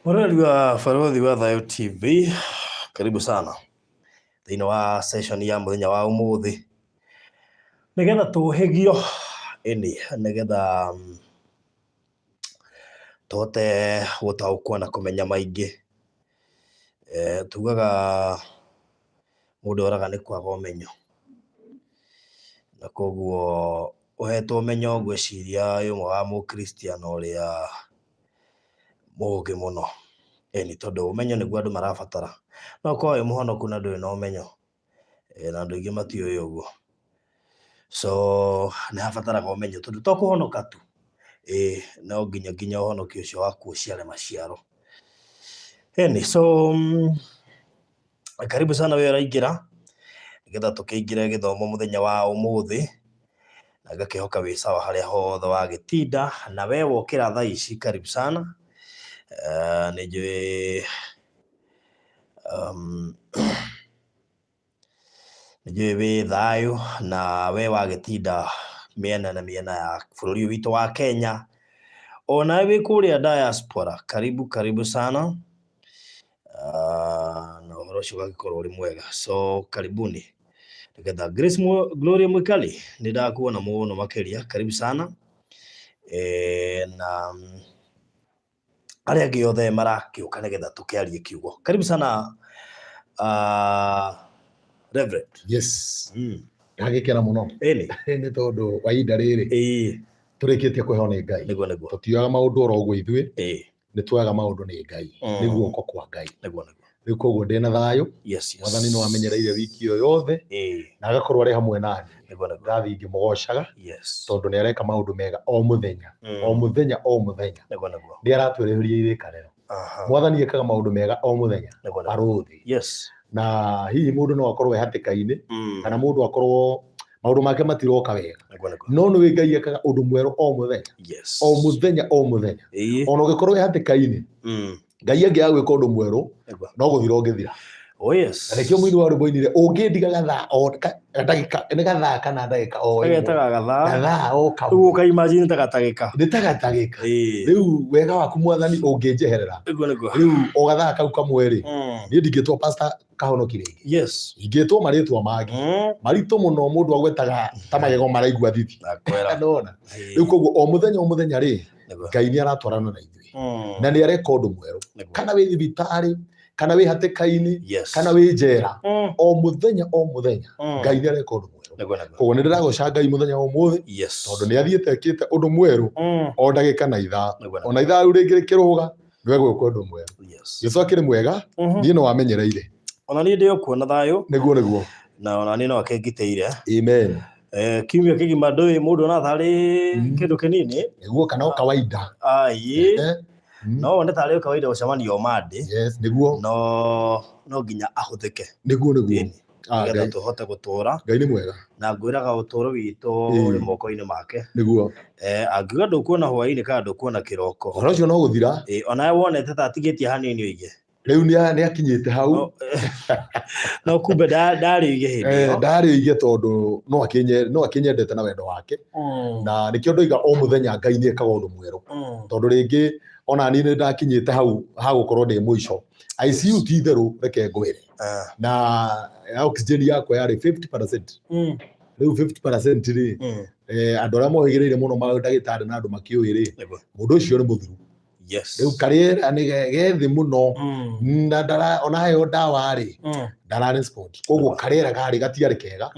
Mũroreri wa Barũthi wa Thayũ TV, karibu sana thĩinĩ wa session ya mũthenya wa ũmũthĩ, nĩgetha tũhĩgio, ĩni, nĩgetha tũhote gũtaũkwo na kũmenya maingĩ. Tugaga mũndũ oraga nĩ kwaga ũmenyo, na koguo ũhetwo ũmenyo ngwĩciria wĩ ũmwe wa mũkristiano ũrĩa mũũgĩ mũno, ĩni tondũ ũmenyo nĩguo andũ marabatara. No ũkorwo wĩ mũhonoku na ndũrĩ na ũmenyo, na andũ aingĩ matiũĩ ũguo. So nĩ habataraga ũmenyo tondũ to kũhonoka tu, ĩĩ no nginya nginya ũhonokio ũcio waku ũciare maciaro. Ĩni so karibu sana we ũraingĩra, nĩgetha tũkĩingĩre gĩthomo mũthenya wa ũmũthĩ, na ngakĩhoka wĩ sawa harĩa hothe wagĩtinda, na we wokĩra thaa ici karibu sana, nĩ njũĩ nĩ njũĩ wĩ thayũ na we wagĩtinda mĩena na mĩena ya bũrũri ũyũ witũ wa Kenya, onawe wĩ kũrĩa diaspora, karibu karibu sana, na ũhoro ũcio ũgagĩkorwo ũrĩ mwega, so karibuni. Nĩgetha Grace Gloria Mwikali, nĩ ndakuona mũno makĩria, karibu sana, na arĩa angĩ othe marakĩũka nĩgetha tũkĩarie kiugo. Karibu sana Reverend. Yes. Ndagĩkena mũno. Ĩni. Nĩ tondũ wa ihinda rĩrĩ tũrĩkĩtie kũheo nĩ Ngai. Nĩguo nĩguo. Tũtioyaga maũndũ oro ũguo ithuĩ. Nĩ tuoyaga maũndũ nĩ Ngai. Nĩ guoko kwa Ngai. Nĩguo nĩguo. Rĩu koguo ndĩna thayũ. Yes, yes. Mwathani nĩ wamenyereire wiki ĩyo yothe na agakorwo arĩ hamwe nani. Nĩguo nĩguo. Ngathiĩ ngĩmũgocaga Yes. tondũ nĩ areka maũndũ mega o mũthenya. O mũthenya o mũthenya. Nĩguo nĩguo. Nĩ aratwereheria irĩkanĩro. Mwathani ekaga maũndũ mega o mũthenya. Nĩguo nĩguo. Barũthi. Yes. Na hihi mũndũ no akorwo e hatĩka-inĩ kana mũndũ akorwo maũndũ make matiroka wega. Nĩguo nĩguo. No nĩ Ngai ekaga ũndũ mwerũ o mũthenya. Yes. O mũthenya o mũthenya. Ona ũngĩkorwo wĩ hatĩka-inĩ, Ngai angĩaga gwĩka ũndũ mwerũ Nĩguo. no gũthira ũngĩthira. Oh yes. Na nĩkĩo mũini wa rwĩmbo oinire ũngĩndiga gathaa o ndagĩka nĩ gathaa kana ndagĩka o ĩmwe. Agetaga gathaa. Gathaa o kamwe. Rĩu ũka imagine ta gatagĩka. Nĩ ta gatagĩka. Rĩu wega waku Mwathani ũngĩnjeherera. Nĩguo nĩguo. Rĩu o gathaa kau kamwe rĩ, niĩ ndingĩtwo pastor Kahonoki rĩngĩ. Yes. Ingĩtwo marĩtwa mangĩ. Maritũ mũno mũndũ agwetaga ta magego maraigua thithi. Nakwĩra. Nĩwona? Rĩu koguo o mũthenya o mũthenya rĩ, Ngai nĩ aratwarana na ithuĩ. Na nĩ areka ũndũ mwerũ. Kana wĩ thibitarĩ, kana wĩ hatĩka-inĩ, kana wĩ njera. O mũthenya o mũthenya, Ngai nĩ areka ũndũ mwerũ. Koguo nĩ ndĩragoca Ngai mũthenya wa ũmũthĩ, tondũ nĩ athiĩte ekĩte ũndũ mwerũ o ndagĩka na ithaa. Ona ithaa rĩu rĩngĩ rĩkĩrũga, nĩ egwĩka ũndũ mwerũ. Jesu akĩrĩ mwega, niĩ no wamenyereire. Ona niĩ ndĩ o kuo na thayũ. Nĩguo nĩguo. Na ona niĩ no akĩngitĩire. Amen. Kiumia kĩgima ndũĩ mũndũ ona tarĩ kĩndũ kĩnini. Nĩguo kana o kawaida. Aye. No wone tarĩ o kawaida gũcemania o Monday. Yes, nĩguo. No no nginya ahũthĩke. Nĩguo nĩguo. Nĩgetha tũhote gũtũra. Ngai nĩ mwega. Na ngwĩraga ũtũũro witũ ũrĩ moko-inĩ make. Nĩguo. Angiuga ndũkuona hwaĩ-inĩ kana ndũkuona kĩroko. Ũhoro ũcio no gũthira. Onawe wonete ta atigĩtie hanini ũige. Rĩu nĩ akinyĩte hau. No kumbe ndarĩ oige hĩndĩ ĩyo. Ndarĩ oige tondũ no akĩnyendete na wendo wake. Na nĩkĩo ndoiga o mũthenya Ngai nĩ ekaga ũndũ mwerũ. Tondũ rĩngĩ ona niĩ nĩ ndakinyĩte hau ha gũkorwo ndĩ mũico. ICU ti itherũ reke ngwĩre. Na oxygen yakwa yarĩ 50%. Rĩu 50% rĩ, andũ arĩa mohĩgĩrĩire mũno mandagĩtarĩ na andũ makĩũĩ rĩ, mũndũ ũcio nĩ mũthiru. Yes. Rĩu karĩera nĩ ge thĩ mũno na ndara ona heo ndawa rĩ, ndara respond. Koguo karĩera karĩ gatiarĩ kega.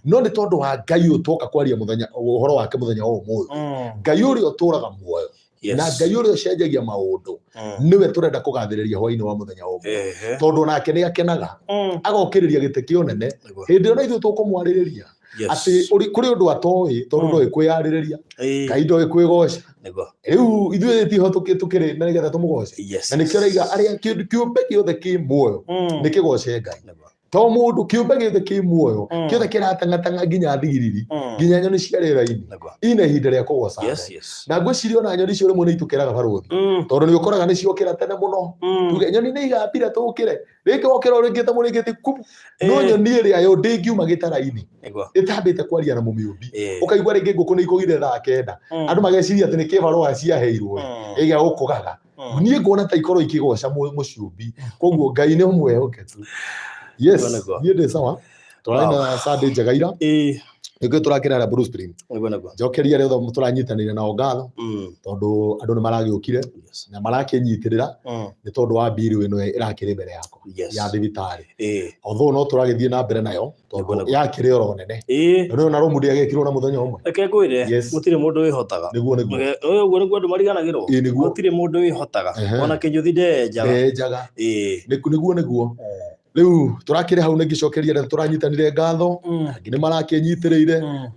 No nĩ tondũ wa Ngai ũyũ twoka kwaria mũthenya ũhoro wake mũthenya wa ũmũthĩ. Ngai ũrĩa ũtũraga muoyo. Na Ngai ũrĩa ũcenjagia maũndũ. Nĩwe tũrenda kũgathĩrĩria hwainĩ wa mũthenya wa ũmũthĩ. Tondũ onake nĩ akenaga. Agokĩrĩria gĩtĩ kĩa ũnene. Hĩndĩ ĩyo na ithuĩ tũkũmwarĩrĩria. Atĩ kũrĩ ũndũ atoĩ tondũ ndoĩ kwĩyarĩrĩria. Ngai ndoĩ kwĩgoca. Rĩu ithuĩ tiho tũkĩrĩ na nĩgetha tũmũgoce. Na nĩkĩo araiga arĩa kĩũmbe gĩothe kĩ muoyo nĩ kĩgoce Ngai. To mũndũ, kĩũmbe gĩothe kĩ muoyo, kĩothe kĩratang'atang'a nginya thigiriri, nginya nyoni cia rĩera-inĩ, ina ihinda rĩa kũgoca Ngai. Na ngwĩciria ona nyoni icio rĩmwe nĩ itũkĩraga barũthi. Tondũ nĩ ũkoraga nĩ ciokĩra tene mũno. Tuge nyoni nĩ igambira tũkĩre. Rĩngĩ wokĩra ũrĩngĩte mũrĩngĩti kubu. No nyoni ĩrĩa yo ndĩngiuma gĩtara-inĩ. Ĩtambĩte kwaria na mũmĩũmbi. Ũkaigua rĩngĩ ngũkũ nĩ ikũgire thaa kenda. Andũ mageciria atĩ nĩ kĩbarũa ciaheirwo. Ĩgĩa gũkũgaga. Niĩ nguona ta ikorwo ikĩgoca mũciũmbi, koguo Ngai nĩ mwĩhokeku. Yes. Nĩguo, nĩguo. Niĩ ndĩ sawa, tũrarĩ na Sunday njega ira. Nĩkĩo tũrakĩra harĩa Blue Spring. Nĩguo, nĩguo. Njokeria arĩa othe tũranyitanĩire nao ngatho, tondũ andũ nĩ maragĩũkire na marakĩnyitĩrĩra nĩ tondũ wa mbiru ĩno ĩrakĩrĩ mbere yakwa ya thibitarĩ. Although no tũragĩthiĩ na mbere nayo, Nĩguo, tondũ nĩguo. yakĩrĩ oro nene. Na rĩu ona rũmu ndĩagĩkirwo na mũthenya ũmwe. Reke ngwĩre, gũtirĩ mũndũ wĩhotaga. Nĩguo, nĩguo. Ũguo nĩguo andũ mariganagĩrwo. Ĩĩ, nĩguo. Gũtirĩ mũndũ wĩhotaga. Ona kĩnyũthi ndenjaga. Ndenjaga. Nĩguo, nĩguo. Rĩu tũrakĩrĩ hau, nĩngĩcokeria arĩa tũranyitanire ngatho. Angĩ nĩ marakĩnyitĩrĩire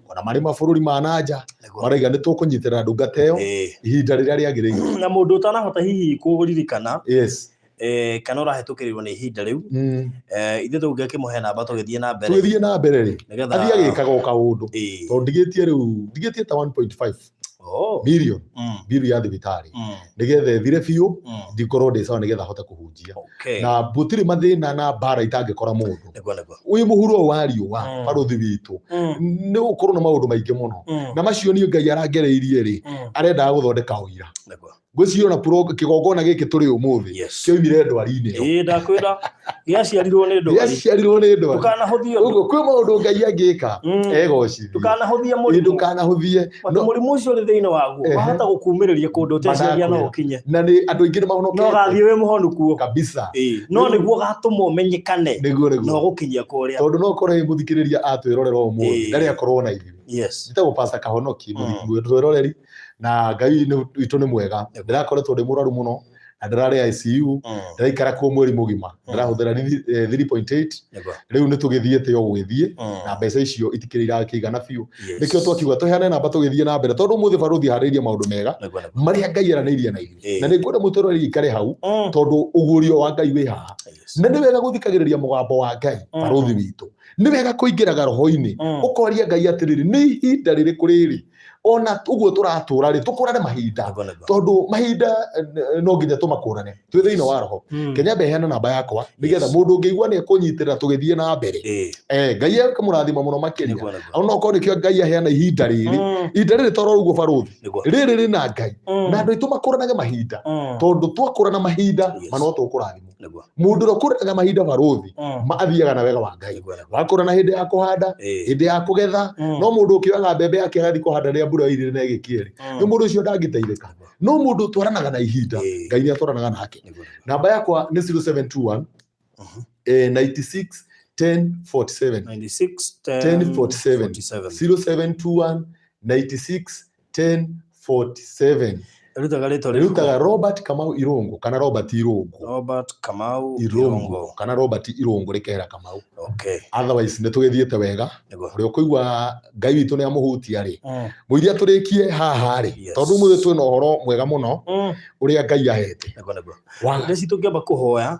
ona marĩ mabũrũri ma nanja, maraiga nĩ tũkũnyitĩrĩra ndungata ĩyo ihinda rĩrĩa rĩagĩrĩire. Na mũndũ ũtanahota hihi kũririkana, kana ũrahĩtũkĩrĩrwo nĩ ihinda rĩu, ithuĩ tũngĩkĩmũhe namba tũgĩthiĩ na mbere. Tũgĩthiĩ na mbere rĩ, Nĩgetha athiĩ agĩkaga o kaũndũ, tondũ ndigĩtie rĩu, ndigĩtie ta 1.5 million biru ya thibitarĩ, nĩgetha ĩthire biũ, ndikorwo ndĩ sawa, nĩgetha hote kũhunjia. Na gũtirĩ mathĩna na mbara itangĩkora mũndũ. Nĩguo, nĩguo. Wĩ mũhuro ũyũ wa riũa, barũthi witũ, nĩ gũkorwo na maũndũ maingĩ mũno, na macio niĩ Ngai arangereirie rĩ, arendaga gũthondeka ũira. Ngwĩciria ona kĩgongona gĩkĩ tũrĩ ũmũthĩ kĩoimire ndwari-inĩ ĩyo. Ĩĩ, ndakwĩra gĩaciarirwo nĩ ndwari. Gĩaciarirwo nĩ ndwari. Ndũkanahũthie ũndũ. Ũguo kwĩ maũndũ Ngai angĩka egocithie. Ndũkanahũthie Ĩĩ, mũrimũ. ndũkanahũthie. Atĩ mũrimũ ũcio ũrĩ thĩinĩ waguo, wahota gũkumĩrĩria kũndũ ũteciragia no ũkinye. Na nĩ andũ aingĩ nĩ mahonokete. No gathiĩ wĩ mũhonu kuo. Kabisa. Ĩĩ, no nĩguo gatũma ũmenyekane. Nĩguo, nĩguo. Na ũgũkinyia kũrĩa. Tondũ no ũkorwo wĩ mũthikĩrĩria atwĩrorera ũmũthĩ, ndarĩ akorwo na ithuĩ. Njĩtagwo Pastor Kahonoki, mwĩroreri, na Ngai witũ nĩ mwega. Ndĩrakoretwo ndĩ mũrwaru mũno na ndĩrarĩ ICU, ndĩraikara kuo mweri mũgima, ndĩrahũthĩra 3.8. Rĩu nĩ tũgĩthiĩte o gũgĩthiĩ, na mbeca icio itikĩrĩ irakĩigana biũ. Nĩkĩo twakiuga tũheane namba tũgĩthiĩ na mbere, tondũ ũmũthĩ barũthi harĩirie maũndũ mega marĩa Ngai eranĩirie na ithuĩ, na nĩ ngwenda mũtũrĩre ikare hau, tondũ ũguũrio wa Ngai wĩ haha. Na nĩ wega gũthikagĩrĩria mũgambo wa Ngai, barũthi witũ. Nĩ wega kũingĩraga roho-inĩ, ũkoria Ngai atĩrĩrĩ, nĩ ihinda rĩrĩkũ rĩrĩ? Ona ũguo tũratũra rĩ, tũkũrane mahinda, Nĩguo, nĩguo. tondũ mahinda no nginya tũmakũrane twĩ thĩinĩ wa roho. Kenya heana namba yakwa nĩgetha mũndũ ũngĩigua nĩ ekũnyitĩrĩra tũgĩthiĩ na mbere. Ngai akamũrathima mũno makĩria. Nĩguo, nĩguo. Ona okorwo nĩkĩo Ngai aheana ihinda rĩrĩ, ihinda rĩrĩ toro ũguo barũthi, rĩrĩ rĩna Ngai, na andũ aitũ makũranage mahinda, tondũ twakũrana mahinda, ma no tũkũrathimwo. Mũndũ ũrĩa ũkũranaga mahinda barũthi, ma athiaga na wega wa Ngai. Nĩguo, nĩguo. Wakũrana hĩndĩ ya kũhanda, hĩndĩ ya kũgetha. No mũndũ ũkĩoyaga mbembe yake agathiĩ kũhanda rĩrĩa mbura ĩirire na ĩgĩkĩrĩ, nĩ mũndũ ũcio ndangĩteithĩka. No mũndũ ũtwaranaga na ihinda, Ngai nĩ atwaranaga nake. Nĩguo, nĩguo. Namba yakwa nĩ 0721 96 10 47. 96 10 47. 47. 0721 96 10 47. Rutaga rĩtwa rĩrĩkũ? Rutaga Robert Kamau Irungu kana Robert Irungu. Robert Kamau Irungu Irungu. kana Robert Irungu rĩkehera Kamau. Otherwise nĩ tũgĩthiĩte wega. Ũrĩa ũkũigua Ngai witũ nĩ amũhutia rĩ, mũiria tũrĩkie haha rĩ, tondũ ũmũthĩ twĩna ũhoro mwega mũno ũrĩa Ngai ahete. Nĩguo, nĩguo. Ndeci tũngĩamba kũhoya,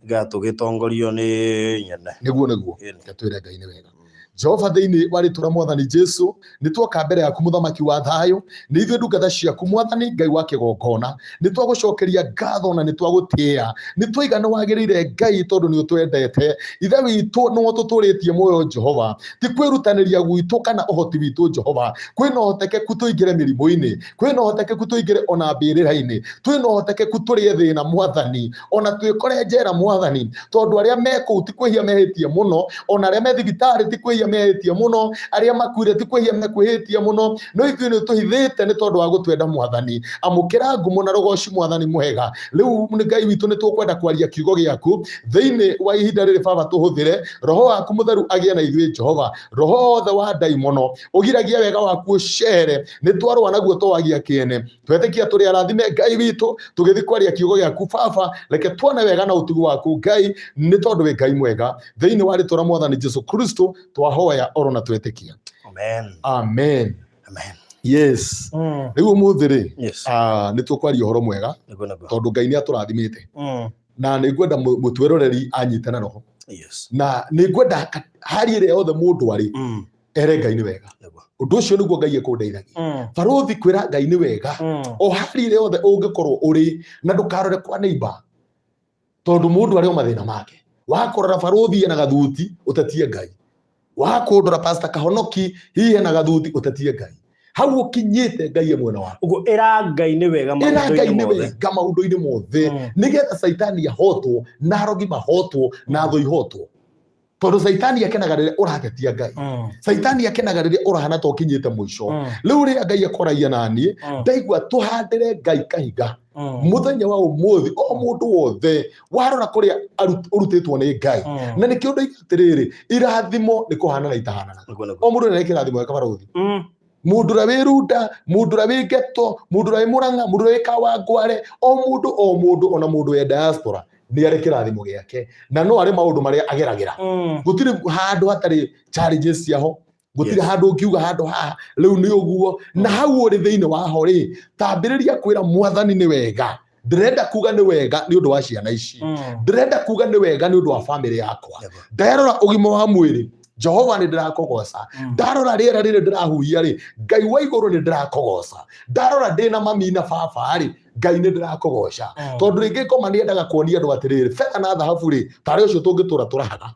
nga tũgĩtongorio nĩ nyene. Nĩguo, nĩguo. Reke twĩre Ngai nĩ wega. Jehova, thĩinĩ wa rĩtwa rĩa Mwathani Jesu, nĩ twoka mbere yaku mũthamaki wa thayũ, nĩ ithuĩ ndungata ciaku Mwathani Ngai wa kĩgongona, nĩ twagũcokeria ngatho na nĩ twagũtĩĩa, nĩ twaiga nĩ wagĩrĩire Ngai tondũ nĩ ũtwendete. Ithe witũ nĩwe ũtũtũrĩtie muoyo Jehova, ti kwĩrutanĩria gwitũ kana ũhoti witũ Jehova. Kwĩna ũhotekeku tũingĩre mĩrimũ-inĩ, kwĩna ũhotekeku tũingĩre ona mbĩrĩra-inĩ, twĩna ũhotekeku tũrĩe thĩna Mwathani, ona twĩkore njera Mwathani, tondũ arĩa me kũu ti kwĩhia mehĩtie mũno, ona arĩa me thibitarĩ ti kwĩhia mehĩtie mũno, arĩa makuire ti kwĩhia mekwĩhĩtie mũno, no ithuĩ nĩ ũtũhithĩte nĩ tondũ wa gũtwenda Mwathani. Amũkĩra ngumo na rũgoci Mwathani mwega. Rĩu nĩ Ngai witũ, nĩ tũkwenda kwaria kiugo gĩaku thĩinĩ wa ihinda rĩrĩ. Baba, tũhũthĩre roho waku mũtheru agĩe na ithuĩ Jehova. Roho wothe wa ndaimono ũgiragia wega waku ũcere, nĩ twarũa naguo twagia kĩene. Twetĩkia tũrĩ arathime Ngai witũ tũgĩthiĩ kwaria kiugo gĩaku. Baba, reke tuone wega na ũtugi waku Ngai, nĩ tondũ wĩ Ngai mwega. Thĩinĩ wa rĩtwa rĩa Mwathani Jesu Kristo twahoya oro na twetĩkia. Amen. Amen. Amen. Yes. Rĩu ũmũthĩ rĩ, nĩ tũkwaria ũhoro mwega, Nĩguo, nĩguo. tondũ Ngai nĩ atũrathimĩte, na nĩ ngwenda mũtwĩroreri anyite na roho, na nĩ ngwenda hari ĩrĩa yothe mũndũ arĩ, ere Ngai nĩ wega. Ũndũ ũcio nĩguo Ngai ekũndeithagia. Barũthi, kwĩra Ngai nĩ wega o hari ĩrĩa yothe ũngĩkorwo ũrĩ, na ndũkarore kwa neighbor, tondũ mũndũ arĩ o mathĩna make. Wakũrora barũthi ena gathuti, ũtetie Ngai. Wakũndora Pastor Kahonoki hihi ena gathuti, ũtetie Ngai. Hau ũkinyĩte, Ngai e mwena waku. Ũguo ĩra Ngai nĩ wega ĩra Ngai maũndũ-inĩ nĩ mothe. Wega maũndũ-inĩ mothe, nĩgetha caitani ahotwo na arogi mahotwo na thũ ihotwo, tondũ caitani akenaga rĩrĩa ũratetia Ngai. Caitani akenaga rĩrĩa ũrahana ta ũkinyĩte mũico. Rĩu rĩrĩa Ngai akoragia naniĩ, ndaigua tũhandĩre Ngai kahiga mũthenya wa ũmũthĩ. O mũndũ wothe warora kũrĩa ũrutĩtwo nĩ Ngai, na nĩkĩo ndoiga atĩrĩrĩ, irathimo nĩ kũhanana itahananaga. Nĩguo, nĩguo. O mũndũ nĩ kĩrathimo gĩa kabarũthi. Mũndũ ũrĩa wĩ Runda, mũndũ ũrĩa wĩ Geto, mũndũ ũrĩa wĩ Mũrang'a, mũndũ ũrĩa wĩ Kawangware, o mũndũ o mũndũ, ona mũndũ wĩ diaspora nĩ arĩ kĩrathimo gĩake na no arĩ maũndũ marĩa ageragĩra. Gũtirĩ handũ hatarĩ challenges ciaho, gũtirĩ handũ ũngiuga handũ haha rĩu nĩ ũguo. Na hau ũrĩ thĩinĩ waho rĩ, tambĩrĩria kwĩra Mwathani nĩ wega. Ndĩrenda kuga nĩ wega nĩ ũndũ wa ciana ici. Ndĩrenda kuga nĩ wega nĩ ũndũ wa famĩlĩ yakwa. Ndarora ũgima wa mwĩrĩ, Jehova nĩ ndĩrakũgoca. Ndarora rĩera rĩrĩ ndĩrahuhia rĩ, Ngai wa igũrũ nĩ ndĩrakũgoca. Ndarora ndĩna mami na baba rĩ, Ngai nĩ ndĩrakũgoca. Tondũ rĩngĩ ngoma nĩ endaga kuonia andũ atĩrĩrĩ, betha na thahabu rĩ, tarĩ ũcio tũngĩtũra tũrahaga,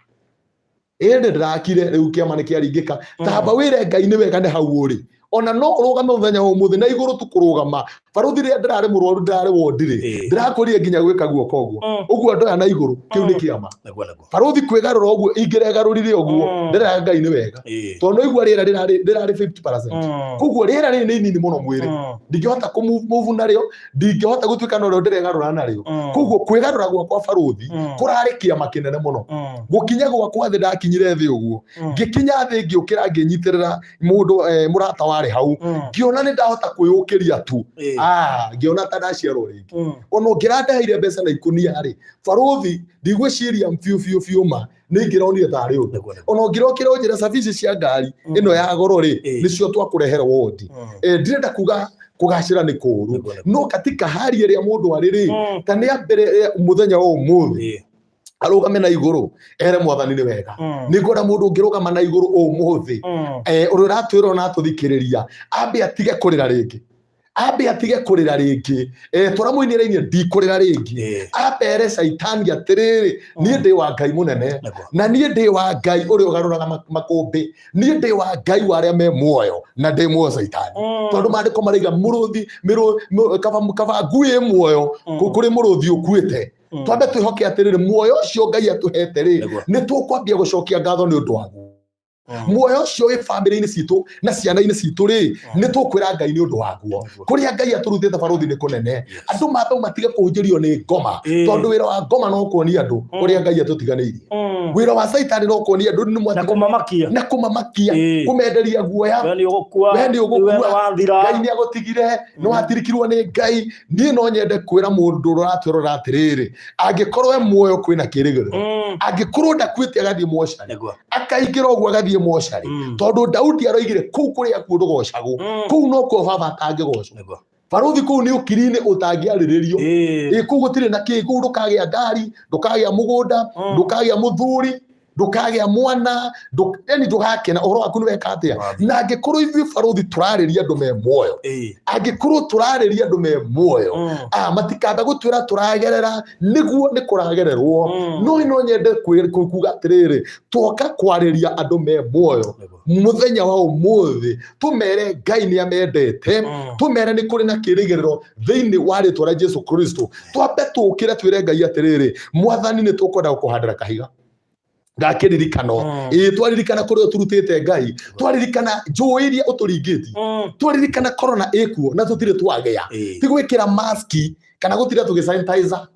ĩndĩ ndĩrakire rĩu kĩama nĩ kĩaringĩka. Tamba wĩre Ngai nĩ wega nĩ hau ũrĩ. Ona no ũrũgame mũthenya wa ũmũthĩ na igũrũ tu kũrũgama, barũthi. Rĩrĩa ndĩrarĩ mũrwaru, ndĩrarĩ wondi rĩ, ndĩrakũrire nginya gwĩka guoko ũguo ũguo ndoya na igũrũ, kĩu nĩ kĩama. Nĩguo, nĩguo. Barũthi, kwĩgarũra ũguo ingĩregarũrire ũguo, ndĩraga Ngai nĩ wega, tondũ no igua rĩera rĩrarĩ 50%. Koguo rĩera rĩrĩ nĩ inini mũno mwĩrĩ, ndingĩhota kũmove narĩo, ndingĩhota gũtuĩka norĩo ndĩregarũra narĩo. Koguo kwĩgarũra gwakwa, barũthi, kũrarĩ kĩama kĩnene mũno. Gũkinya gwakwa thĩ, ndakinyire thĩ ũguo, ngĩkinya thĩ, ngĩũkĩra, ngĩnyitĩrĩra mũndũ, mũrata warĩ hau. Ngĩona nĩ ndahota kwĩyũkĩria tu. Ah, ngĩona ta ndaciarwo rĩngĩ. Ona ũngĩrandeheire mbeca na ikũnia rĩ, barũthi, ndigwĩciria biũ biũ biũ ma nĩ ingĩronire tarĩ ũndũ. Nĩguo, nĩguo. Ona ũngĩrokĩra ũnjĩre cabici cia ngari ĩno ya goro rĩ, nĩcio twakũrehera wondi. Ndirenda kuga kũgacĩra nĩ kũũru, Nĩguo, nĩguo. no katika hali ĩrĩa mũndũ arĩ rĩ, ta nĩ ambere mũthenya wa ũmũthĩ arũgame na igũrũ ere Mwathani nĩ wega. Nĩ ngwenda mũndũ ũngĩrũgama na igũrũ ũmũthĩ, ũrĩa ũratwĩra ona atũthikĩrĩria, ambe atige kũrĩra rĩngĩ, ambe atige kũrĩra rĩngĩ. Tũramũinĩra inyuĩ ndikũrĩra rĩngĩ. Ambere caitani atĩrĩrĩ, niĩ ndĩ wa Ngai mũnene. Na niĩ ndĩ wa Ngai ũrĩa ũgarũraga makũmbĩ. Niĩ ndĩ wa Ngai wa arĩa me muoyo, na ndĩ muoyo, caitani, tondũ maandĩko maraiga mũrũthi kaba kaba ngui ĩ muoyo kũrĩ mũrũthi ũkuĩte. Twambe twĩhoke atĩrĩrĩ, muoyo ũcio Ngai atũhete rĩ, nĩ tũkwambia gũcokia ngatho nĩ ũndũ waguo. Muoyo ũcio wĩ bamĩrĩ-inĩ citũ na ciana-inĩ citũ rĩ, nĩ tũkwĩra Ngai nĩ ũndũ waguo. Kũrĩa Ngai atũrutĩte, barũthi, nĩ kũnene. Andũ mambe matige kũhunjĩrio nĩ ngoma, tondũ wĩra wa ngoma no kuonia andũ ũrĩa Ngai atũtiganĩirie. Wĩra wa caitani no kuonia andũ nĩ Na kũmamakia. Na kũmamakia, kũmenderia guoya. We nĩ ũgũkua. We nĩ ũgũkua. We nĩ wathira. Ngai nĩ agũtigire, nĩ watirikirwo nĩ Ngai. Niĩ no nyende kwĩra mũndũ ũratwĩrora atĩrĩrĩ, angĩkorwo e muoyo kwĩna kĩrĩgĩrĩro. Angĩkorwo ndakuĩte, agathiĩ mocarĩ, akaingĩra ũguo agathiĩ mocarĩ, tondũ Daudi aroigire kũu kũrĩa kuo ndũgocagwo. Kũu nokuo baba atangĩgocwo. Barũthi, kũu nĩ ũkiri-inĩ ũtangĩarĩrĩrio. Ĩ kũu gũtirĩ na kĩ, kũu ndũkagĩa ngari, ndũkagĩa mũgũnda, ndũkagĩa mũthuri, ndũkagĩa mwana, yani ndũgakena, ũhoro waku nĩ weka atĩa. Wathi. Na angĩkorwo ithuĩ, barũthi, tũrarĩria andũ me muoyo, angĩkorwo tũrarĩria andũ me muoyo, matikamba gũtwĩra tũragerera nĩguo nĩ kũragererwo. No no nyende kuga atĩrĩrĩ, twoka kwarĩria andũ me muoyo mũthenya wa ũmũthĩ, tũmere Ngai nĩ amendete, tũmere nĩ kũrĩ na kĩrĩgĩrĩro thĩinĩ wa rĩtwa rĩa Jesu Kristo. Twambe tũkĩre twĩre Ngai atĩrĩrĩ, Mwathani, nĩ tũkwenda gũkũhandĩra kahiga gakĩririkano. Ĩĩ, twaririkana kũrĩa ũtũrutĩte, Ngai, twaririkana njũĩ iria ũtũringĩtie, twaririkana corona ĩkuo na tũtirĩ twagĩa, ti gwĩkĩra maski kana gũtinda tũgĩ sanitizer,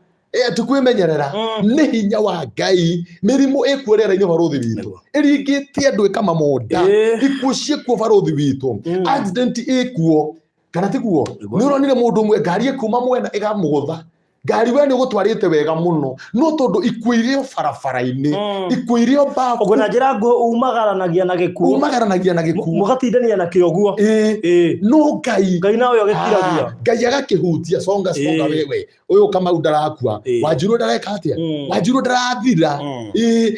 ti kwĩmenyerera, nĩ hinya wa Ngai. Mĩrimũ ĩkuo rĩera-inĩ, barũthi witũ, ĩringĩtie andũ ĩkamamonda. Ikuũ ciĩkuo, barũthi witũ. Accident ĩkuo, kana tiguo? Nĩguo. Nĩ ũronire mũndũ ũmwe ngari ĩkuma mwena ĩgamũgũtha ngari, we nĩ ũgũtwarĩte wega mũno, no tondũ ikuũ irĩ o barabara-inĩ, ikuũ irĩ o mbabu. Ũguo na njĩra nguhĩ umagaranagia na gĩkuũ. Umagaranagia na gĩkuũ. Mũgatindania na kĩo ũguo. No Ngai Ngai nawe ũgĩkiragia. Ah, Ngai agakĩhutia, songa songa. Wewe ũyũ Kamau ndarakua. Wanjiru ndareka atĩa? Wanjiru ndarathira.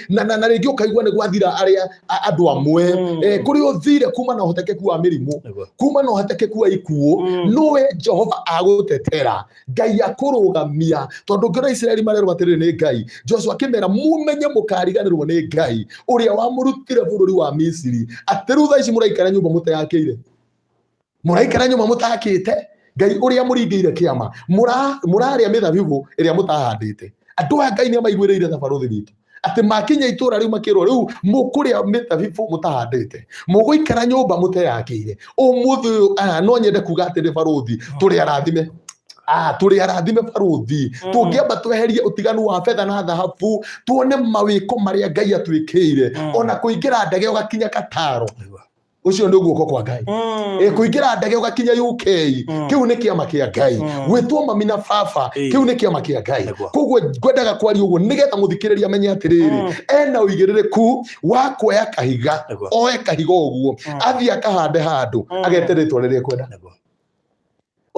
Na rĩngĩ ũkaigua nĩ gwathira arĩa andũ amwe. Kũrĩa ũthire kuma na ũhotekeku wa mĩrimũ, kuma na ũhotekeku wa ikuũ, nowe Jehova agũtetera, Ngai akũrũgamia, tondũ ngĩona Isiraeli marerwo atĩrĩrĩ nĩ Ngai, Joshua akĩmera, mumenye mũkariganĩrwo nĩ Ngai ũrĩa wamũrutire bũrũri wa Misiri, atĩ rĩu thaa ici mũraikara nyũmba mũteyakĩire. Mũraikara nyũmba mũtakĩte, Ngai ũrĩa mũringĩire kĩama. Mũrarĩa mĩthabibũ ĩrĩa mũtahandĩte. Andũ aya Ngai nĩ amaiguĩrĩire tha barũthi witũ, atĩ makinya itũra rĩu makĩrwo rĩu mũkũrĩa mĩthabibũ mũtahandĩte, mũgũikara nyũmba mũteyakĩire. Ũmũthĩ ũyũ aya no nyende kuga atĩ nĩ barũthi, tũrĩ arathime. Tũrĩ arathime barũthi. Tũngĩamba tweherie ũtiganu wa betha na thahabu, tuone mawĩko marĩa Ngai atwĩkĩire. Ona kũingĩra ndege ũgakinya Kataro, ũcio nĩ guoko kwa Ngai. Kũingĩra ndege ũgakinya UK, kĩu nĩ kĩama kĩa Ngai. Gwĩtwo mami na baba, kĩu nĩ kĩama kĩa Ngai. Koguo ngwendaga kwaria ũguo nĩgetha mũthikĩrĩria amenye atĩrĩrĩ, ena ũigĩrĩrĩku wa kuoya kahiga, oe kahiga ũguo, athiĩ akahande handũ, agete rĩtwa rĩrĩa ekwenda.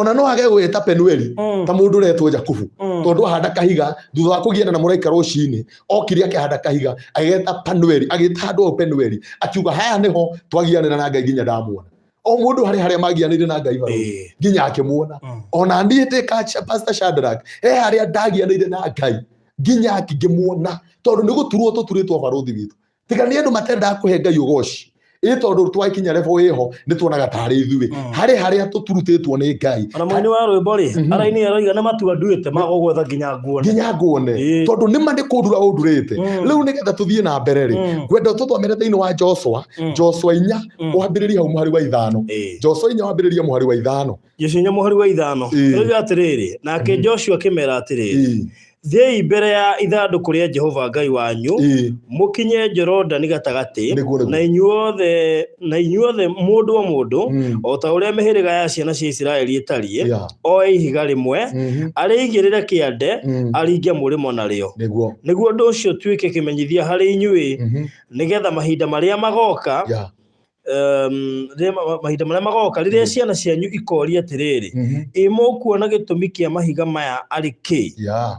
Ona no age gwĩta Penueli, ta mũndũ ũretwo Jakubu, tondũ ahanda kahiga thutha wa kũgiana na mũraika rũcinĩ, okire akĩhanda kahiga agĩgeta Panueli, agĩta handũ hau Penueli, akiuga haha nĩho twagianĩra na Ngai nginya ndamuona. O mũndũ harĩ harĩa magianĩire na Ngai barũthi, nginya akĩmuona. Ona niĩ ndĩ ka Pastor Shadrack, he harĩa ndagianĩire na Ngai nginya ngĩmuona, tondũ nĩ gũturwo tũturĩtwo barũthi witũ. Tiga nĩ andũ matendaga kũhe Ngai ũgoci, ĩ tondũ twakinya level ĩho nĩ tuonaga tarĩ ithuĩ, harĩ harĩa tũturutĩtwo nĩ Ngai. Ona mũini wa rwĩmbo rĩ, araini aroiga nĩ matua nduĩte ma gũgwetha nginya nguone. Nginya nguone. Tondũ nĩ ma nĩ kũndura ũndurĩte. Rĩu nĩgetha tũthiĩ na mbere rĩ, ngwenda tũthomere thĩinĩ wa Joshua, Joshua 4, wambĩrĩrie hau mũhari wa 5. Joshua 4 wambĩrĩrie mũhari wa 5. Joshua 4 mũhari wa 5. Oiga atĩrĩrĩ, nake Joshua akĩmera atĩrĩrĩ, thiĩi mbere ya ithandũkũ rĩa Jehova Ngai wanyu, mũkinye Jorodani gatagatĩ, Nĩguo, nĩguo. na inyuothe mũndũ o mũndũ, o ta ũrĩa mĩhĩrĩga ya ciana cia Isiraeli ĩtariĩ, oe ihiga rĩmwe, arĩigĩrĩre kĩande, aringe mũrĩmo narĩo. Nĩguo ũndũ ũcio ũtuĩke kĩmenyithia harĩ inyuĩ, nĩgetha mahinda marĩa magoka, rĩrĩa mahinda marĩa magoka, rĩrĩa ciana cianyu ikoria atĩrĩrĩ, ĩ mũkuona gĩtũmi kĩa mahiga maya arĩ kĩ? Yeah.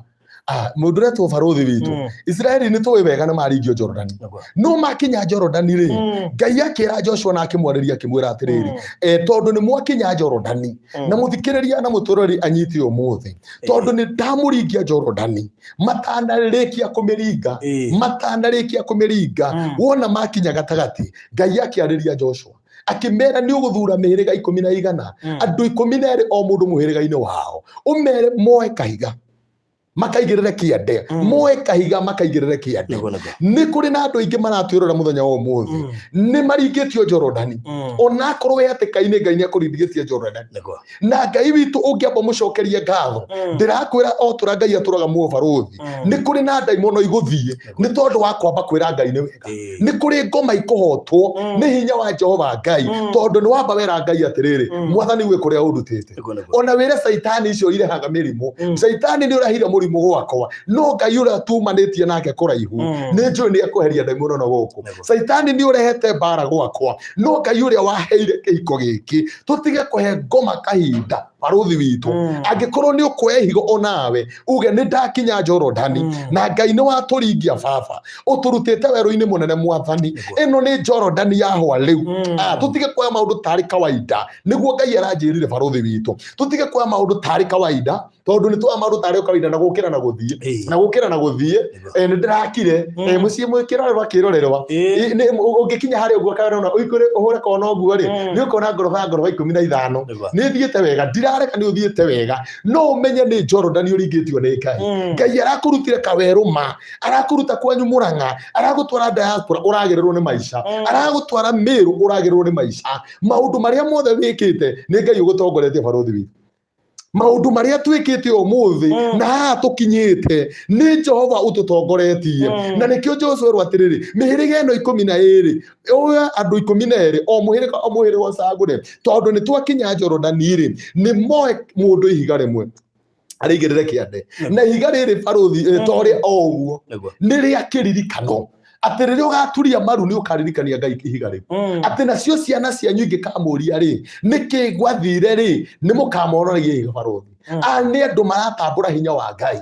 Mũndũ ũretwo barũthi witũ, Isiraeli nĩ tũĩ wega nĩ maringio Jorodani, no makinya Jorodani rĩ, Ngai akĩra Joshua na akĩmwarĩria akĩmwĩra atĩrĩrĩ, tondũ nĩ mwakinya Jorodani, na mũthikĩrĩria na mũtũrori anyite ũmũthĩ, tondũ nĩ ndamũringia Jorodani matanarĩkia kũmĩringa, matanarĩkia kũmĩringa, wona makinya gatagatĩ, Ngai akĩarĩria Joshua akĩmera nĩ ũgũthura mĩhĩrĩga ikũmi na igana, andũ 12 o mũndũ mũhĩrĩga-inĩ wao, ũmere moe kahiga makaigĩrĩre kĩande, moe kahiga makaigĩrĩre kĩande. Nĩguo, nĩguo. Nĩ kũrĩ na andũ aingĩ maratwĩrora mũthenya wa ũmũthĩ, nĩ maringĩtio Jorodani. Ona akorwo wĩ hatĩka-inĩ, Ngai nĩ akũringĩtie Jorodani. Na Ngai witũ ũngĩamba mũcokerie ngatho, ndĩrakwĩra o tũra Ngai atũraga muoyo barũthi, nĩ kũrĩ na ndaimono igũthiĩ nĩ tondũ wa kwamba kwĩra Ngai nĩ wega. Nĩ kũrĩ ngoma ikũhotwo nĩ hinya wa Jehova Ngai, tondũ nĩ wamba wera Ngai atĩrĩrĩ, mwathani gwĩ kũrĩa ũndutĩte. Nĩguo, nĩguo. Ona wĩre caitani icio irehaga mĩrimũ, caitani nĩ ũrehire mũrimũ gwakwa, no Ngai ũrĩa tumanĩtie nake kũraihu, nĩ njũĩ nĩ ekweheria ndaimono na gũkũ. Caitani nĩ ũrehete mbara gwakwa, no Ngai ũrĩa waheire kĩhiko gĩkĩ, tũtige kũhe ngoma kahinda barũthi witũ. Angĩkorwo nĩ ũkuoya ihigo onawe uge nĩ ndakinya Jorodani, na Ngai nĩ watũringia baba, ũtũrutĩte werũ-inĩ mũnene mwathani, ĩno nĩ Jorodani yahwa rĩu. Tũtige kuoya maũndũ tarĩ kawaida, nĩguo Ngai aranjĩrire barũthi witũ, tũtige kuoya maũndũ tarĩ kawaida, tondũ nĩ tuoya maũndũ tarĩ kawaida na gũkĩra na gũthiĩ, na gũkĩra na gũthiĩ, nĩ ndĩrakire, mũciĩ mwĩkĩrorerwa kĩrorerwa. Ũngĩkinya harĩa ũguo kana ũikũre ũhũre kona ũguo rĩ, nĩ ũkuona ngoroba ngoroba 15. Nĩ thiĩte wega, ndirarega nĩ ũthiĩte wega, no ũmenye nĩ Jorodani ũringĩtio nĩ Ngai. Ngai arakũrutire kawerũ ma, arakũruta kwanyu Mũrang'a, aragũtwara diaspora ũragĩrĩrwo nĩ maica, aragũtwara Meru ũragĩrĩrwo nĩ maica. Maũndũ marĩa mothe wĩkĩte nĩ Ngai ũgũtongoretie barũthi witũ. Maũndũ marĩa twĩkĩte ũmũthĩ na haha tũkinyĩte nĩ Jehova ũtũtongoretie. Na nĩkĩo Joshua erwo atĩrĩrĩ, mĩhĩrĩga ĩno 12, oya andũ 12, o mũhĩrĩga o mũhĩrĩga ũcagũre, tondũ nĩ twakinya Jorodani rĩ, nĩ moe mũndũ ihiga rĩmwe arĩigĩrĩre kĩande, na ihiga rĩrĩ barũthi to rĩa o ũguo, nĩ rĩa kĩririkano, atĩ rĩrĩa ũgaturia maru nĩ ũkaririkania Ngai ihiga rĩu, atĩ nacio ciana cianyu ingĩkamũria rĩ, nĩkĩ gwathire rĩ, nĩ mũkamonoragia ihiga barũthi. Aya nĩ andũ maratambũra hinya wa Ngai.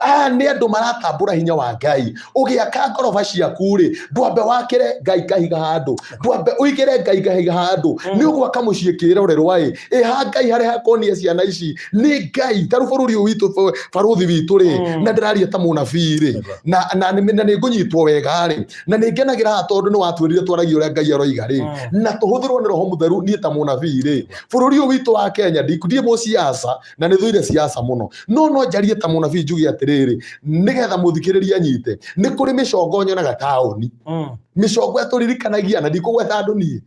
Aya nĩ andũ maratambũra hinya wa Ngai. Ũgĩaka ngoroba ciaku rĩ, ndwambe wakĩre Ngai kahiga handũ, ndwambe ũigĩre Ngai kahiga handũ. Nĩ ũgwaka mũciĩ kĩrorerwa ĩ, ĩha Ngai harĩa hakonia ciana ici nĩ Ngai. Ta rĩu bũrũri ũyũ witũ, barũthi witũ rĩ, na ndĩraria ta mũnabii rĩ, na nĩ ngũnyitwo wega rĩ, na nĩ ngenagĩra haha tondũ nĩ watwĩrire twaragie ũrĩa Ngai aroiga rĩ, na tũhũthĩrwo nĩ Roho Mũtheru. Niĩ ta mũnabii rĩ, bũrũri ũyũ witũ wa Kenya, ndiĩ mũciaca na nĩ thũire siasa mũno, no no njarie ta mũnabii njuge atĩrĩrĩ, nĩgetha mũthikĩrĩria anyite, nĩ kũrĩ mĩcongo nyonaga taũni, mĩcongo ĩtũririkanagia, na ndikũgweta andũ niĩ,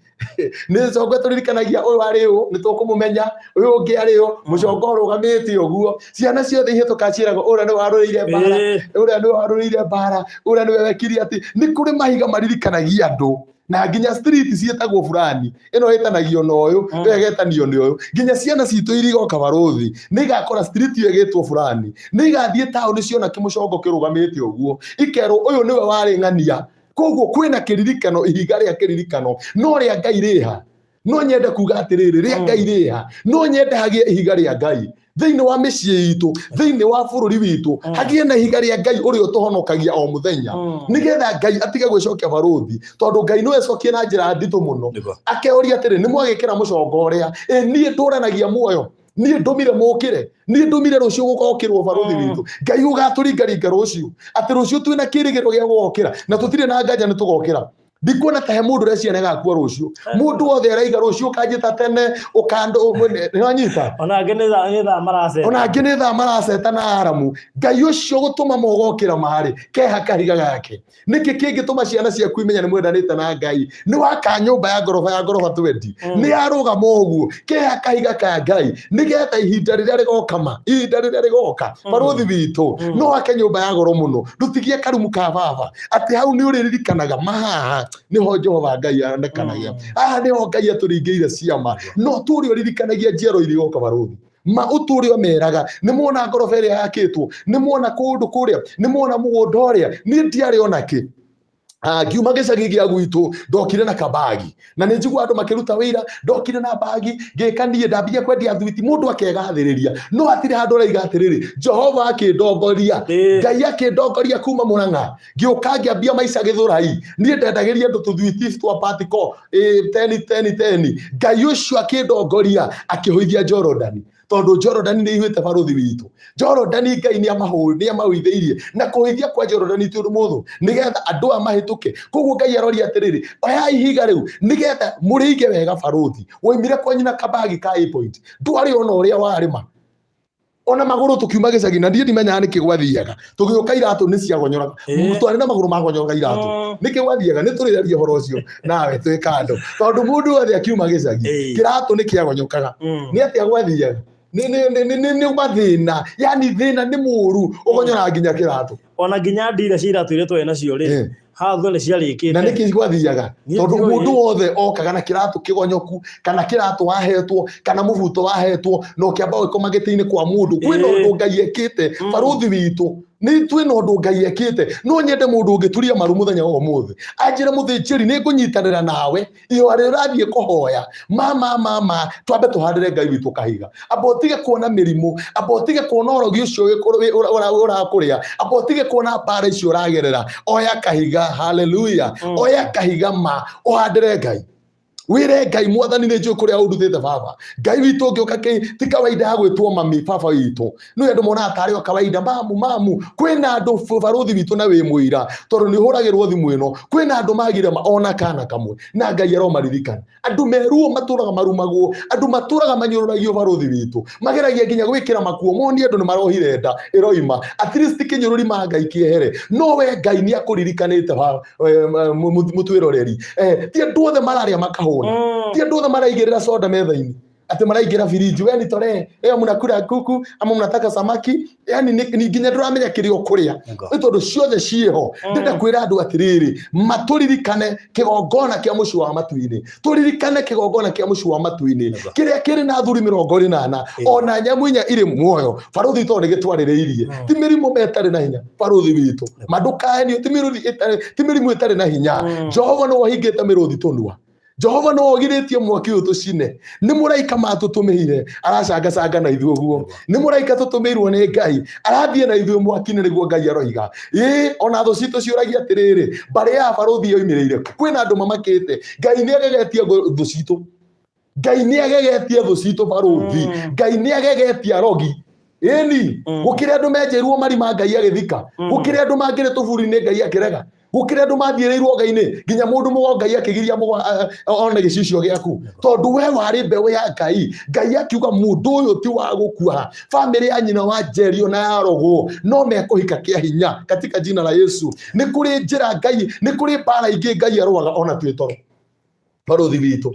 nĩ mĩcongo ĩtũririkanagia ũyũ arĩ ũũ, nĩ tũkũmũmenya, ũyũ ũngĩ arĩ ũũ, mũcongo ũrũgamĩte ũguo, ciana ciothe ihĩtũka ciĩragwo ũrĩa nĩ warũĩire mbara, ũrĩa nĩ warũĩire mbara, ũrĩa nĩwe wekire atĩ. Nĩ kũrĩ mahiga maririkanagia andũ, na nginya street ciĩtagwo fulani, ĩno ĩtanagio na ũyũ, ĩyo ĩgetanio nĩ ũyũ. Nginya ciana citũ iria igoka barũthi nĩ igakora street ĩyo ĩgĩtwo fulani, nĩ igathiĩ taũni ciona kĩmũcongo kĩrũgamĩte ũguo, ikerwo ũyũ nĩwe warĩ ng'ania. Koguo kwĩna kĩririkano, ihiga rĩa kĩririkano, no rĩa Ngai rĩha. No nyende kuga atĩrĩrĩ, rĩa Ngai rĩha. No nyende hagĩe ihiga rĩa Ngai thĩinĩ wa mĩciĩ itũ, thĩinĩ wa bũrũri witũ, hagĩe na ihiga rĩa Ngai ũrĩa ũtũhonokagia o mũthenya, nĩgetha Ngai atige gwĩcokia barũthi, tondũ Ngai no ecokie na njĩra nditũ mũno. Akeũria atĩrĩ, nĩ mwagĩkĩra mũcongo ũrĩa ĩ niĩ ndũranagia muoyo, niĩ ndũmire mũkĩre, niĩ ndũmire rũciũ gũgokĩrwo barũthi witũ. Ngai ũgatũringaringa rũciũ atĩ rũciũ twĩna kĩrĩgĩrĩro gĩa gũgokĩra, na tũtirĩ na nganja nĩ tũgokĩra. Ndikuona ta he mũndũ ũreciria nĩ agakua rũciũ. Mũndũ wothe araiga rũciũ ũkanjĩta tene, ũkandũ nĩwanyita. Ona angĩ nĩ thaa maraceta. Ona angĩ nĩ thaa maraceta na aramu. Ngai ũcio gũtũma mogokĩra marĩ keha kahiga gake. Nĩkĩ kĩngĩtũma ciana ciaku imenya nĩ mwendanĩte na Ngai? Nĩ waka nyũmba ya ngoroba ya ngoroba 20, nĩ yarũgama ũguo, keha kahiga ka Ngai, nĩgetha ihinda rĩrĩa rĩgoka ma, ihinda rĩrĩa rĩgoka, barũthi witũ, no ake nyũmba ya goro mũno, ndũtigie karumu ka baba, atĩ hau nĩ ũrĩririkanaga ma haha nĩho Jehova Ngai onekanagia, haha nĩho Ngai atũringĩire ciama. No tũrĩ ũririkanagia njiaro iria igoka barũthi, ma ũtũre ũmeraga nĩ mwona ngoroba ĩrĩa yakĩtwo, nĩ mwona kũndũ kũrĩa, nĩ mwona mũgũnda ũrĩa. Niĩ ndiarĩ ona kĩ. Ngiuma gĩcagi gĩa gwitũ, ndokire na kabagi, na nĩ njigua andũ makĩruta wĩira, ndokire na bagi ngĩka niĩ ndambirie kwendia thwiti, mũndũ akegathĩrĩria, no hatirĩ handũ ũraiga atĩrĩrĩ, Jehova akĩndongoria, Ngai akĩndongoria kuma Mũrang'a, ngĩũka ngĩambia maica Gĩthũrai, niĩ ndendagĩria andũ tũthwiti twa patiko teni teni teni. Ngai ũcio akĩndongoria akĩhũithia Jorodani, tondũ Jorodani nĩ ihuĩte barũthi witũ. Jorodani Ngai nĩ amahũithĩirie, na kũhũithia kwa Jorodani ti ũndũ mũhũthũ, nĩgetha andũ aya mahĩtũke. Koguo Ngai aroria atĩrĩrĩ, oyai ihiga rĩu nĩgetha mũrĩige wega barũthi. Woimire kwanyu na kabagi ka A point, ndwarĩ ona ũrĩa warĩma ona magũrũ. Tũkiuma gĩcagi na niĩ ndimenyaga nĩkĩ gwathiaga, tũgĩũka iratũ nĩ ciagonyoraga, twarĩ na magũrũ magonyoraga iratũ. Nĩkĩ gwathiaga? Nĩ tũrĩaria ũhoro ũcio nawe twĩ kando, tondũ mũndũ wothe akiuma gĩcagi kĩratũ nĩ kĩagonyokaga. Nĩ atĩa gwathiaga? Nĩ mathĩna, yani thĩna nĩ mũru ũgonyora nginya kĩratũ. Ona nginya ndira cia iratũ iria twarĩ nacio rĩ, haha nĩ ciarĩkĩte. Na nĩkĩ gwathiaga? Tondũ mũndũ wothe okaga na kĩratũ kĩgonyoku, kana kĩratũ wahetwo, kana mũbuto wahetwo, na ũkĩamba ũgĩkoma gĩtĩ-inĩ kwa mũndũ. Kwĩna ũndũ Ngai ekĩte, barũthi witũ, nĩ twĩna ũndũ Ngai ekĩte. No nyende mũndũ ũngĩturia maru mũthenya wa ũmũthĩ anjĩre, mũthĩnjĩri, nĩ ngũnyitanĩra nawe ihoya rĩrĩa ũrathiĩ kũhoya, ma ma ma twambe tũhandĩre Ngai witũ kahiga. Amba ũtige kuona mĩrimũ, amba ũtige kuona ũrogi ũcio ũrakũrĩa, amba ũtige kuona mbara icio ũragerera. Oya kahiga, haleluya, oya kahiga ma ũhandĩre Ngai, wĩre Ngai, Mwathani, nĩ njũĩ kũrĩa ũndutĩte. Baba Ngai witũ, ũngĩũka kĩ ti kawaida ya gwĩtwo mami. Baba witũ, nĩ andũ monaga tarĩ o kawaida, mamu mamu. Kwĩna andũ, barũthi witũ, na wĩ mũira tondũ nĩ ũhũragĩrwo thimũ ĩno, kwĩna andũ magire ma ona kana kamwe, na Ngai aromaririkana. Andũ meruo matũraga marumagwo, andũ matũraga manyũrũragio, barũthi witũ, mageragia nginya gwĩkĩra makuo monie andũ nĩ marohire nda ĩroima, at least kĩnyũrũri ma Ngai kĩehere. No we Ngai nĩ akũririkanĩte mũtwĩroreri. Ti andũ othe mararĩa makahũna, ti andũ othe maraigĩrĩra soda metha-inĩ, atĩ maraingĩra firiji, we nitolee leo mnakula kuku ama mnataka samaki, yani ni nginya ndũramenya kĩrĩa ũkũrĩa, nĩ tondũ ciothe ciĩho. Ndĩrenda kwĩra andũ atĩrĩrĩ, matũririkane kĩgongona kĩa mũciĩ wa matu-inĩ, tũririkane kĩgongona kĩa mũciĩ wa matu-inĩ kĩrĩa kĩrĩ na athuri 80 ona nyamũ 4 irĩ muoyo, barũthi, tondũ nĩ gĩtwarĩrĩirie. Ti mĩrimũ ĩtarĩ na hinya, barũthi witũ, mandũkahenio, ti mĩrũthi ĩtarĩ, ti mĩrimũ ĩtarĩ na hinya. Jehova nĩwe ũhingĩte mĩrũthi tũnua. Jehova nĩwe ũgirĩtie mwaki ũyũ tũcine. Nĩ mũraika matũtũmĩire aracangacanga na ithuĩ ũguo. Nĩ mũraika tũtũmĩirwo nĩ Ngai arathiĩ na ithuĩ mwaki-inĩ nĩguo Ngai aroiga. Ĩĩ ona thũ citũ ciũragia atĩrĩrĩ, mbarĩ ya barũthi yoimĩrĩire kũ? Kwĩna andũ mamakĩte. Ngai nĩ agegetie thũ citũ. Ngai nĩ agegetie thũ citũ barũthi. Ngai nĩ agegetie arogi. Ĩni, gũkĩrĩ andũ menjeirwo marima Ngai agĩthika. Gũkĩrĩ andũ mangĩrĩ tũburi-inĩ Ngai akĩrega. Gũkĩrĩ andũ mathiĩrĩirwo Ngai-inĩ nginya mũndũ mũgo Ngai akĩgiria mũgo one gĩcicio gĩaku. Tondũ we warĩ mbeũ ya Ngai. Ngai akiuga mũndũ ũyũ ti wa gũkua. Bamĩrĩ ya nyina wa Njerio na yarogwo no mekũhika kĩa hinya katika jina la Yesu. Nĩ kũrĩ njĩra Ngai, nĩ kũrĩ mbara ingĩ Ngai arũaga ona twĩ toro. Barũthi witũ.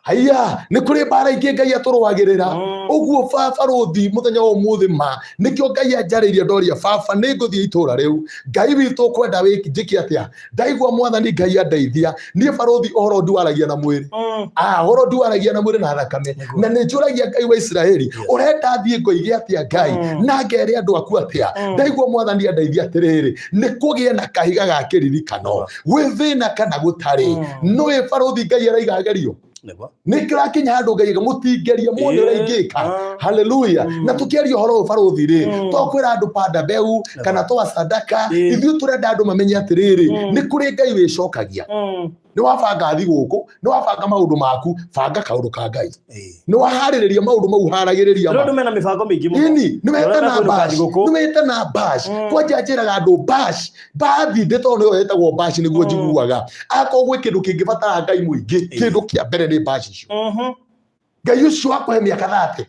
Haiya, nĩ kũrĩ mbara ingĩ Ngai atũrũagĩrĩra. Ũguo barũthi mũthenya wa ũmũthĩ ma, nĩkĩo Ngai anjarĩirie ndoria baba nĩ ngũthiĩ itũra rĩu. Ngai witũ ũkwenda njĩke atĩa? Ndaigua mwathani Ngai andeithia. Niĩ barũthi ũhoro ndiwaragia na mwĩrĩ. Ũhoro ndiwaragia na mwĩrĩ na thakame. Na nĩ njũragia Ngai wa Isiraeli, ũrenda thiĩ ngoige atĩa Ngai? Na ngere andũ aku atĩa? Ndaigua mwathani andeithia atĩrĩrĩ, nĩ kũgĩe na kahiga ga kĩririkano. Gwĩ thĩna kana gũtarĩ. Nũĩ barũthi Ngai araiga gerio. Nĩ kĩrakinya handũ Ngai aiga mũtingerie muone ũrĩa ingĩka. Haleluya. Na tũkĩaria ũhoro ũyũ barũthi rĩ, to kwĩra andũ panda mbeu kana twa sadaka, ithuĩ tũrenda andũ mamenye atĩrĩrĩ, nĩ kũrĩ Ngai wĩcokagia. Nĩ wabanga thigũkũ, nĩ wabanga maũndũ maku, banga kaũndũ ka Ngai. Nĩ waharĩrĩria maũndũ mau haragĩrĩria ma. Andũ mena mĩbango mĩingĩ mũno. Ĩni, nĩ weta na Ũrenda bash, thigũkũ. nĩ weta na bash. Kwanja njĩraga andũ bash, birthday tondũ nĩyo ĩtagwo bash nĩguo njiguaga. Akorwo gwĩ kĩndũ kĩngĩbatara Ngai mũingĩ, kĩndũ kĩa mbere nĩ bash icio. Ngai ũcio akũhe mĩaka 30.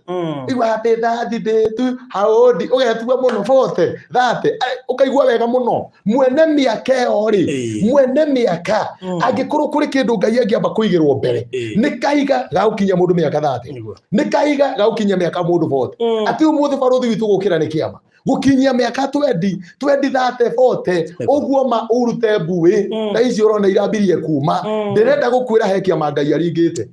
Igua happy birthday to haũndi, ũgetua mũno 40, 30, ũkaigua wega mũno. Mwene mĩaka ĩyo rĩ, mwene mĩaka, angĩkorwo kũrĩ kĩndũ Ngai angĩamba kũigĩrwo mbere, nĩ kahiga ga gũkinyia mũndũ mĩaka 30. Nĩ kahiga ga gũkinyia mĩaka mũndũ 40. Atĩ ũmũthĩ barũthi witũ gũkĩra nĩ kĩama. Gũkinyia mĩaka 20, 20, 30, 40, ũguo ma ũrute mbuĩ, ta ici ũrona irambirie kuma. Ndĩrenda gũkwĩra he kĩama Ngai aringĩte.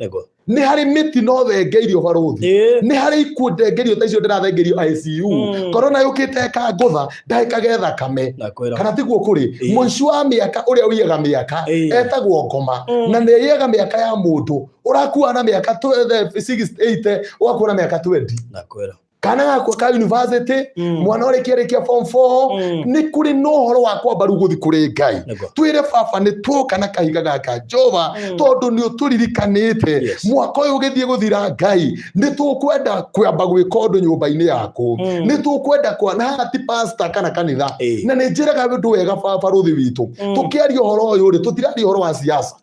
Nĩ harĩ mĩtino thengeirio barũthi. Nĩ harĩ ikuũ ndengerio ta icio ndĩrathengerio ICU. Corona yũkĩte ĩkangũtha, ndagĩka thakame. Kana tiguo kũrĩ? Mũici wa mĩaka ũrĩa ũiyaga mĩaka etagwo ngoma. Na nĩ aiyaga mĩaka ya mũndũ. Ũrakua na mĩaka 68, ũgakua na mĩaka 20. Kana gakua ka university, mwana ũrĩkia rĩkia form 4, nĩ kũrĩ na ũhoro wa kwamba rĩu gũthiĩ kũrĩ Ngai. Twĩre baba nĩ tuoka na kahiga gaka Jehova, tondũ nĩ ũtũririkanĩte. Mwaka ũyũ ũgĩthiĩ gũthira Ngai, nĩ tũkwenda kwamba gwĩka ũndũ nyũmba-inĩ yaku. Nĩ tũkwenda kwa, na haha ti pastor kana kanitha. Na nĩ njĩraga ũndũ wega barũthi witũ. Tũkĩaria ũhoro ũyũ rĩ, tũtiraria ũhoro wa siasa.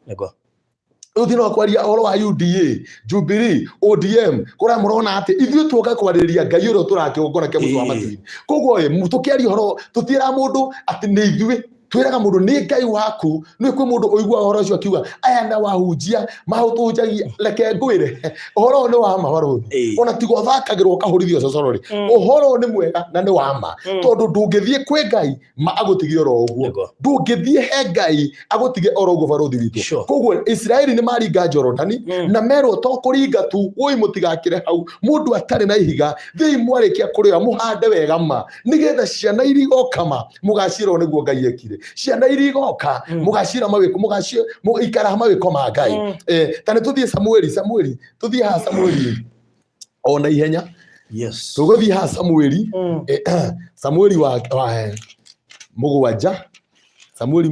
Rĩu thĩna wa kwaria ũhoro wa UDA, Jubilee, ODM, kũrĩa mũrona atĩ ithuĩ tuoka kwarĩrĩria Ngai ũrĩa ũtũrakĩgongona kĩa mũtĩ wa matu-inĩ. Koguo ĩ, tũkĩaria ũhoro tũtiĩraga mũndũ atĩ nĩ ithuĩ, twĩraga mũndũ nĩ Ngai waku. Nĩ kwĩ mũndũ ũiguaga ũhoro ũcio akiuga aya na wahunjia mahũtũnjagia, reke ngwĩre ũhoro ũyũ nĩ wa ma barũthi. Ona tiga ũthakagĩrwo ũkahũrithio cocoro rĩ, ũhoro ũyũ nĩ mwega na nĩ wa ma, tondũ ndũngĩthiĩ kwĩ Ngai ma agũtige oro ũguo. Ndũngĩthiĩ he Ngai agũtige oro ũguo barũthi witũ. Koguo Isiraeli nĩ maringa Jorodani na merwo to kũringa tu, woi mũtigakĩre hau, mũndũ atarĩ na ihiga, thiĩi mwarĩkia kũrĩoya mũhande wega ma, nĩgetha ciana iria igoka ma mũgacirwo nĩguo Ngai ekire. Ciana iria igoka mũgacira mawĩko, mũgaikara mawĩko ma Ngai. Ta nĩ tũthiĩ Samueli, Samueli, tũthiĩ haha Samueli o na ihenya. Tũgũthiĩ haha Samueli, Samueli wa mũgwanja, Samueli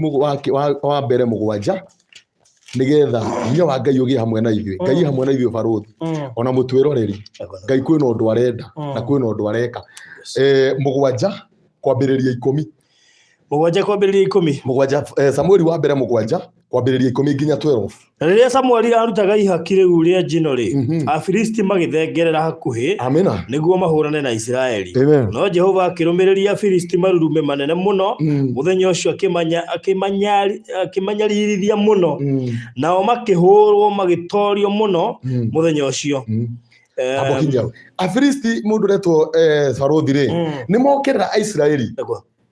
wa mbere mũgwanja, nĩgetha hinya wa Ngai ũgĩe hamwe na ithuĩ. Ngai hamwe na ithuĩ barũthi, ona mũtwĩroreri. Ngai kwĩna ũndũ arenda na kwĩna ũndũ areka. Mũgwanja kwambĩrĩria 10. Mũgwanja kwambĩrĩria 10. Mũgwanja, Samueli wa mbere mũgwanja kwambĩrĩria 10 nginya 12. Na rĩrĩa Samueli aarutaga ihaki rĩu rĩa njino rĩ, Afilisti magĩthengerera hakuhĩ Amina. nĩguo mahũrane na Isiraeli. Amen. No Jehova akĩrũmĩrĩria Afilisti marurume manene mũno, mũthenya ũcio akĩmanyaririthia mũno, nao makĩhũrwo magĩtoorio mũno mũthenya ũcio. Amba ũkinye hau. Afilisti mũndũ ũretwo Barũthi rĩ, nĩ mokĩrĩra Aisiraeli.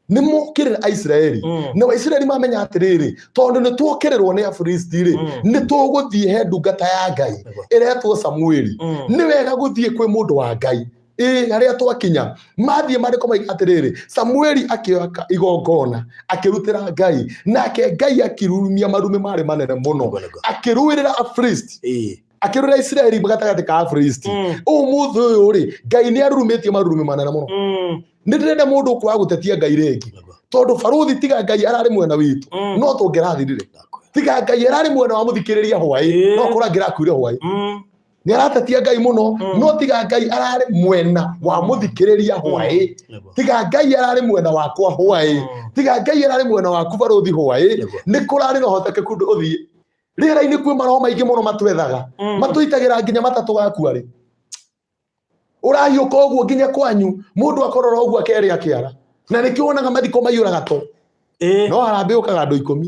Nĩ mokĩrĩra Aisiraeli. Na Aisiraeli mamenya atĩrĩrĩ, tondũ nĩ tuokĩrĩrwo nĩ Afilisti rĩ, nĩ tũgũthiĩ he ndungata ya Ngai ĩretwo Samueli. Nĩ wega gũthiĩ kwĩ mũndũ wa Ngai. Ĩ harĩa twakinya mathiĩ maandĩko maiga atĩrĩrĩ, Samueli akĩoka igongona akĩrutĩra Ngai, nake Ngai akĩrurumia marume marĩ manene mũno, Nĩguo, nĩguo. akĩrũĩrĩra Afilisti, Ĩĩ. akĩrũĩrĩra Isiraeli gatagatĩ ka Afilisti. Ũmũthĩ ũyũ rĩ, Ngai nĩ arurumĩtie marurume manene mũno. Nĩ ndĩrenda mũndũ ũkwaga gũtetia Ngai rĩngĩ, Nĩguo. tondũ barũthi tiga Ngai ararĩ mwena witũ, no tũngĩrathirire. Tiga Ngai ararĩ mwena wa mũthikĩrĩria hwaĩ, no korwo angĩrakuire hwaĩ. Nĩ aratetia Ngai mũno, no tiga Ngai ararĩ mwena wa mũthikĩrĩria hwaĩ, Nĩguo. tiga Ngai ararĩ mwena wakwa hwaĩ, tiga Ngai ararĩ mwena waku barũthi hwaĩ, Nĩguo. nĩ kũrarĩ na ũhotekeku ũthiĩ rĩera-inĩ. Kwĩ maroho maingĩ mũno matwethaga, matũitagĩra nginya matatũ gakua rĩ, ũrahiũka ũguo nginya kwanyu, mũndũ akorora ũguo akerĩa kĩara, na nĩkĩo wonaga mathiko maiyũraga to. No harambĩ ũkaga andũ 10,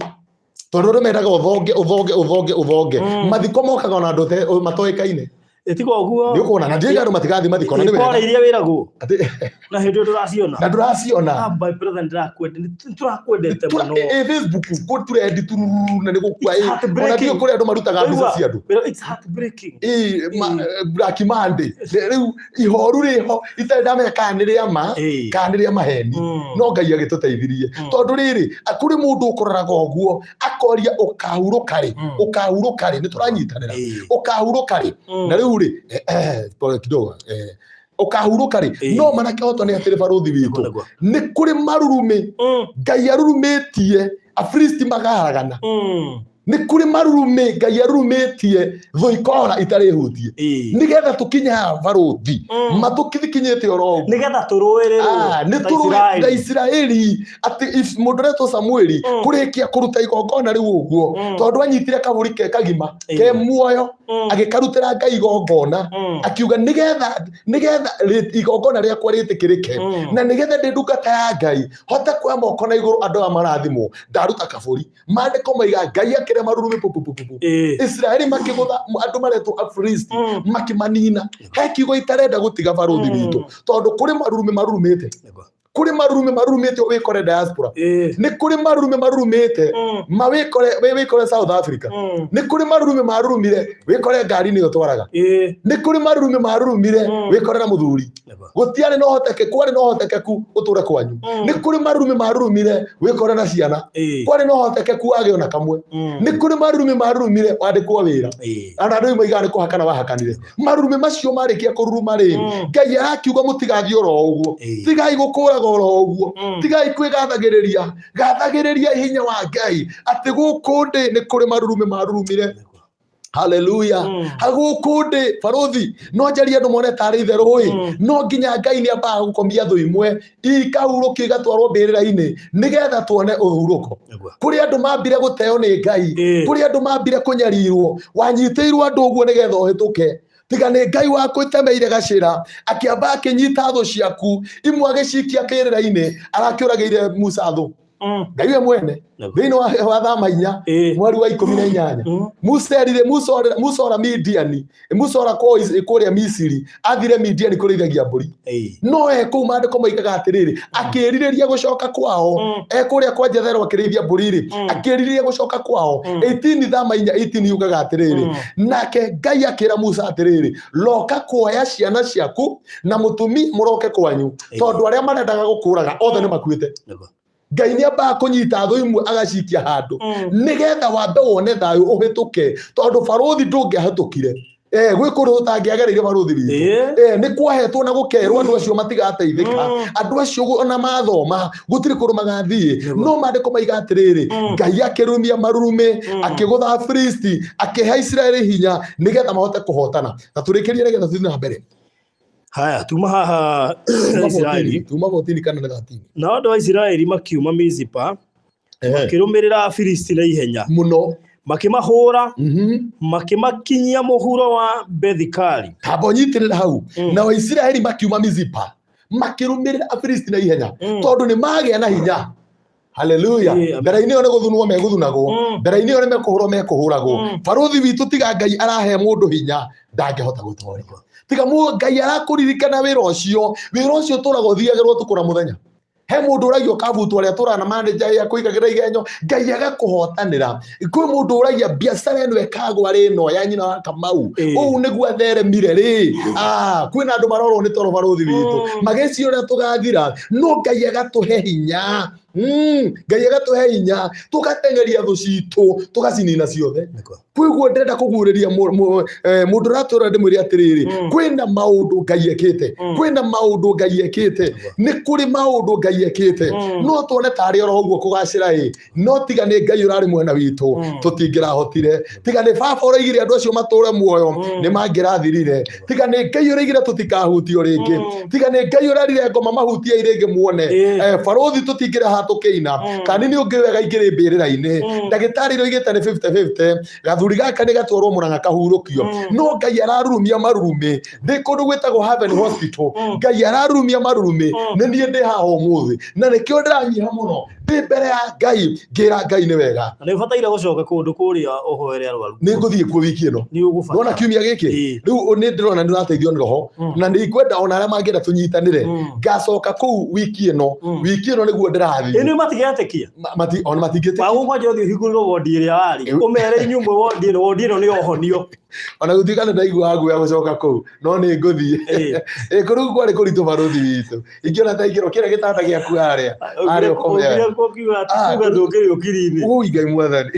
tondũ andũ mendaga ũthonge ũthonge ũthonge ũthonge. Mathiko mokaga ona andũ matoĩkaine. Ĩtiga ũguo. Nĩ ũkuona na ndiũĩ andũ matigathiĩ mathiko na nĩ Pole wega. iria wĩragwo Atĩ- na hĩndĩ ĩyo ndũraciona. Na ndũraciona. Ah, my brother, nĩtũrakwendete mũno. Ĩ Facebook kũ trend tururu na nĩ gũkua. It's Ĩ, ona heartbreaking. ndiũĩ kũrĩa andũ marutaga mbica Waigua? cia andũ. Wĩra- It's heartbreaking. Ĩ, Black Monday rĩu ihoru rĩho itarĩ ndamenya kana nĩ rĩa ma kana nĩ rĩa maheni. No Ngai agĩtũteithirie, tondũ rĩrĩ, kũrĩ mũndũ ũkũroraga ũguo akoria ũkahurũka rĩ, ũkahurũka rĩ, nĩ tũranyitanĩra, ũkahurũka rĩ. Na rĩu rĩ, pole kidogo, ũkahurũka rĩ. No mana kĩhoto nĩ atĩrĩ, barũthi witũ, Nĩguo. nĩ kũrĩ marurumĩ Ngai arurumĩtie Afilisti makaragana. Nĩ kũrĩ marurumĩ Ngai arurumĩtie thũ ikora itarĩ hutie, nĩgetha tũkinye haha barũthi. Matũkinyĩte oro ũguo. Nĩgetha tũrũĩrĩrwo. Ah, nĩ ta tũrũĩ ta Isiraeli. Isiraeli atĩ mũndũ ũretwo Samueli kũrĩkia kũruta igongona rĩu ũguo, tondũ anyitire kabũri ke kagima, ke muoyo, agĩkarutĩra Ngai igongona, akiuga nĩgetha igongona rĩakwa rĩtĩkĩrĩke, na nĩgetha ndĩ ndungata ya Ngai hote kuoya moko na igũrũ andũ aya marathimwo, ndaruta kabũri. Maandĩko maiga Ngai akĩrema marurumĩ pu, pu, pu, pu, pu. Isiraeli makĩgũtha andũ maretwo Afilisti, makĩmanina. He kiugo itarenda gũtiga, barũthi witũ, tondũ kũrĩ marurumĩ marurumĩte. Nĩguo. Kũrĩ marurumĩ marurumĩte wĩkore diaspora. Nĩ kũrĩ marurumĩ marurumĩte ma wĩkore wĩkore South Africa. Nĩ kũrĩ marurumĩ marurumire wĩkore ngari-inĩ ĩyo twaraga. Nĩ kũrĩ marurumĩ marurumire wĩkore na mũthuri. Nĩguo. Gũtiarĩ na ũhotekeku, kwarĩ na ũhotekeku ũtũre kwanyu. Nĩ kũrĩ marurumĩ marurumire wĩkore na ciana. Kwarĩ na ũhotekeku wagĩo na kamwe. Nĩ kũrĩ marurumĩ marurumire wandĩkwo wĩra. Ona andũ rĩu maigaga nĩ kũhakana wahakanire. Marurumĩ macio marĩkia kũruruma rĩ, Ngai arakiuga mũtigathiĩ oro ũguo. Tigai gũkũraga oro ũguo. Tigai kwĩgathagĩrĩria, gathagĩrĩria hinya wa Ngai atĩ gũkũ ndĩ nĩ kũrĩ marurumĩ marurumire. Nĩguo. Haleluya. Hagũkũ ndĩ barũthi, no njarie andũ mone tarĩ itherũ ĩ. No nginya Ngai nĩ ambaga gũkomia thũ imwe ikahurũkio, igatwarwo mbĩrĩra-inĩ nĩgetha tuone ũhurũko. Nĩguo. Kũrĩ andũ mambire gũteo nĩ Ngai. Kũrĩ andũ mambire kũnyarirwo, wanyitĩirwo andũ ũguo nĩgetha ũhĩtũke, tiga nĩ Ngai wakũtemeire gacĩra, akĩamba akĩnyita thũ ciaku imwe agĩcikia mbĩrĩra-inĩ. Arakĩũragĩire Musa thũ, Ngai we mwene. Nĩguo. Thĩinĩ wa thama 4, mweri wa 18, Musa erire Musa Musa ora Midiani, Musa ora kũrĩa Misiri, athire Midiani kũrĩithagia mbũri. No e kũu, maandĩko moigaga atĩrĩrĩ, akĩĩrirĩria gũcoka kwao. E kũrĩa kwa Jethero akĩrĩithia mbũri rĩ, akĩĩrirĩria gũcoka kwao. 18, thama 4 18 yugaga atĩrĩrĩ, nake Ngai akĩra Musa atĩrĩrĩ, roka kuoya ciana ciaku na mũtumia mũroke kwanyu, tondũ arĩa marendaga gũkũraga othe nĩ makuĩte. Nĩguo. Ngai nĩ ambaga kũnyita thũ imwe agacikia handũ nĩgetha wambe wone thayũ ũhĩtũke, tondũ barũthi ndũngĩahĩtũkire. Gwĩ kũndũ tũtangĩagereire, barũthi witũ. Nĩ kwahetwo na gũkerwo andũ acio matigateithĩka, andũ acio ona mathoma gũtirĩ kũndũ magathiĩ. Nĩguo. No maandĩko maiga atĩrĩrĩ, Ngai akĩrumia marurumĩ, akĩgũtha Afilisti, akĩhe Isiraeli hinya nĩgetha mahote kũhotana. Na tũrĩkĩrie nĩgetha tũthiĩ na mbere. Haya, tuma haha. Tuma Isiraeli. 14, tuma 14 kana nĩ 13. Nao andũ a Isiraeli makiuma Mizipa, makĩrũmĩrĩra Afilisti na ihenya, Mũno. Makĩmahũũra, makĩmakinyia mũhuro wa Bethikari. Tamba ũnyitĩrĩra hau. Nao Isiraeli makiuma Mizipa makĩrũmĩrĩra Afilisti na ihenya, tondũ nĩ magĩa na hinya. Haleluya. Amen. Mbere-inĩ ĩyo nĩ gũthunwo megũthunagwo. Mbere-inĩ ĩyo nĩ mekũhũrwo mekũhũragwo. Barũthi witũ, tiga Ngai arahe mũndũ hinya, ndangĩhota gũtoria. Tiga Ngai arakũririkana wĩra ũcio, wĩra ũcio ũtũraga ũthiagĩrwo ũtukũ na mũthenya. He mũndũ ũragia ũkabutwo arĩa tũraga na manager ya kũigagĩra igenyo, Ngai agakũhotanĩra. Kwĩ mũndũ ũragia biacara ĩno ĩkagwa rĩ ĩno ya nyina wa Kamau, ũũ nĩguo atheremire rĩ. Ah, kwĩna andũ marorwo nĩ toro barũthi witũ, magĩciria ũrĩa tũgathira, no Ngai agatũhe hinya. Ngai agatũhe hinya tũgateng'eria thũ citũ tũgacinina ciothe. Kwĩguo ndĩrenda kũguũrĩria mũndũ ũratũra ndĩmwĩre atĩrĩrĩ, kwĩna maũndũ Ngai ekĩte, kwĩna maũndũ Ngai ekĩte, nĩ kũrĩ maũndũ Ngai ekĩte. No tuone tarĩ oro ũguo kũgacĩra ĩ, no tiga nĩ Ngai ũrarĩ mwena witũ tũtingĩrahotire. Tiga nĩ baba ũraigire andũ acio matũre muoyo nĩ mangĩrathirire. Tiga nĩ Ngai ũraigire tũtikahutio rĩngĩ. Tiga nĩ Ngai ũrerire ngoma mahutie rĩngĩ muone. Barũthi tũtingĩrĩ haha tũkĩina. Kani nĩ ũngĩ wega ingĩrĩ mbĩrĩra-inĩ. Ndagĩtarĩ nĩoigĩte nĩ 50-50. Gathuri gaka nĩ gatwarwo Mũrang'a kahurũkio. No Ngai ararurumia marurumĩ. Ndĩ kũndũ gwĩtagwo Haven Hospital. Ngai ararurumia marurumĩ. Nĩ niĩ ndĩ haha ũmũthĩ. Na nĩkĩo ndĩranyiha mũno. Ndĩ mbere ya Ngai ngĩra Ngai nĩ wega. Na nĩ ũbataire gũcoka kũndũ kũrĩa ũhoere arwaru. Nĩ ngũthiĩ kuo wiki ĩno. Nĩ ũgũbatara. Ndona kiumia gĩkĩ. Rĩu nĩ ndĩrona nĩ ũrateithio nĩ roho. Na nĩ ngwenda ona arĩa mangĩenda tũnyitanĩre. Ngacoka kũu wiki ĩno. Wiki ĩno nĩguo ndĩrathiĩ. Ĩ nĩ matigetĩkia? Ona matingĩtĩkia. Wagũkwanja ũthiĩ ũhingũrĩrwo wondi ĩrĩa warĩ. Ũmere inyuĩ mwĩ wondi ĩno, wondi ĩno nĩ yohonio. Ona gũtuĩka nĩ ndaiguaga guoya gũcoka kũu, no nĩ ngũthiĩ. Ĩ kũu kwarĩ kũritũ barũthi witũ. Ingĩona ta ingĩrwo kĩrĩa gĩtanda gĩaku harĩa. Harĩa ũkome. Ũkire kuo Ah, kiuga ndũngĩrĩ ũkiri-inĩ. Ui Ngai mwathani.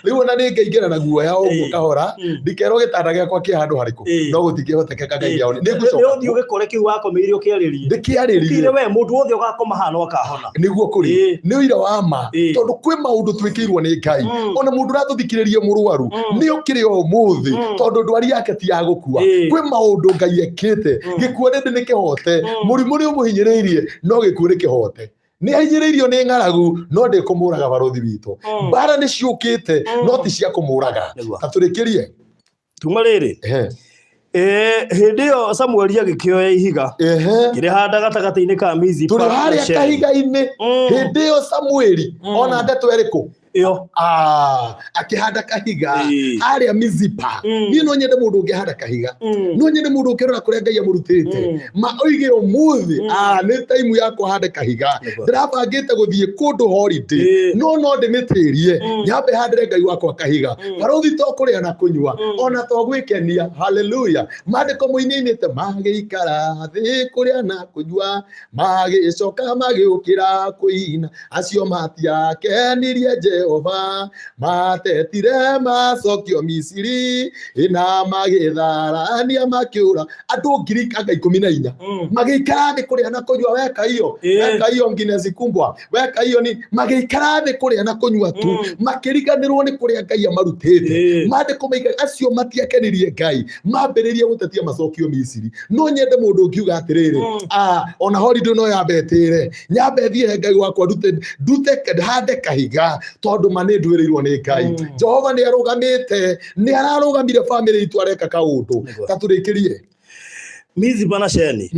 Rĩu ona nĩ ngaingĩra na guoya ũguo kahora, ndikerwo gĩtanda gĩakwa kĩ handũ harĩkũ. No gũtingĩhotekeka Ngai aone. Nĩ Nĩ ngũcoka. ũthiĩ ũgĩkore kĩu wakomeire ũkĩarĩrie. Ndĩkĩarĩrie. Ũkire we mũndũ wothe ũgakoma haha no akahona. Nĩguo kũrĩ. Nĩ ũira wa ma. Tondũ kwĩ maũndũ twĩkĩirwo nĩ Ngai. Ona mũndũ ũratũthikĩrĩria mũrwaru, nĩ okĩrĩ o ũmũthĩ, tondũ ndwari yake ti ya gũkua. Kwĩ maũndũ Ngai ekĩte. Gĩkuũ rĩndĩ nĩ kĩhote. Mũrimũ nĩ ũmũhinyĩrĩirie, no gĩkuũ nĩ kĩhote. Nĩ ahinyĩrĩirio nĩ ng'aragu, no ndĩkũmũraga barũthi witũ. Mbara nĩ ciũkĩte, no ti cia kũmũraga. Nĩguo. Ta tũrĩkĩrie. Tuma rĩrĩ. Hĩndĩ ĩyo Samueli agĩkĩoya ihiga kĩrĩhanda gatagatĩ-inĩ ka Mizipa Tũrĩ na harĩa Sheni. kahiga-inĩ. Hĩndĩ ĩyo Samueli ona ndeto ĩrĩkũ? Ĩyo. Akĩhanda kahiga harĩa Mizipa. Niĩ no nyende mũndũ ũngĩhanda kahiga. No nyende mũndũ ũngĩrora kũrĩa Ngai amũrutĩte. Ma oige ũmũthĩ, nĩ taimu ya kũhanda kahiga. Ndĩrabangĩte gũthiĩ kũndũ holiday. No no ndĩmĩtĩrie. Nyambe handĩre Ngai wakwa kahiga. Barũthi to kũrĩa na kũnyua, ona to gwĩkenia. Hallelujah. Maandĩko moinĩinĩte magĩikara thĩ kũrĩa na kũnyua, magĩcoka magĩũkĩra kũina. Acio matiakenirie Jehova, matetire macokio Misiri, na magĩtharania makĩũra. Andũ ngiri anga 14 magĩikara thĩ kũrĩa na kũnyua, weka iyo, weka iyo nginya zikumbwa, weka iyo ni magĩikara thĩ kũrĩa na kũnyua tu, makĩriganĩrwo nĩ kũrĩa Ngai amarutĩte. Maandĩko maiga acio matiakenirie Ngai, mambĩrĩrie gũtetia macokio Misiri. No nyende mũndũ ũngiuga atĩrĩrĩ, ona holiday no yambe ĩtĩre, nyambe thiĩ he Ngai wakwa, ndute ndute hande kahiga, tondũ ma nĩ ndwĩrĩirwo nĩ Ngai. Jehova nĩ arũgamĩte, nĩ ararũgamire famĩlĩ itũ areka kaũndũ. Ta tũrĩkĩrie. Mizipa na Sheni.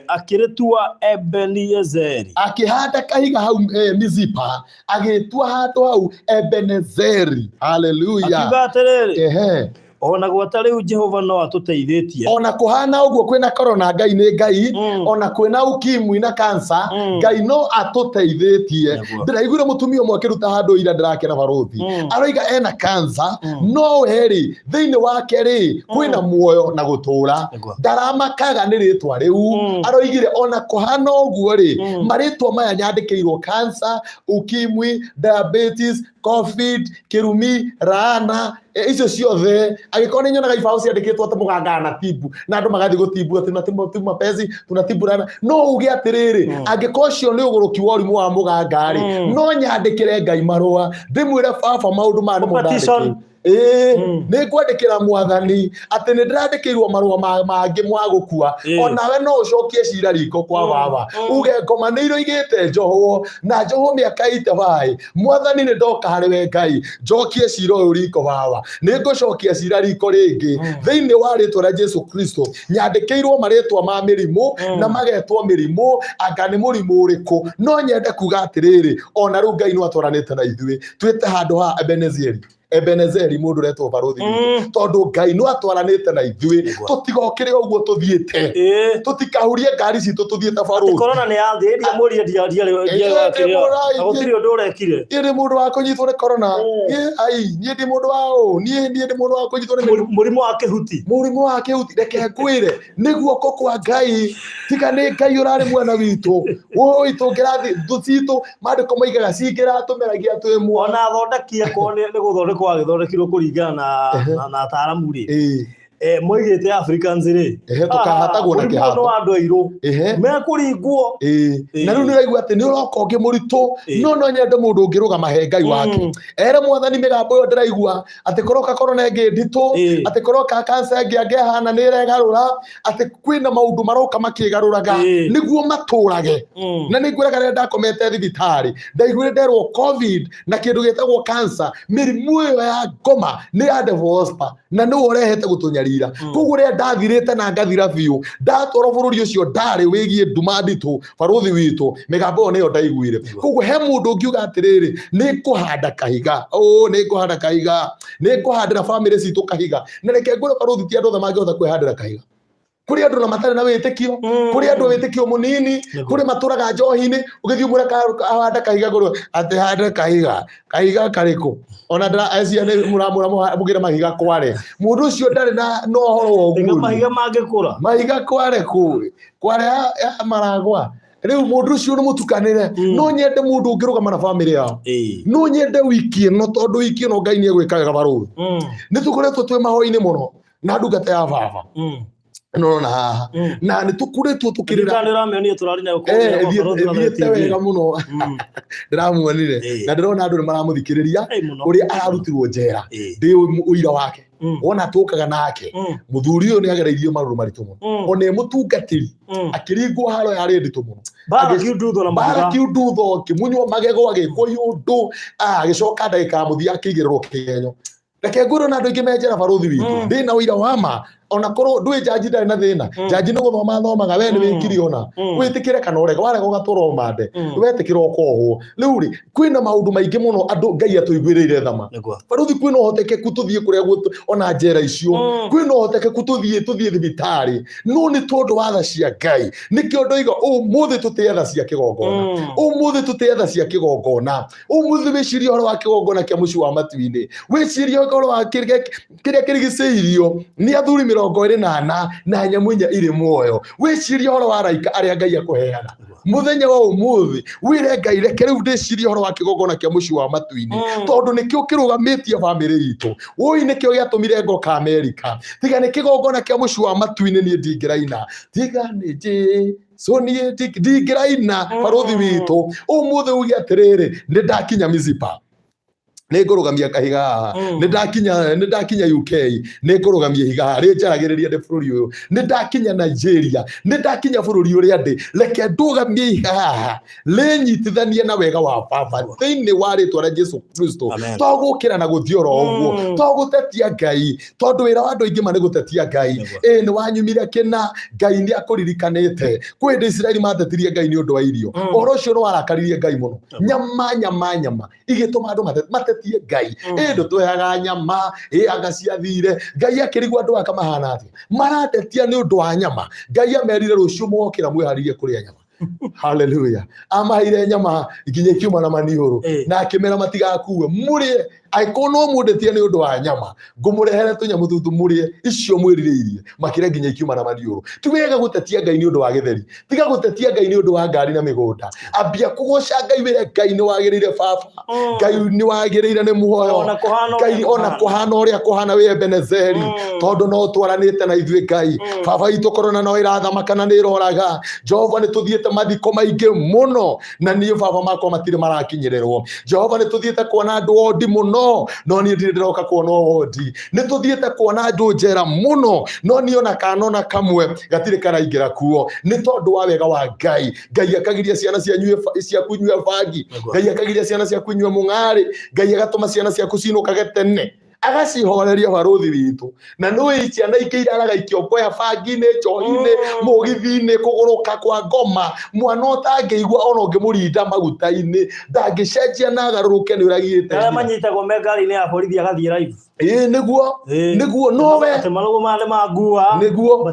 Akĩrĩtua Ebeni-Ezeri. Akĩhanda kahiga hau Mizipa, agĩtua handũ hau Ebenezeri. Haleluya. Akiuga atĩrĩrĩ, Ona gwata rĩu Jehova no atũteithĩtie. Ona kũhana ũguo kwĩna corona, Ngai nĩ Ngai. Ona kwĩna ukimwi na cancer, Ngai no atũteithĩtie. Ndĩraiguire mũtumia ũmwe akĩruta handũ ira, ndĩrakena barũthi. Aroiga ena cancer, no we rĩ, thĩinĩ wake rĩ, kwĩna muoyo na gũtũra. Ndaramakaga nĩ rĩtwa rĩu. Aroigire ona kũhana ũguo rĩ, marĩtwa maya nyandĩkĩirwo cancer, ukimwi, diabetes, covid, kĩrumi, raana, icio ciothe, angĩkorwo nĩ nyonaga ibaũ ciandĩkĩtwo atĩ mũganga anatibu na andũ magathiĩ gũtibu atĩ tunatibu mapenzi, tunatibu rana, no uge atĩrĩrĩ, angĩkorwo ũcio nĩ ũgũrũki wa ũrimũ wa mũganga rĩ, no nyandĩkĩre Ngai marũa ndĩmwĩre baba maũndũ maya nĩmo Petition. ndandĩkĩirwo. Nĩ ngwandĩkĩra mwathani atĩ nĩ ndĩrandĩkĩirwo marũa mangĩ mwa gũkua. Onawe no ũcokie cira riko kwa baba. Uge ngoma nĩ iroigĩte njohwo na njohwo mĩaka itabaĩ. Mwathani nĩ ndoka harĩ we Ngai, njokie cira ũyũ riko baba. Nĩ ngũcokia cira riko rĩngĩ. Thĩinĩ wa rĩtwa rĩa Jesu Kristo, nyandĩkĩirwo marĩtwa ma mĩrimũ na magetwo mĩrimũ, anga nĩ mũrimũ ũrĩkũ. No nyende kuga atĩrĩrĩ, ona rĩu Ngai no atwaranĩte na ithuĩ. Twĩte handũ ha Ebenezeri. Ebenezeri mũndũ ũretwo barũthi witũ. Tondũ Ngai no atwaranĩte na ithuĩ. Nĩguo. Tũtigokĩre ũguo tũthiĩte, tũtikahurie ngari citũ tũthiĩte barũthi. Corona nĩ yathiĩ ĩria mũrie ndia ndia ndia Ĩĩ, mũrai. Na gũtirĩ ũndũ ũrekire. Niĩ ndĩ mũndũ wa kũnyitwo nĩ corona. Niĩ ai, niĩ ndĩ mũndũ wa ũ, niĩ ndĩ mũndũ wa kũnyitwo nĩ mĩrimũ. Mũrimũ wa kĩhuti. Mũrimũ wa kĩhuti, reke ngwĩre, nĩ guoko kwa Ngai, tiga nĩ Ngai ũrarĩ mwena witũ, wũi tũngĩrathi thũ citũ, maandĩko maigaga cingĩratũmeragia twĩ muoyo. Ona athondeki akorwo nĩ gũthondekwo agĩthondekirwo kũringana na ataaramu rĩ, moigĩte Africans rĩ, Ehe, tũkahatagwo na mũrimũ ũyũ kĩhato. nĩ wa andũ airũ mekũringwo. Na rĩu nĩ ũraigua atĩ nĩ ũroka ũngĩ mũritũ, no nyende mũndũ ũngĩrũgama he Ngai wake, ere mwathani mĩgambo ĩyo ndĩraigua atĩ kũroka korona ĩngĩ nditũ, atĩ kũroka kansa ĩngĩ angĩhana nĩ ĩregarũra, atĩ kwĩna maũndũ maroka makĩgarũraga, nĩguo matũrage. Na nĩ ngwĩraga rĩrĩa ndakomete thibitarĩ, ndaiguire nderwo COVID na kĩndũ gĩtagwo cancer, mĩrimũ ĩyo ya ngoma nĩ ya devil worshiper, na nĩwe ũrehete gũtũnyarira. Koguo rĩrĩa ndathirĩte na ngathira biũ, ndatwarwo bũrũri ũcio ndarĩ wĩgiĩ nduma nditũ, barũthi witũ, mĩgambo ĩyo nĩyo ndaiguire. Koguo he mũndũ ũngiuga atĩrĩrĩ, nĩ ngũhanda kahiga, ũ nĩ ngũhanda kahiga, nĩ ngũhandĩra bamĩrĩ citũ kahiga. Na reke ngwĩre barũthi, ti andũ othe mangĩhota kwĩhandĩra kahiga. Kũrĩ andũ na matarĩ na wĩtĩkio, kũrĩ andũ wĩtĩkio mũnini, kũrĩ matũraga njohi-inĩ, ũgĩthiĩ ũmwĩre ahande kahiga kũrĩ atĩ hande kahiga, kahiga karĩkũ? Ona ndĩra ecia nĩ mũramũra mũgĩre mahiga kware. Mũndũ ũcio ndarĩ na ũhoro wa Tiga ũguũrio. Mahiga mangĩkũra. Mahiga kware kũ? Kware ya maragwa. Rĩu mũndũ ũcio nĩ mũtukanĩre. No nyende mũndũ ũngĩrũgama na bamĩrĩ yao. No nyende wiki ĩno, tondũ wiki ĩno Ngai nĩ egwĩka wega barũthi. Nĩ tũkoretwo twĩ mahoya-inĩ mũno na ndungata ya baba ĩno ũrona haha, na nĩ tũkoretwo tũkĩrĩra. Ndikana ũramĩonia tũrarĩ nayo kũrĩa kwa Barũthi wa Ĩthiĩte TV. wega mũno. Ndĩramuonire na ndĩrona andũ nĩ maramũthikĩrĩria Mũno. ũrĩa ararutirwo njera. Ndĩ ũira wake. Wona tũkaga nake, mũthuri ũyũ nĩ agereirio maũndũ maritũ mũno. Ona e mũtungatĩri, akĩringwo haro yarĩ nditũ mũno. Bara kiundutho na Bara mahiga. kiundutho, akĩmunywo magego, agĩkwo iũndũ, agĩcoka ndagĩka ya mũthia akĩigĩrĩrwo kĩgenyo. Reke ngwĩrwo na andũ aingĩ me njera, barũthi witũ. Ndĩ na ũira wa ma, ona korwo ndũĩ njanji ndarĩ na thĩna. Njanji nĩ gũthoma athomaga, we nĩ wĩkire, ona wĩtĩkĩre kana ũrege, warega ũgatwarwo rũmande, wetĩkĩra ũkohwo. Rĩu rĩ, kwĩna maũndũ maingĩ mũno andũ Ngai atũiguĩrĩire thama. Barũthi, kwĩna ũhotekeku tũthiĩ kũrĩa ona njera icio. Kwĩna ũhotekeku tũthiĩ thibitarĩ, no nĩ tondũ wa tha cia Ngai. Nĩkĩo ndoiga ũmũthĩ tũtĩe tha cia kĩgongona. Ũmũthĩ tũtĩe tha cia kĩgongona. Ũmũthĩ wĩcirie ũhoro wa kĩgongona kĩa mũciĩ wa matu-inĩ, wĩcirie ũhoro wa kĩrĩa kĩrigicĩirio nĩ athuri 24 na nyamũ 4 irĩ muoyo, wĩcirie ũhoro wa araika arĩa Ngai akũheaga mũthenya wa ũmũthĩ. Wĩre Ngai, reke rĩu ndĩcirie ũhoro wa kĩgongona kĩa mũciĩ wa matu-inĩ, tondũ nĩkĩo kĩrũgamĩtie bamĩrĩ itũ. Wũi, nĩkĩo gĩatũmire ngoka Amerika. Tiga nĩ kĩgongona kĩa mũciĩ wa matu-inĩ, niĩ ndingĩraina. Tiga nĩ Jesu, niĩ ndingĩraina. Barũthi witũ, ũmũthĩ uge atĩrĩrĩ, nĩ ndakinya Mizipa, nĩ ngũrũgamia kahiga haha. Nĩ ndakinya UK, nĩ ngũrũgamia ihiga haha rĩnjaragĩrĩria ndĩ bũrũri ũyũ. Nĩ ndakinya Nigeria, nĩ ndakinya bũrũri ũrĩa ndĩ, reke ndũgamie ihiga haha rĩnyitithanie na wega wa baba thĩinĩ wa rĩtwa rĩa Jesu Kristo. Amen. To gũkĩra na gũthiĩ oro ũguo, to gũtetia Ngai, tondũ wĩra wa andũ aingĩ ma nĩ gũtetia Ngai. Ĩ nĩ wanyumire kĩna, Ngai nĩ akũririkanĩte. Kwĩ hĩndĩ Isiraeli matetirie Ngai nĩ ũndũ wa irio. Ũhoro ũcio nĩ warakaririe Ngai mũno. Nyama, nyama, nyama igĩtũma andũ matetie Ngai. Ĩ ndũtũheaga nyama, ĩ anga ciathire. Ngai akĩrigwo andũ aka mahana atĩa, maratetia nĩ ũndũ wa nyama. Ngai amerire, rũciũ mũgokĩra mwĩharĩrie kũrĩa nyama. Haleluya! Amaheire nyama nginya ikiuma na maniũrũ. Na akĩmera matigakue, mũrĩe. Angĩkorwo no mũndetie nĩ ũndũ wa nyama, ngũmũrehere tũnyamũ tũtũ mũrĩe icio mwĩrirĩirie. Makĩrĩa nginya ikiuma na maniũrũ. Ti wega gũtetia Ngai nĩ ũndũ wa gĩtheri. Tiga gũtetia Ngai nĩ ũndũ wa ngari na mĩgũnda. Ambia kũgoca Ngai, wĩre Ngai nĩ wagĩrĩire. Baba, Ngai nĩ wagĩrĩire nĩ muoyo. Ona kũhana ũrĩa Ngai, ona kũhana. Kũhana ũrĩa kũhana, wĩ Ebenezeri, tondũ no twaranĩte na ithuĩ. Ngai baba itũ, korona no ĩrathamaka na nĩ ĩroraga. Jehova, nĩ tũthiĩte mathiko maingĩ mũno na niĩ baba makwa matirĩ marakinyĩrĩrwo. Jehova, nĩ tũthiĩte kuona andũ ondi mũno, no niĩ ndirĩ ndĩroka kuona wondi. Nĩ tũthiĩte kuona andũ njera mũno, no niĩ ona kana ona kamwe gatirĩ karaingĩra kuo, nĩ tondũ wa wega wa Ngai. Ngai akagiria ciana ciaku inyue bangi. Ngai akagiria ciana ciaku inyue mũng'arĩ. Ngai agatũma ciana ciaku cinũkage tene. Agacihoreria barũthi witũ. Na nĩũĩ ciana ingĩ iraraga ikĩongoya bangi-inĩ, njohi-inĩ, mũgithi-inĩ, kũgũrũka kwa ngoma. Mwana ũtangĩigua ona ũngĩmũrinda maguta-inĩ, ndangĩcenjia na agarũrũke nĩ ũragiĩte Arĩa nyina. manyitagwo me ngari-inĩ ya borithi agathiĩ live. Ĩĩ nĩguo, nĩguo, nowe. Atĩ marũgũ maya nĩ mangua. Nĩguo.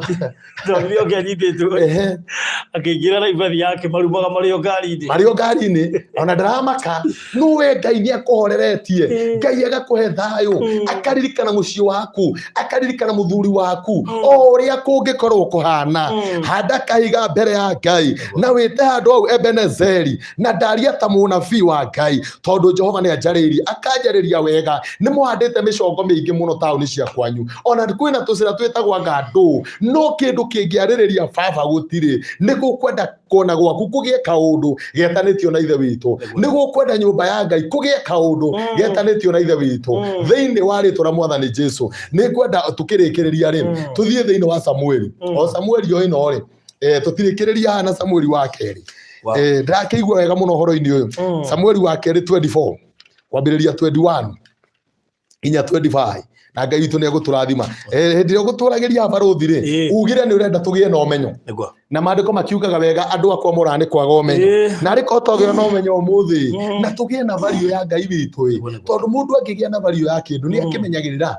Tondũ nĩ ũngĩ anyitĩtwo. Akĩingĩra live athiaga akĩmarumaga marĩ o ngari-inĩ. Marĩ o ngari-inĩ, ona ndaramaka. Nũwe Ngai nĩ akũhoreretie. Ngai agakũhe thayũ, akaririkana mũciĩ waku, akaririkana mũthuri waku, o ũrĩa kũngĩkorwo kũhana. Handa kahiga mbere ya Ngai na wĩte handũ hau Ebenezeri, na ndaria ta mũnabii wa Ngai, tondũ Jehova nĩ anjarĩirie, akanjarĩria wega. Nĩ mũhandĩte mĩcongo mĩingĩ mũno taũni cia kwanyu, ona kwĩna tũcĩra twĩtagwo ngandũ, no kĩndũ kĩngĩarĩrĩria baba gũtirĩ. Nĩ gũkwenda kona gwaku kũgĩe kaũndũ getanĩtio na Ithe witũ, nĩ gũkwenda nyũmba ya Ngai kũgĩe kaũndũ getanĩtio na Ithe witũ. Thĩinĩ wa rĩtwa rĩa Mwathani Jesu, nĩ ngwenda tũkĩrĩkĩrĩria rĩ, tũthiĩ thĩinĩ wa Samueli, o Samueli o ĩno rĩ, tũtirĩkĩrĩria haha na Samueli wa kerĩ. Ndĩrakĩigua wega mũno ũhoro-inĩ ũyũ. Samueli wa kerĩ 24 kwambĩrĩria 21 nginya 25, na Ngai witũ nĩ egũtũrathima. Hĩndĩ ĩrĩa ũgũtũragĩria barũthi rĩ, ugire nĩ ũrenda tũgĩe na ũmenyo. Na maandĩko makiugaga wega andũ akwa moraga nĩ kwaga ũmenyo. Na arĩ korwo twagĩa na ũmenyo ũmũthĩ, na tũgĩe na value ya Ngai witũ ĩ, tondũ mũndũ angĩgĩa na value ya kĩndũ nĩ akĩmenyagĩrĩra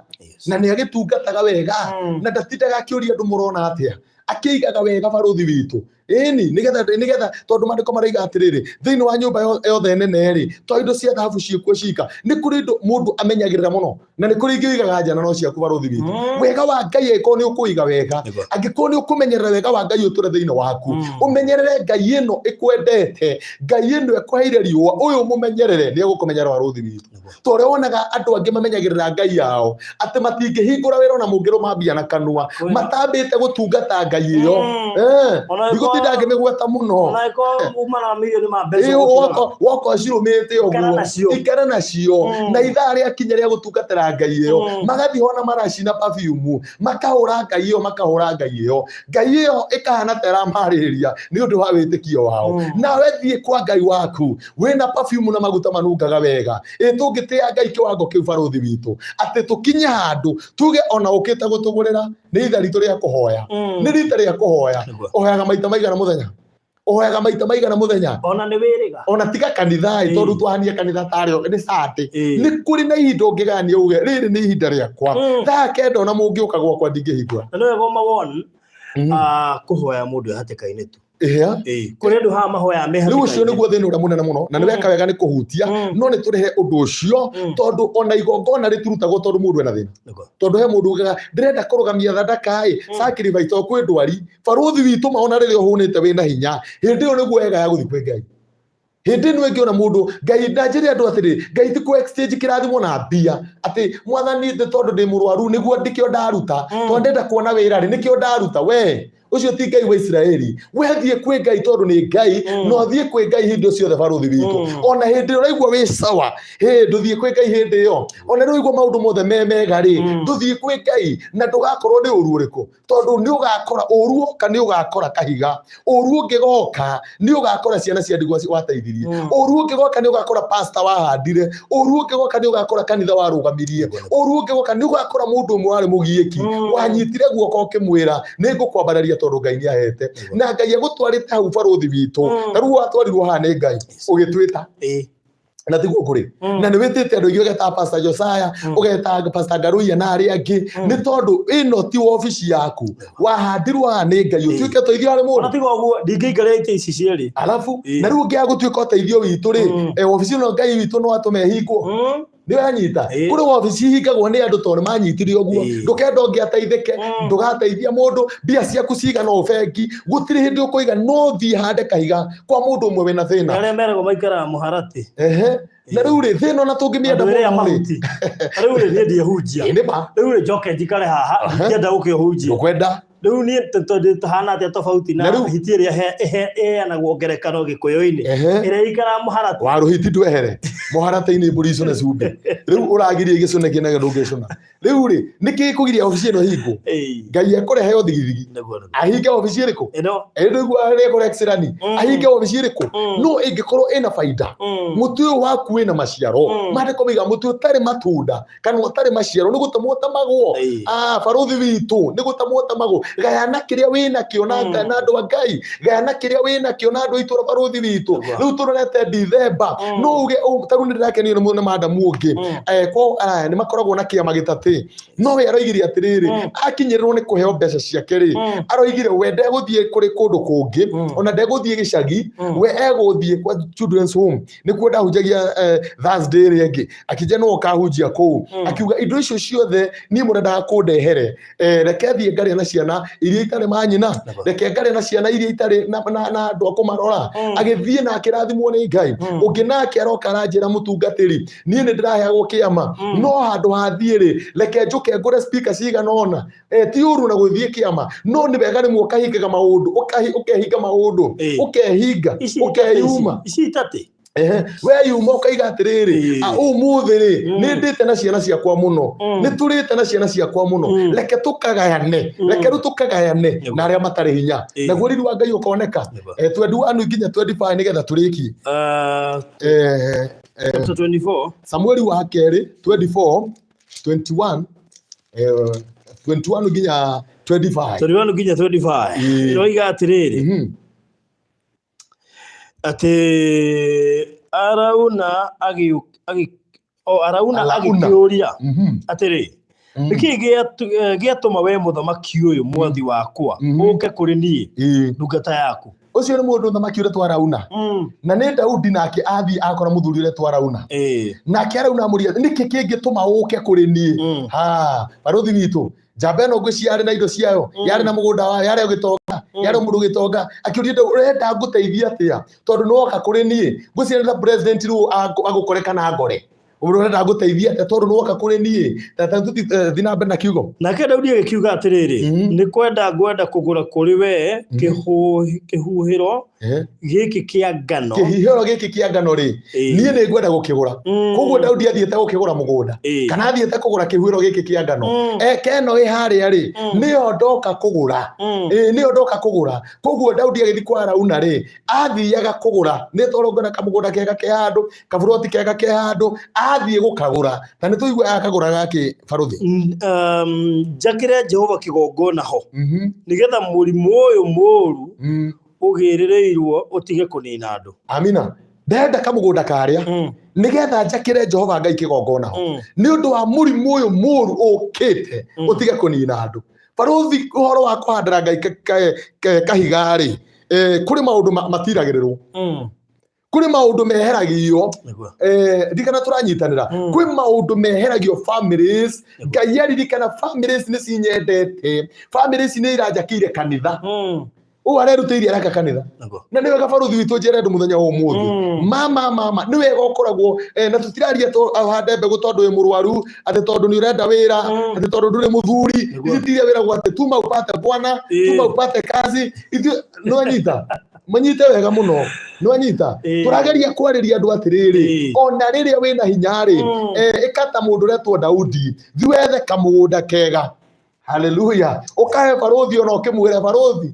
na nĩ agĩtungataga wega, na ndatindaga akĩũria andũ mũrona atĩa, akĩigaga wega barũthi witũ. Ĩni, nĩgetha nĩgetha tondũ maandĩko maraiga atĩrĩrĩ, thĩinĩ wa nyũmba yothe nene rĩ, to indo cia thahabu ciĩkuo cika, nĩ kũrĩ indo mũndũ amenyagĩrĩra mũno, na nĩ kũrĩ ingĩ ũigaga nja na no ciaku barũthi witũ. Wega wa Ngai angĩkorwo nĩ ũkũiga wega, angĩkorwo nĩ ũkũmenyerera wega wa Ngai ũtũre thĩinĩ waku, ũmenyerere Ngai ĩno ĩkwendete, Ngai ĩno ĩkũheire riũa, ũyũ mũmenyerere nĩ egũkũmenyerera barũthi witũ. Ta ũrĩa wonaga andũ angĩ mamenyagĩrĩra Ngai yao, atĩ matingĩhingũra wĩra ona mũngĩrũma mbia na kanua, matambĩte gũtungata Ngai ĩyo. Ndigũtinda ngĩmĩgweta mũno. Woka ũcirũmĩte ũguo, ikara nacio, na ithaa rĩakinya rĩa gũtungatĩra Ngai ĩyo, magathiĩ ona maracina perfume, makahũra Ngai ĩyo, makahũra Ngai ĩyo, Ngai ĩyo ĩkahana ta ĩramarĩrĩria nĩ ũndũ wa wĩtĩkio wao. Nawe thiĩ kwa Ngai waku wĩna perfume na maguta manungaga wega. Ĩ tũngĩtĩa Ngai kĩwango kĩu barũthi witũ, atĩ tũkinye handũ tuge ona ũkĩte gũtũgũrĩra nĩ itha ritũ rĩa kũhoya, nĩ rita rĩa kũhoya. Ũhoyaga maita maigana mũthenya? Ũhoyaga maita maigana mũthenya? Ona nĩ wĩrĩga. Ona tiga kanitha ĩ, tondũ twahania kanitha tarĩo nĩ Sunday. Nĩ kũrĩ na ihinda ũngĩgayania uge rĩrĩ nĩ ihinda rĩakwa, thaa kenda ona mũngĩũka gwakwa ndingĩhingũra. Na nĩ wega ũmawon, kũhoya mũndũ hatĩka-inĩ tu. Kũrĩ andũ haha mahoyaga me Rĩu ũcio hatĩka-inĩ. nĩguo thĩna ũrĩa mũnene mũno, na nĩ weka wega nĩ kũhutia, no nĩ tũrehe ũndũ ũcio, tondũ ona igongona rĩtirutagwo tondũ mũndũ ena thĩna. Tondũ he mũndũ ugaga ndĩrenda kũrũgamia thandaka ĩ, sacrifice tondũ kwĩ ndwari. Barũthi witũ maona rĩrĩa ũhũnĩte wĩna hinya, hĩndĩ ĩyo nĩguo wega ya gũthiĩ kwĩ Ngai. Hĩndĩ ĩno ĩngĩ ona mũndũ Ngai na njĩre andũ atĩrĩ, Ngai ti kũ exchange kĩrathimo na mbia, atĩ mwathani nĩ tondũ ndĩ mũrwaru nĩguo ndĩkĩo ndaruta, tondũ ndĩrenda kuona wĩra rĩ nĩkĩo ndaruta. We ũcio ti Ngai wa Isiraeli. We thiĩ kwĩ Ngai tondũ nĩ Ngai, na ũthiĩ kwĩ Ngai hĩndĩ ciothe barũthi witũ. Ona hĩndĩ ĩrĩa ũraigua wĩ sawa, hĩ ndũthiĩ kwĩ Ngai hĩndĩ ĩyo. Ona rĩrĩa ũraigua maũndũ mothe me mega rĩ, ndũthiĩ kwĩ Ngai, na ndũgakorwo nĩ ũru ũrĩkũ, tondũ nĩ ũgakora ũru woka, nĩ ũgakora kahiga. Ũru ũngĩgoka nĩ ũgakora ciana cia ndigwa wateithirie. Ũru ũngĩgoka nĩ ũgakora pastor wahandire. Ũru ũngĩgoka nĩ ũgakora kanitha warũgamirie. Ũru ũngĩgoka nĩ ũgakora mũndũ ũmwe warĩ mũgiĩki, wanyitire guoko ũkĩmwĩra nĩ ngũkwambararia tondũ Ngai nĩ ahete. Na Ngai agũtwarĩte hau barũthi witũ. Ta rĩu watwarirwo haha nĩ Ngai ũgĩtwĩta. Na tiguo kũrĩ. Na nĩ wĩtĩte andũ aingĩ, ũgeta Pastor Josiah, ũgeta Pastor Ngaruiya na arĩa angĩ, nĩ tondũ ĩno ti wabici yaku, wahandirwo haha nĩ Ngai ũtuĩke ũteithio harĩ mũndũ. Ona tiga ũguo ndingĩikara itĩ ici cierĩ. Alafu na rĩu ũngĩaga gũtuĩka ũteithio witũ rĩ, wabici ĩno Ngai witũ no atũme ĩhingwo. Nĩ ũranyita? Kũrĩ wabici ihingagwo nĩ andũ tondũ nĩ manyitire ũguo. Ndũkenda ũngĩ ateithĩke, ndũgateithia mũndũ, mbia ciaku cigana ũũ bengi, gũtirĩ hĩndĩ ũkũiga, no thiĩ hande kahiga kwa mũndũ ũmwe wĩna thĩna. Arĩa meragwo maikaraga mũharatĩ. Na rĩu rĩ, thĩna ona tũngĩmĩenda Andũ arĩa mũno rĩ. mahuti. Rĩu rĩ, niĩ ndiĩhunjia. Ĩ, nĩ ma. Rĩu rĩ, njoke njikare haha, ndingĩenda gũkĩhunjia. Ndũkwenda. Rĩu niĩ tũhana atĩa tofauti na Na rĩu- hiti ĩrĩa ĩheanagwo ngerekano Gĩkũyũ-inĩ ĩrĩa ĩikaraga mũharatĩ? Wa rũhiti ndwehere mũharatĩ-inĩ, mbũri icũne cumbĩ. Rĩu ũragiria igĩcũne kĩnege, ndũngĩcũna. Rĩu rĩ, nĩkĩ kũgiria obici ĩno ĩhingwo? Ngai ekũrehe o thigithigi. Nĩguo, nĩguo. Ahinge obici ĩrĩkũ? Ĩno. Ĩ ndũigua rĩekũra exirani? Ahinge obici ĩrĩkũ? No ĩngĩkorwo ĩna baida, mũtĩ ũyũ waku wĩna maciaro. Maandĩko maiga mũtĩ ũtarĩ matunda kana ũtarĩ maciaro nĩ gũtemwo ũtemagwo. Ah, barũthi witũ, nĩ gũtemwo ũtemagwo. Gayana kĩrĩa wĩnakĩo na na andũ a Ngai, gayana kĩrĩa wĩnakĩo na andũ a itũũra, barũthi witũ. Rĩu tũrorete Dithemba, no uge ũũ, ta rĩu nĩ ndĩrakenio nĩ madamu ũngĩ. Kwao, nĩ makoragwo na kĩama gĩtatĩ, no we aroigire atĩrĩrĩ, akinyĩrĩrwo nĩ kũheo mbeca ciake rĩ, aroigire we ndegũthiĩ kũrĩ kũndũ kũngĩ, ona ndegũthiĩ gĩcagi, we egũthiĩ kwa children's home. Nĩkuo ndahunjagia Thursday ĩrĩa ĩngĩ, akĩnjia no ũkahunjia kũu. Akiuga indo icio ciothe niĩ mũrendaga kũndehere, reke thiĩ ngarĩa na ciana iria itarĩ manyina, reke ngarĩa na ciana iria itarĩ na andũ a kũmarora. Agĩthiĩ na akĩrathimwo nĩ Ngai. Ũngĩ nake aroka aranjĩra, mũtungatĩri, niĩ nĩ ndĩraheagwo kĩama, no handũ hathiĩ rĩ, reke njũke ngũre speaker cigana ũna. Ti ũru na gũthiĩ kĩama, no nĩ wega rĩmwe ũkahingaga maũndũ, ũkehinga maũndũ, ũkehinga, Ici ũkeyuma. Ici itatĩ. Ehe, weyuma ũkaiga atĩrĩrĩ, ũmũthĩ rĩ, nĩ ndĩte na ciana ciakwa mũno, nĩ tũrĩte na ciana ciakwa mũno, reke tũkagayane, reke rĩu tũkagayane na arĩa matarĩ hinya, naguo riri wa Ngai ũkoneka. 21 nginya 25 nĩgetha tũrĩkie. Chapter 24. Samueli wa kerĩ 24 21, 21 nginya 25. 21 nginya 25. Ĩroiga atĩrĩrĩ, atĩ Arauna o Arauna Arauna. agĩkĩũria atĩrĩ, nĩkĩĩ gĩatũma we mũthamaki ũyũ mwathi wakwa ũke kũrĩ niĩ ndungata yaku? Ũcio nĩ mũndũ thamaki ũretwo Arauna, na nĩ Daudi nake athiĩ akora mũthuri ũretwo Arauna. Nake Arauna amũria, nĩkĩ kĩngĩtũma ũke kũrĩ niĩ? Ha barũthi witũ, njamba ĩno ngwĩciria yarĩ na indo ciayo, yarĩ na mũgũnda wayo, yarĩ o gĩtonga, yarĩ o mũndũ gĩtonga. Akĩũria Daudi, ũrenda ngũteithie atĩa tondũ nĩ woka kũrĩ niĩ? Ngwĩciria nĩ ta president rĩu agũkore kana ngore. Ũrenda ngũteithie atĩa tondũ nĩ woka kũrĩ niĩ? Ta tũthiĩ na mbere na kiugo. Nake Daudi agĩkiuga atĩrĩrĩ, nĩ kwenda ngwenda kũgũra kũrĩ wee kĩhuhĩro gĩkĩ kĩa ngano. Kĩhihĩro gĩkĩ kĩa ngano rĩ, niĩ nĩ ngwenda gũkĩgũra. Koguo Daudi athiĩte gũkĩgũra mũgũnda kana athiĩte kũgũra kĩhuhĩro gĩkĩ kĩa ngano? Eke ĩno ĩ harĩa rĩ, nĩyo ndoka kũgũra. Nĩyo ndoka kũgũra. Koguo Daudi agĩthiĩ kwa Arauna rĩ, athiaga kũgũra nĩ tondũ ngona kamũgũnda kega ke handũ, kaburoti kega ke handũ, athiĩ gũkagũra. Na nĩ tũigua akagũra gakĩ, barũthi? Njakĩre Jehova kĩgongona ho, nĩgetha mũrimũ ũyũ mũũru ũgĩrĩrĩirwo ũtige kũnina andũ. Amina. Ndenda kamũgũnda karĩa nĩgetha njakĩre Jehova Ngai kĩgongona ho, nĩ ũndũ wa mũrimũ ũyũ mũũru ũkĩte ũtige kũnina andũ. Barũthi, ũhoro wa kũhandĩra Ngai kahiga rĩ, kũrĩ maũndũ matiragĩrĩrwo, kũrĩ maũndũ meheragio. Ndirikana tũranyitanĩra. Kwĩ maũndũ meheragio families. Ngai aririkana families nĩ cinyendete, families nĩ iranjakĩire kanitha. Ũũ arerutĩire araka kanitha. Na nĩ wega, barũthi witũ, njĩre andũ mũthenya wa ũmũthĩ, mama mama, nĩ wega ũkoragwo na tũtiraria ũhande mbegũ tondũ wĩ mũrwaru, atĩ tondũ nĩ ũrenda wĩra, atĩ tondũ ndũrĩ mũthuri. Ithuĩ tiria wĩragwo atĩ tuma upate bwana, tuma upate kazi. Ithuĩ nĩwanyita, manyite wega mũno, nĩwanyita. Tũrageria kwarĩria andũ atĩrĩrĩ, ona rĩrĩa wĩna hinya rĩ, ĩka ta mũndũ ũretwo Daudi, thi wethe kamũgũnda kega, haleluya, ũkahe barũthi, ona ũkĩmwĩra, barũthi,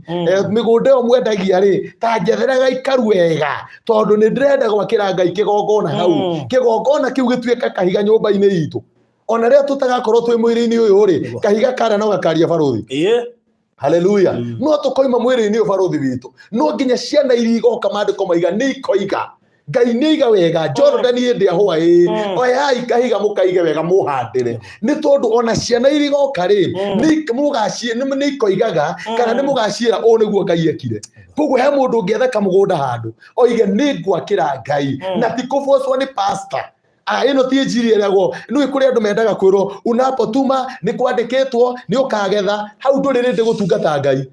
mĩgũnda ĩyo mwendagia rĩ, ta njethera gaikaru wega tondũ nĩ ndĩrenda gwakĩra Ngai kĩgongona hau. Kĩgongona kĩu gĩtuĩka kahiga nyũmba-inĩ itũ, ona rĩrĩa tũtagakorwo twĩ mwĩrĩ-inĩ ũyũ rĩ, kahiga karĩa no gakaria, barũthi. Haleluya. No tũkoima mwĩrĩ-inĩ ũyũ, barũthi witũ, no nginya ciana iria igoka, maandĩko maiga nĩ ikoiga Ngai nĩ aiga wega Jorodani hĩndĩ ya hwaĩ. Oyai kahiga mũkaige wega mũhandĩre, nĩ tondũ ona ciana iria igoka rĩ, nĩ ikoigaga kana nĩ mũgaciĩra ũũ nĩguo Ngai ekire. Koguo he mũndũ ũngĩetha kamũgũnda handũ oige nĩ ngwakĩra Ngai, na ti kũbocwo nĩ pastor. Ah, ĩno ti injiri ĩragwo nĩ kũrĩ andũ mendaga kwĩrwo unapotuma nĩ kwandĩkĩtwo nĩ ũkagetha. Hau ndũrĩ rĩndĩ gũtungata Ngai,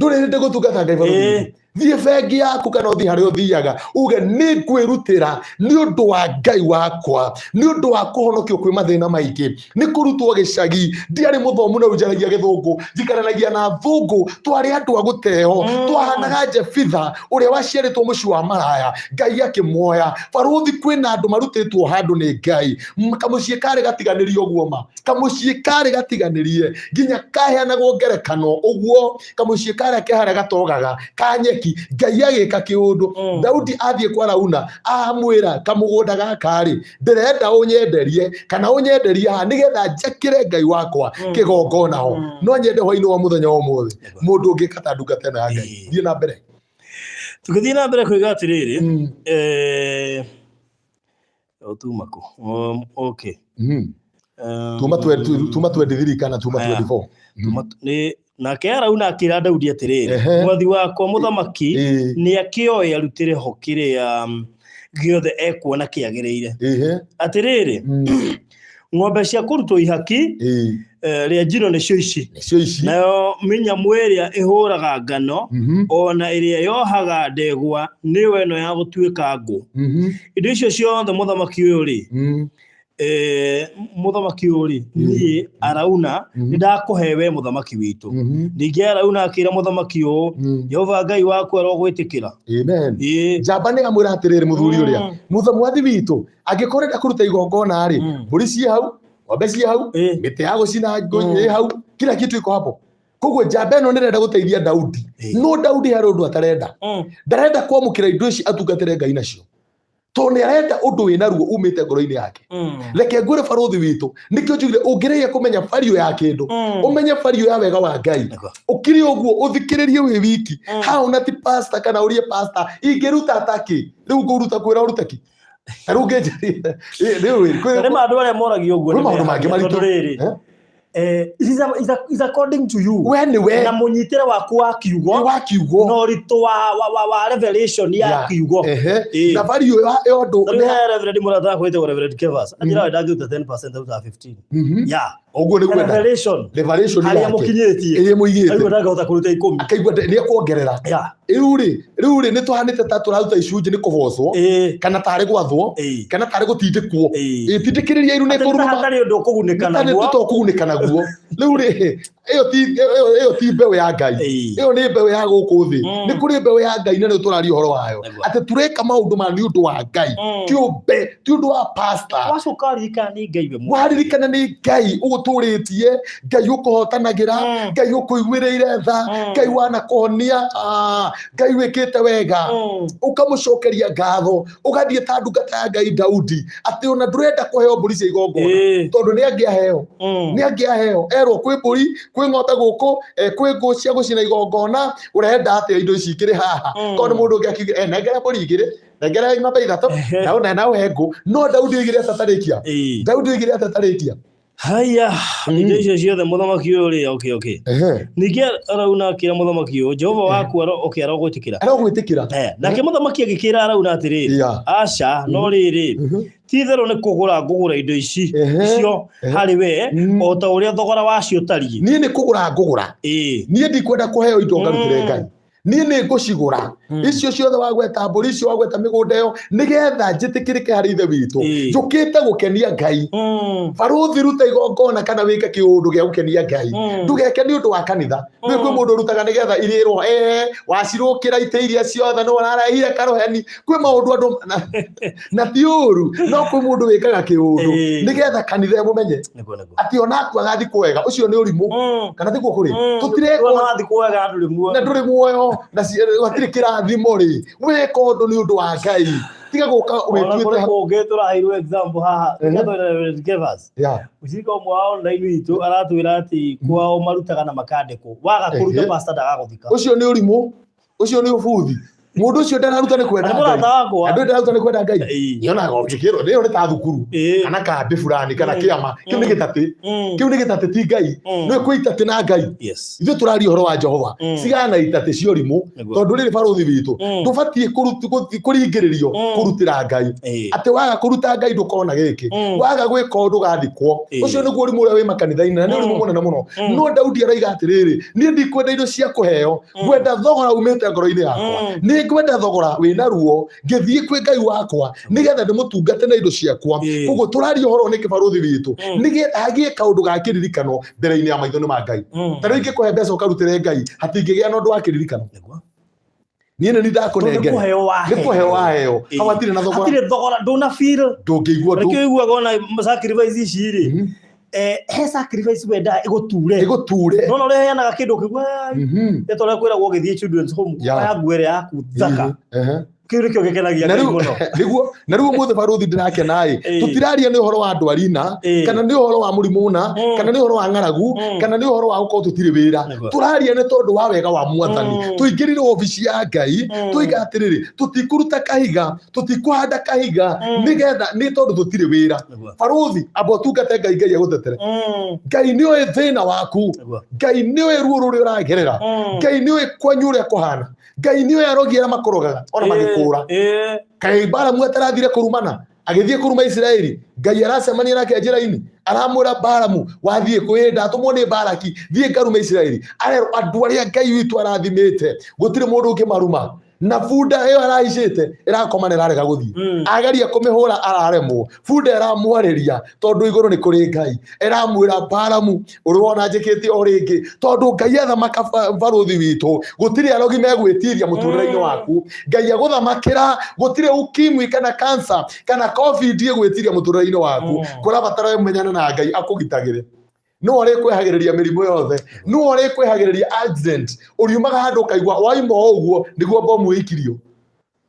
ndũrĩ rĩndĩ gũtungata Ngai, barũthi witũ. Thiĩ bengi yaku kana ũthiĩ harĩa ũthiaga uge nĩ ngwĩrutĩra nĩ ũndũ wa Ngai wakwa, nĩ ũndũ wa kũhonokio kwĩ mathĩna maingĩ, nĩ kũrutwo gĩcagi, ndiarĩ mũthomu na rĩu njaragia gĩthũngũ, njikaranagia na thũngũ, twarĩ andũ a gũteo, twahanaga Jefitha ũrĩa waciarĩtwo mũciĩ wa maraya, Ngai akĩmuoya. Barũthi, kwĩna andũ marutĩtwo handũ nĩ Ngai, kamũciĩ karĩ gatiganĩrie ũguo ma, kamũciĩ karĩ gatiganĩrie nginya kaheanagwo ngerekano ũguo, kamũciĩ karĩa ke harĩa gatogaga ka nyeki, Ngai agĩka kĩũndũ. Daudi athiĩ kwa Arauna amwĩra, kamũgũnda gaka rĩ, ndĩrenda ũnyenderie kana ũnyenderie haha nĩgetha njakĩre Ngai wakwa kĩgongona ho. No nyende hwainĩ wa mũthenya wa ũmũthĩ mũndũ ũngĩka ta ndungata ĩno ya Ngai. Thiĩ na mbere. Tũgĩthiĩ na mbere kuiga atĩrĩrĩ, tuma kũ? Okay. Tuma 23 kana tuma Aya. 24. Nĩ nake Arauna akĩra Daudi atĩrĩrĩ, mwathi wakwa mũthamaki nĩ akĩoe arutĩre ho kĩrĩa gĩothe ekuona kĩagĩrĩire. Atĩrĩrĩ, ng'ombe cia kũrutwo ihaki rĩa njino nĩcio ici, Nĩcio ici. Nayo mĩnyamũ ĩrĩa ĩhũraga ngano ona ĩrĩa yohaga ndegwa nĩyo ĩno ya gũtuĩka ngũ. Indo icio ciothe mũthamaki ũyũ rĩ, mũthamaki ũyũ rĩ, niĩ Arauna nĩ ndakũhe we mũthamaki witũ. Ningĩ Arauna akĩra mũthamaki ũũ, Jehova Ngai waku arogwĩtĩkĩra. Amen. Njamba nĩ amwĩra atĩrĩrĩ, mũthuri ũrĩa mwathi witũ, angĩkorwo ũrenda kũruta igongona rĩ, mbũri ciĩ hau, ng'ombe ciĩ hau, mĩtĩ ya gũcina ngũ ĩ hau, kila kitu iko hapo. Koguo njamba ĩno nĩrenda gũteithia Daudi, no Daudi harĩ ũndũ atarenda. Ndarenda kwamũkĩra indo ici atungatĩre Ngai nacio, tondũ nĩ arenda ũndũ wĩna ruo umĩte ngoro-inĩ yake. Reke ngwĩre barũthi witũ, nĩkĩo njugire ũngĩrĩia kũmenya value ya kĩndũ, ũmenye value ya wega wa Ngai, ũkiri ũguo ũthikĩrĩrie wĩ wiki haha, ona ti pastor kana ũrie pastor ingĩruta takĩ rĩu ngũruta kwĩra ũrute ki ta rĩu ngĩnjaria rĩu Na nĩ ma andũ arĩa moragia ũguo kwĩ maũndũ mangĩ maritũ. Tondũ rĩrĩ, it is is according to you We nĩ we na mũnyitĩre waku wa kiugo wa kiugo na ũritũ wa revelation ya kiugo. Na value ya ũndũ. Rĩu he Reverend mũrata wakwa wĩtagwo Reverend Kevas anjĩra we ndangĩruta 10%, arutaga 15. Yeah. Ũguo nĩ kwenda Revelation revelation harĩa yake mũkinyĩtie ĩrĩa mũigĩte. Aigua ndangĩhota kũruta 10. Akaigua nĩ ekuongerera. Rĩu rĩ nĩ tũhanĩte ta tũraruta icunjĩ nĩ kũgocwo kana tarĩ gwathwo kana tarĩ gũtindĩkwo. Tindĩkĩrĩria iru nĩ Atĩ nĩ ta kũruruma. hatarĩ ũndũ ũkũgunĩka naguo. Tũkũgunĩka naguo. Rĩu rĩ, ĩyo ti mbeũ ya Ngai. Ĩyo nĩ mbeũ ya gũkũ thĩ. Nĩ kũrĩ mbeũ ya Ngai na nĩyo tũraria ũhoro wayo, atĩ tũreka maũndũ ma nĩ ũndũ wa Ngai kĩũmbe, ti ũndũ wa pastor. Wacoka waririkana nĩ Ngai we mwene. Waririkana nĩ Ngai ũgũtũrĩtie, Ngai ũkũhotanagĩra, Ngai ũkũiguĩrĩire tha, Ngai wanakũhonia, Ngai wĩkĩte wega, ũkamũcokeria ngatho, ũgathiĩ ta ndungata ya Ngai Daudi, atĩ ona ndũrenda kũheo mbũri cia igongona, tondũ nĩ angĩaheo, nĩ angĩaheo erwo kwĩ mbũri, kwĩ ng'ombe gũkũ, kwĩ ngũ cia gũcina igongona, ũrenda atĩa indo ici ikĩrĩ haha? Tondũ nĩ mũndũ ũngĩ akiuge, nengera mbũri 2, nengera ng'ombe 3, na ũhe ngũ. No Daudi oigire atĩa tarĩkia? Daudi oigire atĩa tarĩkia? Haya, indo icio ciothe mũthamaki ũyũ rĩ, okay. Ningĩ Arauna akĩra mũthamaki ũyũ, Jehova waku okay, arogwĩtĩkĩra. Arogwĩtĩkĩra. Nake mũthamaki agĩkĩra Arauna atĩrĩrĩ, aca, no rĩrĩ, ti-itherũ nĩ kũgũra ngũgũra indo ici icio harĩ we o ta ũrĩa thogora wacio ũtariĩ. Niĩ nĩ kũgũra ngũgũra. Niĩ ndikwenda kũheo indo ngarutĩre Ngai. Niĩ nĩ ngũcigũra icio ciothe wagweta, mbũri icio wagweta, mĩgũnda ĩyo, nĩgetha njĩtĩkĩrĩke harĩ Ithe witũ. Njũkĩte gũkenia Ngai. Barũthi, ruta igongona kana wĩke kĩũndũ gĩa gũkenia Ngai. Ndũgeke nĩ ũndũ wa kanitha. Nĩ kwĩ mũndũ ũrutaga nĩgetha irĩrwo, wacirũkĩra itĩ iria ciothe nĩ ũrarehire karũheni. Kwĩ maũndũ andũ na ti ũru, no kwĩ mũndũ wĩkaga kĩũndũ nĩgetha kanitha ĩmũmenye atĩ ona akua agathikwo wega. Ũcio nĩ ũrimũ. Kana tiguo kũrĩ? Tũtireka Wathikwo wega ndũrĩ muoyo. Na ndũrĩ muoyo na hatirĩ kĩrathimo rĩ. Wĩka ũndũ nĩ ũndũ wa Ngai, tiga gũka Ona wĩtuĩte kũrĩ kũngĩ tũraheirwo example haha. Twetwo Kevas. Mũcirika ũmwe wa online witũ aratwĩra atĩ kwao marutaga na makandĩkwo. Waga kũruta, pastor ndagagũthika. Ũcio nĩ ũrimũ, ũcio nĩ ũbuthi. Mũndũ ũcio ndararuta nĩ kwenda Nĩ Ngai. mũrata wakwa. Andũ ndararuta nĩ kwenda Ngai. Nyonaga ũngĩkĩrwo nĩyo nĩ ta thukuru kana kambĩ fulani kana kĩama kĩu nĩ gĩtatĩ. Kĩu nĩ gĩtatĩ ti Ngai. Nĩ kwĩ itatĩ na Ngai. Yes. Ithuĩ tũraria ũhoro wa Jehova. Cigana itatĩ cia ũrimũ tondũ rĩrĩ barũthi witũ ndũbatiĩ kũringĩrĩrio kũrutĩra Ngai. Atĩ waga kũruta Ngai ndũkona gĩkĩ. Waga gwĩka ũndũ ũgathikwo. Ũcio nĩguo ũrimũ ũrĩa wĩ makanitha-inĩ na nĩ ũrimũ mũnene mũno. No Daudi aroiga atĩrĩrĩ, niĩ ndikwenda indo cia kũheo, ngwenda thogora umĩte ngoro-inĩ yakwa. Nĩ ngwenda thogora wĩna ruo ngĩthiĩ kwĩ Ngai wakwa nĩgetha ndĩmũtungate na indo ciakwa. Koguo tũraria ũhoro nĩkĩ barũthi witũ, nĩgetha hagĩe kaũndũ ga kĩririkano mbere-inĩ ya maitho-inĩ ma Ngai. Ta rĩu ingĩkũhe mbeca ũkarutĩre Ngai, hatingĩgĩa na ũndũ wa kĩririkano. Niĩ nĩ ndakũnengera. Nĩ kũheo waheo. Nĩ kũheo waheo. Hau hatirĩ na thogora. Hatirĩ thogora, ndũna feel. Ndũngĩigua ndũ. Nĩkĩo ũiguaga ona sacrifice ici rĩ. He sacrifice wendaga ĩgũture. Ĩgũture. No ũrĩa ũheanaga kĩndũ ũkĩigua, nĩ ta ũrĩa kwĩragwo ũgĩthiĩ children's home, oya nguo ĩrĩa yaku thaka. Kĩu nĩkĩo gĩkenagia Ngai mũno. Nĩguo, na rĩu ũmũthĩ barũthi ndĩrakena ĩ, tũtiraria nĩ ũhoro wa ndwari na, kana nĩ ũhoro wa mũrimũ na, kana nĩ ũhoro wa ng'aragu, kana nĩ ũhoro wa gũkorwo tũtirĩ wĩra. Tũraria nĩ tondũ wa wega wa Mwathani. Tũingĩrire obici ya Ngai, tũiga atĩrĩrĩ, tũtikũruta kahiga, tũtikũhanda kahiga, nĩgetha nĩ tondũ tũtirĩ wĩra. Barũthi, amba ũtungate Ngai, Ngai agũtetere. Ngai nĩ oĩ thĩna waku. Ngai nĩ oĩ ruo rũrĩa ũragerera. Ngai nĩ oĩ kwanyu ũrĩa kũhana. Ngai nĩ oĩ arogi arĩa makũrogaga ona magĩkũra. Kaĩ Balamu atarathire kũrumana agĩthiĩ kũruma Isiraeli, Ngai aracemania nake njĩra-inĩ aramwĩra Balamu wathiĩ kwĩ ndatũmwo nĩ Balaki thiĩ ngarume Isiraeli. Arerwo andũ arĩa Ngai witũ arathimĩte gũtirĩ mũndũ ũngĩmaruma, na bunda ĩyo arahaicĩte ĩrakoma na ĩrarega gũthiĩ. Ageria kũmĩhũra araremwo, bunda ĩramwarĩria tondũ igũrũ nĩ kũrĩ Ngai, ĩramwĩra Balamu ũrĩ wona njĩkĩte o rĩngĩ, tondũ Ngai athamaka barũthi witũ gũtirĩ arogi megwĩtiria mũtũrĩre-inĩ waku. Ngai agũthamakĩra gũtirĩ ukimwi kana cancer kana covid ĩgwĩtiria mũtũrĩre-inĩ waku. Kũrabatara ũmenyane na Ngai akũgitagĩre. Nĩwe ũrĩkwehagĩrĩria mĩrimũ yothe, nĩwe ũrĩkwehagĩrĩria accident. Ũriumaga handũ ũkaigua waima o ũguo nĩguo bomu ĩikirio,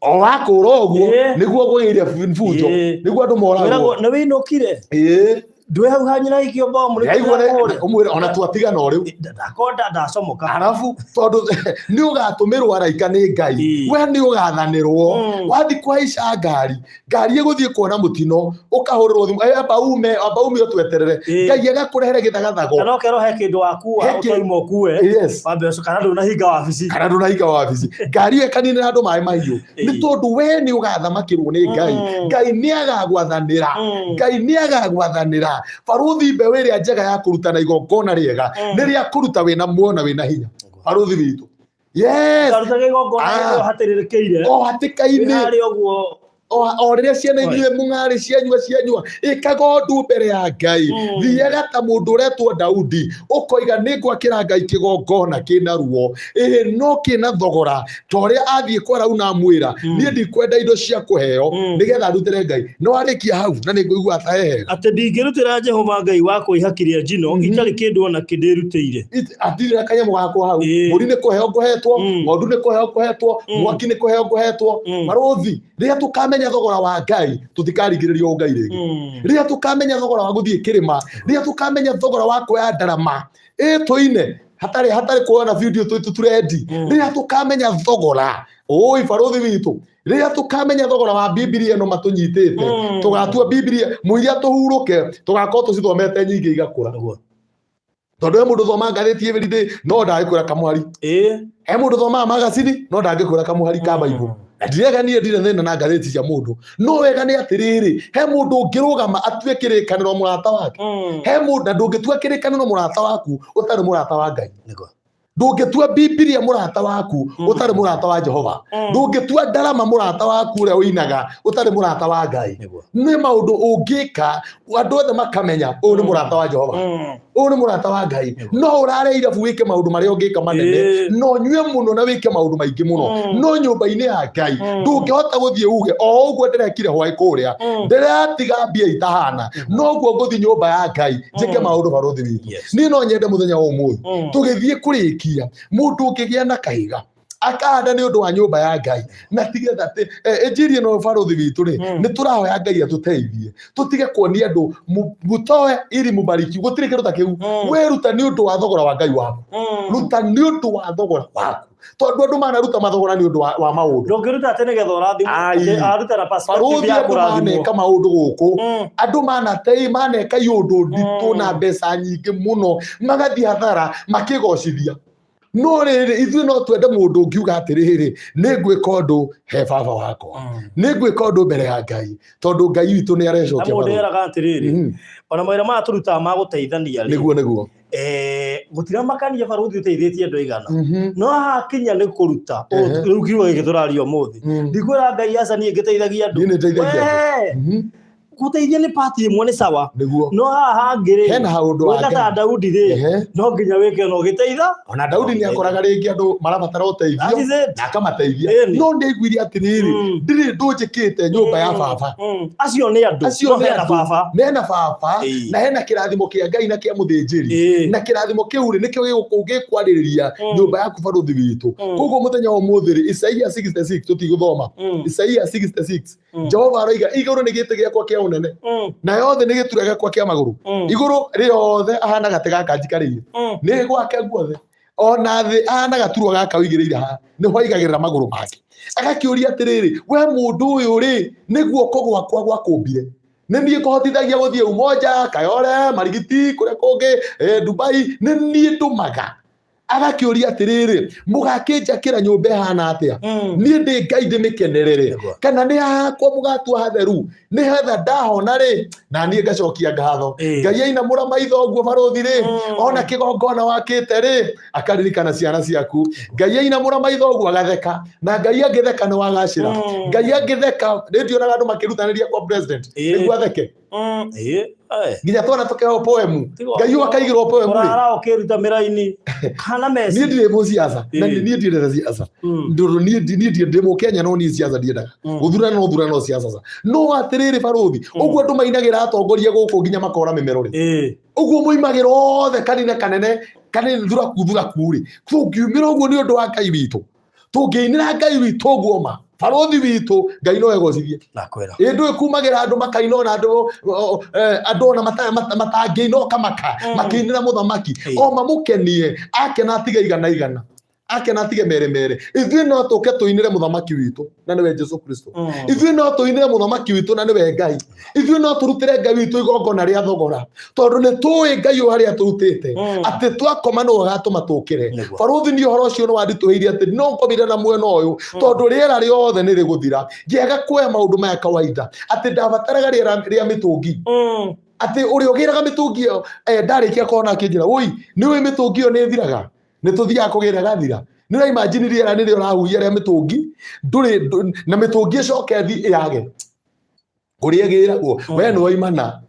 o wakũra ũguo nĩguo kũgĩire bunjo, nĩguo andũ moragwo. Nĩ wĩinũkire ndwĩ hau ha nyina ikio bomu. Yaigua ũmwĩre ona twatigana o rĩu. Ndakonda ndacomoka. Arabu tondũ nĩ ũgatũmĩrwo araika nĩ Ngai, we nĩ ũgathanĩrwo. Wathiĩ kũhaica ngari, ngari ĩgũthiĩ kuona mũtino, ũkahũrĩrwo thimũ, amba ume, amba ume ũtweterere. Ngai agakũrehere gĩthagathago. Kana ũkerwo he kĩndũ wakua ũtoima ũkue. Wambe ũcoke, kana ndũnahinga wabici. Kana ndũnahinga wabici. Ngari ĩyo ĩkaninĩra andũ maĩ mahiũ. Nĩ tondũ we nĩ ũgathamakĩrwo nĩ Ngai. Ngai nĩ agagwathanĩra. Ngai nĩ agagwathanĩra. Barũthi, mbeũ ĩrĩa njega ya kũruta na igongona rĩega nĩ rĩa kũruta wĩna muoyo na wĩna hinya. Barũthi witũ. Yes. Karuta igongona rĩrĩa hatĩrĩrĩkĩire. O hatĩka-inĩ. Harĩ ũguo. O rĩrĩa ciana inyuĩ mũng'arĩ cianyua cianyua, ĩkaga ũndũ mbere ya Ngai. Thiaga ta mũndũ ũretwo Daudi, ũkoiga nĩ ngwakĩra Ngai kĩgongona kĩna ruo, ĩĩ no kĩna thogora, ta ũrĩa athiĩ kwa Arauna amwĩra, niĩ ndikwenda indo cia kũheo nĩgetha ndutĩre Ngai. No arĩkia hau na nĩ ngũigua ta he hega. Atĩ ndingĩrutĩra Jehova Ngai wakwa ihaki rĩa njino itarĩ kĩndũ o na kĩ ndĩrutĩire. Atirĩ na kanyamũ gakwa hau. Mbũri nĩ kũheo ngũhetwo, ng'ondu nĩ kũheo ngũhetwo, mwaki nĩ kũheo ngũhetwo. Barũthi, rĩrĩa tũkamenya thogora wa Ngai, tũtikaringĩrĩrio Ngai rĩngĩ. Rĩrĩa tũkamenya thogora wa gũthiĩ kĩrĩma, rĩrĩa tũkamenya thogora wa kuoya ndarama, ĩ tũine hatarĩ hatarĩ kuona video tũturendi. Rĩrĩa tũkamenya thogora, ũi barũthi witũ, rĩrĩa tũkamenya thogora wa Bibilia ĩno matũnyitĩte, tũgatua Bibilia mũiria tũhurũke, tũgakorwo tũcithomete nyingĩ igakũra. Tondũ he mũndũ thomaga ngathĩti every day no ndangĩkwĩra kamũhari. He mũndũ thomaga magazine no ndangĩkwĩra kamũhari ka Bible. Na ndirega niĩ ndirĩ thĩna na ngathĩti cia mũndũ, no wega nĩ atĩrĩrĩ, he mũndũ ũngĩrũgama atue kĩrĩkanĩro mũrata wake. He mũndũ, na ndũngĩtua kĩrĩkanĩro mũrata waku ũtarĩ mũrata wa Ngai. Ndũngĩtua Bibilia mũrata waku ũtarĩ mũrata wa Jehova. Ndũngĩtua ndarama mũrata waku ũrĩa ũinaga ũtarĩ mũrata wa Ngai. Nĩ maũndũ ũngĩka andũ othe makamenya ũyũ nĩ mũrata wa Jehova, ũyũ nĩ mũrata wa Ngai. No ũrare irabu wĩke maũndũ marĩa ũngĩka manene, no nyue mũno na wĩke maũndũ maingĩ mũno, no nyũmba-inĩ ya Ngai ndũngĩhota gũthiĩ uge o ũguo ndĩrekire hwaĩ kũrĩa, ndĩratiga mbia itahana, noguo ngũthiĩ nyũmba ya Ngai njĩke maũndũ. Barũthi witũ, niĩ no nyende mũthenya wa ũmũthĩ tũgĩthiĩ kũrĩkia, mũndũ ũngĩgĩa na kahiga Akahanda nĩ ũndũ wa nyũmba ya Ngai. Na tigetha atĩ injiri ĩno barũthi witũ rĩ, nĩ tũrahoya Ngai atũteithie tũtige kuonia andũ mũtoe ili mũbariki, gũtirĩ kĩndũ ta kĩu. Wĩruta nĩ ũndũ wa thogora wa Ngai waku, ruta nĩ ũndũ wa thogora waku, tondũ andũ manaruta mathogora nĩ ũndũ wa maũndũ. Ndũngĩruta atĩ nĩgetha ũrathimwo. Ai. Atĩ aruta na perspective Barũthi ya andũ kũrathimwo. maneka maũndũ gũkũ, andũ manatei maneka iũndũ nditũ na mbeca nyingĩ mũno, magathiĩ hathara makĩgocithia. No rĩrĩ, ithuĩ no twende mũndũ ũngiuga atĩrĩrĩ, nĩ ngwĩka ũndũ he baba wakwa, nĩ ngwĩka ũndũ mbere ya Ngai, tondũ Ngai witũ nĩ Na arecokia mũndũ barũthi. eraga atĩrĩrĩ, ona mawĩra maya tũrutaga ma gũteithania rĩ, Nĩguo. Gũtiramakania barũthi ũteithĩtie andũ aigana, no hakinya nĩ kũruta. Rĩu kiugo gĩkĩ tũraria ũmũthĩ, ndikwĩra Ngai aca, niĩ ngĩteithagia andũ. Niĩ nĩ ndeithagia andũ. Wee, gũteithia nĩ part ĩmwe, nĩ sawa, Nĩguo. no haha hangĩ rĩ, Hena haũndũ wa gwĩka ta Ngai. Daudi rĩ, no nginya wĩke ona ũgĩteitha. Ona Daudi nĩ akoraga rĩngĩ andũ marabatara ũteithio That is it. na akamateithia, Ĩni. no nĩ aiguire atĩrĩrĩ, ndirĩ ndũ njĩkĩte nyũmba ya baba. Acio nĩ andũ, Acio no nĩ hena andũ. baba. Nena baba. Na hena kĩrathimo kĩa Ngai na kĩa mũthĩnjĩri. Na kĩrathimo kĩu rĩ, nĩkĩo gĩgũkũ gĩkwarĩrĩria nyũmba yaku, barũthi witũ. Koguo mũthenya wa ũmũthĩ rĩ, Isaia 66 tũtigũthoma. Isaia 66, Jehova aroiga, igũrũ nĩ gĩtĩ gĩakwa kĩa ũnene, nayo thĩ nĩ gĩturwa gĩakwa kĩa magũrũ. Igũrũ rĩothe ahana gatĩ gaka njikarĩire, nĩ gwake guothe, ona thĩ ahana gaturwa gaka ũigĩrĩire haha, nĩho aigagĩrĩra magũrũ make. Agakĩũria atĩrĩrĩ, we mũndũ ũyũ rĩ, nĩ guoko gwakwa gwakũmbire, nĩ niĩ kũhotithagia gũthiĩ Umoja, Kayole, Marigiti, kũrĩa kũngĩ, Dubai, nĩ niĩ ndũmaga. Agakĩũria atĩrĩrĩ, mũgakĩnjakĩra nyũmba ĩhana atĩa? Niĩ ndĩ Ngai ndĩmĩkenerere? Kana nĩ hakwa mũgatua hatheru? Nĩ hetha ndahona rĩ, na niĩ ngacokia ngatho. Ngai ainamũra maitho ũguo, barũthi rĩ, ona kĩgongona wakĩte rĩ, akaririkana ciana ciaku. Ngai ainamũra maitho ũguo agatheka, na Ngai angĩtheka nĩ wagacĩra. Ngai angĩtheka, nĩ ndionaga andũ makĩrutanĩria kwa president nĩguo atheke. Ĩĩ. Nginya twana tũkeheo poemu. Tiga Ngai ũyũ akaigĩrwo poemu rĩ. Ũrara ũkĩruta mĩraini kana meci. Niĩ ndirĩ mũciaca na niĩ ndiendete ciaca. Ndũrũ niĩ ndĩ mũkenya, no niĩ ciaca ndiendaga. Gũthurana no thurana, no ciaca ca no atĩrĩrĩ, barũthi, ũguo andũ mainagĩra atongoria gũkũ nginya makora mĩmero rĩ, ũguo mũimagĩra othe kanine kanene kanini, thuraku thuraku rĩ, tũngiumĩra ũguo nĩ ũndũ wa Ngai witũ, tũngĩinĩra Ngai witũ ũguo ma, barũthi witũ, Ngai no egocithie. Nakwĩra. Ĩ ndũĩ kumagĩra andũ makaina, ona andũ andũ ona matangĩina ũkamaka makĩinĩra mũthamaki. O mamũkenie, akena atige igana igana, akena atige mere mere. Ithuĩ no tũke tũinĩre mũthamaki witũ na nĩwe Jesu Kristo. Ithuĩ no tũinĩre mũthamaki witũ na nĩwe Ngai. Ithuĩ no tũrutĩre Ngai witũ igongona rĩa thogora, tondũ nĩ tũĩ Ngai ũyũ harĩa tũrutĩte, atĩ twakoma nĩwe ũgatũma tũkĩre. Nĩguo. Barũthi, niĩ ũhoro ũcio nĩ wanditũhĩirie atĩ no ngomire na mwena ũyũ, tondũ rĩera rĩothe nĩ rĩgũthira. Ngĩaga kuoya maũndũ maya kawaida, atĩ ndabataraga rĩera rĩa mĩtũngi, atĩ ũrĩa ũgĩraga mĩtũngi ĩyo, ndarĩkia kona akĩnjĩra, woi, nĩ ũĩ mĩtũngi ĩyo nĩ ĩthiraga, nĩ tũthiaga kũgĩra gathira. Nĩ ũra imagine rĩera nĩrĩo ũrahuhia rĩa mĩtũngi, ndũrĩ na mĩtũngi ĩcoke ĩthi yage kũrĩa ĩgĩragwo. We nĩ waimana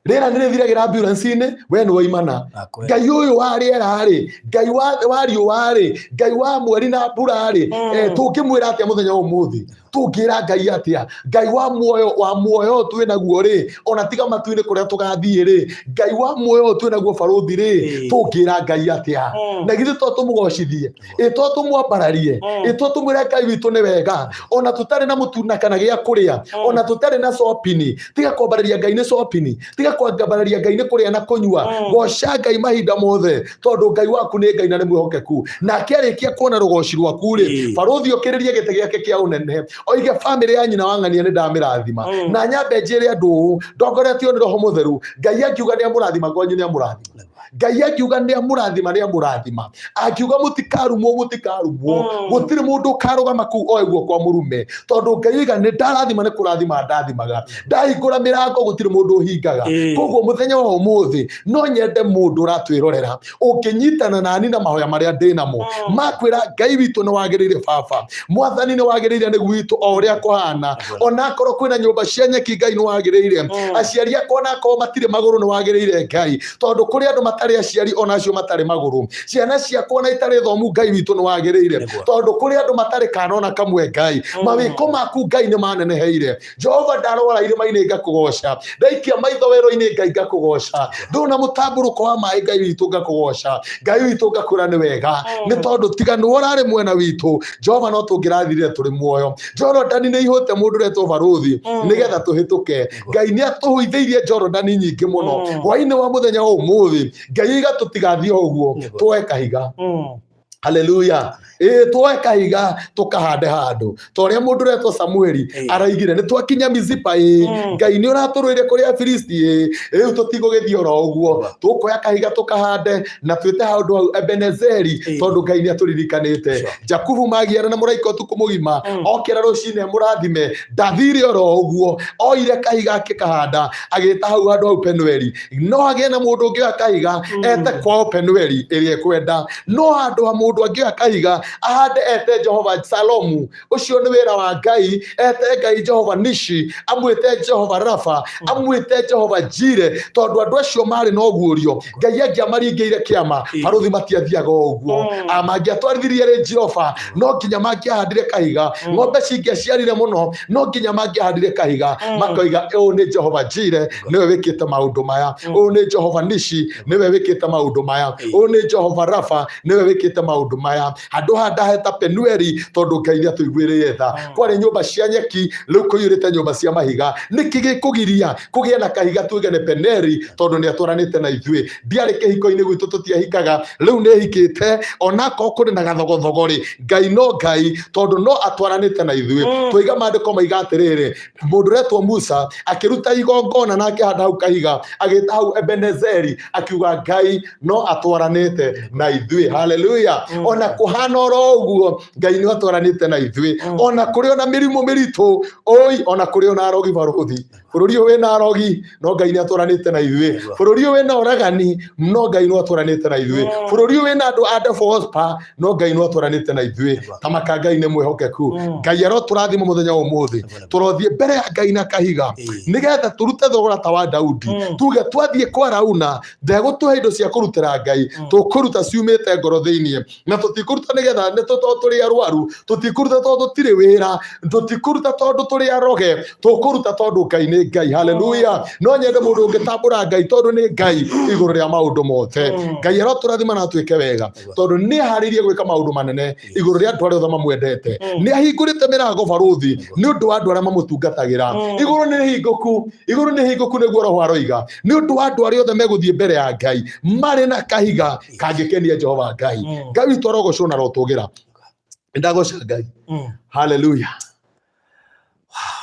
rĩera nĩ rĩthiragĩra ambulance-inĩ, we nĩ waimana. Nakwĩra. Ngai ũyũ wa rĩera rĩ, Ngai wa riũa rĩ, Ngai wa mweri na mbura rĩ, tũngĩmwĩra atĩa mũthenya wa ũmũthĩ? Tũngĩra Ngai atĩa? Ngai wa muoyo, wa muoyo twĩ naguo rĩ, ona tiga matu-inĩ kũrĩa tũgathiĩ rĩ, Ngai wa muoyo twĩ naguo, barũthi rĩ, tũngĩra Ngai atĩa? Na githĩ to tũmũgocithie? Ĩ to tũmwambararie? Ĩ to tũmwĩre Ngai witũ nĩ wega, ona tũtarĩ na mũtu na kana gĩa kũrĩa, ona tũtarĩ na copini? Tiga kwambararia Ngai nĩ copini, tiga kwambararia Ngai nĩ kũrĩa na kũnyua. Goca Ngai mahinda mothe, tondũ Ngai waku nĩ Ngai na nĩ mwĩhokeku. Nake arĩkia kuona rũgoci rwaku rĩ, barũthi ũkĩrĩrie gĩtĩ gĩake kĩa ũnene, oige, bamĩrĩ ya nyina wa ng'ania nĩ ndamĩrathima. Na nyambe njĩre andũ ũũ, ndongoretio nĩ Roho Mũtheru, Ngai akiuga nĩ amũrathima, kwanyu nĩ amũrathima. Ngai akiuga nĩ amũrathima, nĩ amũrathima. Akiuga mũtikarumwo, mũtikarumwo. Gũtirĩ mũndũ ũkarũgama kũu oe guoko amũrume, tondũ Ngai oiga nĩ ndarathima, nĩ kũrathima ndathimaga, ndahingũra mĩrango gũtirĩ mũndũ ũhingaga. Koguo mũthenya wa ũmũthĩ no nyende mũndũ ũratwĩrorera ũngĩnyitana nani na mahoya marĩa ndĩ namo makwĩra Ngai witũ nĩ wagĩrĩire, baba mwathani nĩ wagĩrĩire nĩ gwitũ o ũrĩa kũhana, onakorwo kwĩna nyũmba cia nyeki, Ngai nĩ wagĩrĩire. Aciari akwa onakorwo matirĩ magũrũ, nĩ wagĩrĩire Ngai, tondũ kũrĩ andũ matarĩ. matarĩ aciari ona acio matarĩ magũrũ. Ciana ciakwa ona itarĩ thomu Ngai witũ nĩ wagĩrĩire. Nĩguo. Tondũ kũrĩ andũ matarĩ kana ona kamwe Ngai. Mawĩko maku Ngai nĩ maneneheire. Jehova ndarora irĩma-inĩ ngakũgoca. Ndaikia maitho werũ-inĩ Ngai ngakũgoca. Ndona mũtambũrũko wa maĩ Ngai witũ ngakũgoca. Ngai witũ ngakwĩra nĩ wega. Nĩ tondũ tiga nĩwe ũrarĩ mwena witũ Jehova no tũngĩrathirire tũrĩ muoyo. Jorodani nĩ ihũte mũndũ ũretwo barũthi nĩgetha tũhĩtũke. Ngai nĩ atũhũithĩirie Jorodani nyingĩ mũno. Hwaĩ-inĩ wa mũthenya wa ũmũthĩ Ngai oiga tũtigathiĩ o ũguo Nĩguo. tuoe kahiga. Haleluya. Ĩĩ tuoe kahiga tũkahande handũ ta ũrĩa mũndũ ũretwo Samueli Ĩĩ. araigire nĩ twakinya Mizipa ĩĩ Ngai nĩ ũratũrũire kũrĩ Afilisti ĩĩ rĩu tũtigũgĩthiĩ oro ũguo tũkoya kahiga tũkahande na twĩte handũ hau Ebenezeri Ĩĩ. tondũ Ngai nĩ atũririkanĩte. Sure. Jakubu magiana na mũraika ũtukũ mũgima okĩra rũcinĩ amũrathime ndathire oro ũguo oire kahiga akĩkahanda agĩta hau handũ hau Penueli. No hagĩe na mũndũ ũngĩoya kahiga ete kwao Penueli ĩrĩa ekwenda no handũ ha mũndũ angĩoya kahiga ahande ete Jehova Salomu ũcio nĩ wĩra wa Ngai ete Ngai Jehova Nishi amwĩte Jehova Rafa amwĩte Jehova Jire tondũ andũ acio marĩ na ũguũrio Ngai angĩamaringĩire kĩama barũthi matiathiaga o ũguo. Mangĩatwarithirie Range Rover no nginya mangĩahandire kahiga. Ng'ombe cingĩaciarire mũno no nginya mangĩahandire kahiga makoiga ũyũ nĩ Jehova Jire nĩwe wĩkĩte maũndũ maya, ũyũ nĩ Jehova Nishi nĩwe wĩkĩte maũndũ maya, ũyũ nĩ Jehova Rafa nĩwe wĩkĩte maũndũ maya. Handũ haha ndaheta Penueli tondũ Ngai nĩ atũiguĩrĩire tha. Kwarĩ nyũmba cia nyeki rĩu kũiyũrĩte nyũmba cia mahiga. Nĩkĩ gĩkũgiria kũgĩe na kahiga tuge nĩ Penueli tondũ nĩ atwaranĩte na ithuĩ. Ndiarĩ kĩhiko-inĩ gwitũ tũtiahikaga, rĩu nĩ hikĩte onakorwo kũrĩ na gathogothogo rĩ, Ngai no Ngai tondũ no atwaranĩte na ithuĩ. Twaiga maandĩko maiga atĩrĩrĩ, mũndũ ũretwo Musa akĩruta igongona na akĩhanda hau kahiga agĩta hau Ebenezeri akiuga Ngai no atwaranĩte na ithuĩ. Haleluya. Ona kũhana oro ũguo Ngai nĩ atwaranĩte na ithuĩ. Ona kũrĩ ona mĩrimũ mĩritũ oi, ona kũrĩ ona arogi barũthi bũrũri ũyũ wĩna arogi no Ngai nĩ atwaranĩte na ithuĩ. Bũrũri ũyũ wĩna oragani no Ngai no atwaranĩte na ithuĩ. Bũrũri ũyũ wĩna andũ a devil no Ngai no atwaranĩte na ithuĩ. Tamaka Ngai nĩ mwĩhokeku. Ngai arotũrathima mũthenya wa ũmũthĩ. Tũrothiĩ mbere ya Ngai na kahiga nĩgetha tũrute thogora ta wa Daudi. Tuge twathiĩ kwa Arauna ndegũtũhe indo cia kũrutĩra Ngai, tũkũruta ciumĩte ngoro thĩinĩ na tũtikũruta nĩgetha nĩ tondũ tũrĩ arwaru, tũtikũruta tondũ tũtirĩ wĩra, tũtikũruta tondũ tũrĩ aroge, tũkũruta tondũ Ngai nĩ Ngai. Haleluya. No nyende mũndũ ũngĩtambũra Ngai tondũ nĩ Ngai igũrũ rĩa maũndũ mothe. Ngai arotũrathima na atwĩke wega tondũ nĩ aharĩirie gwĩka maũndũ manene igũrũ rĩa andũ arĩa othe mamwendete. Nĩ ahingũrĩte mĩrango barũthi nĩ ũndũ wa andũ arĩa mamũtungatagĩra. Igũrũ nĩ hingũku, igũrũ nĩ hingũku nĩguo Roho aroiga, nĩ ũndũ wa andũ arĩa othe megũthiĩ mbere ya Ngai marĩ na kahiga kangĩkenia Jehova Ngai. Ngai witũ arogocwo na arotũgĩra. Nĩndagoca Ngai. Haleluya.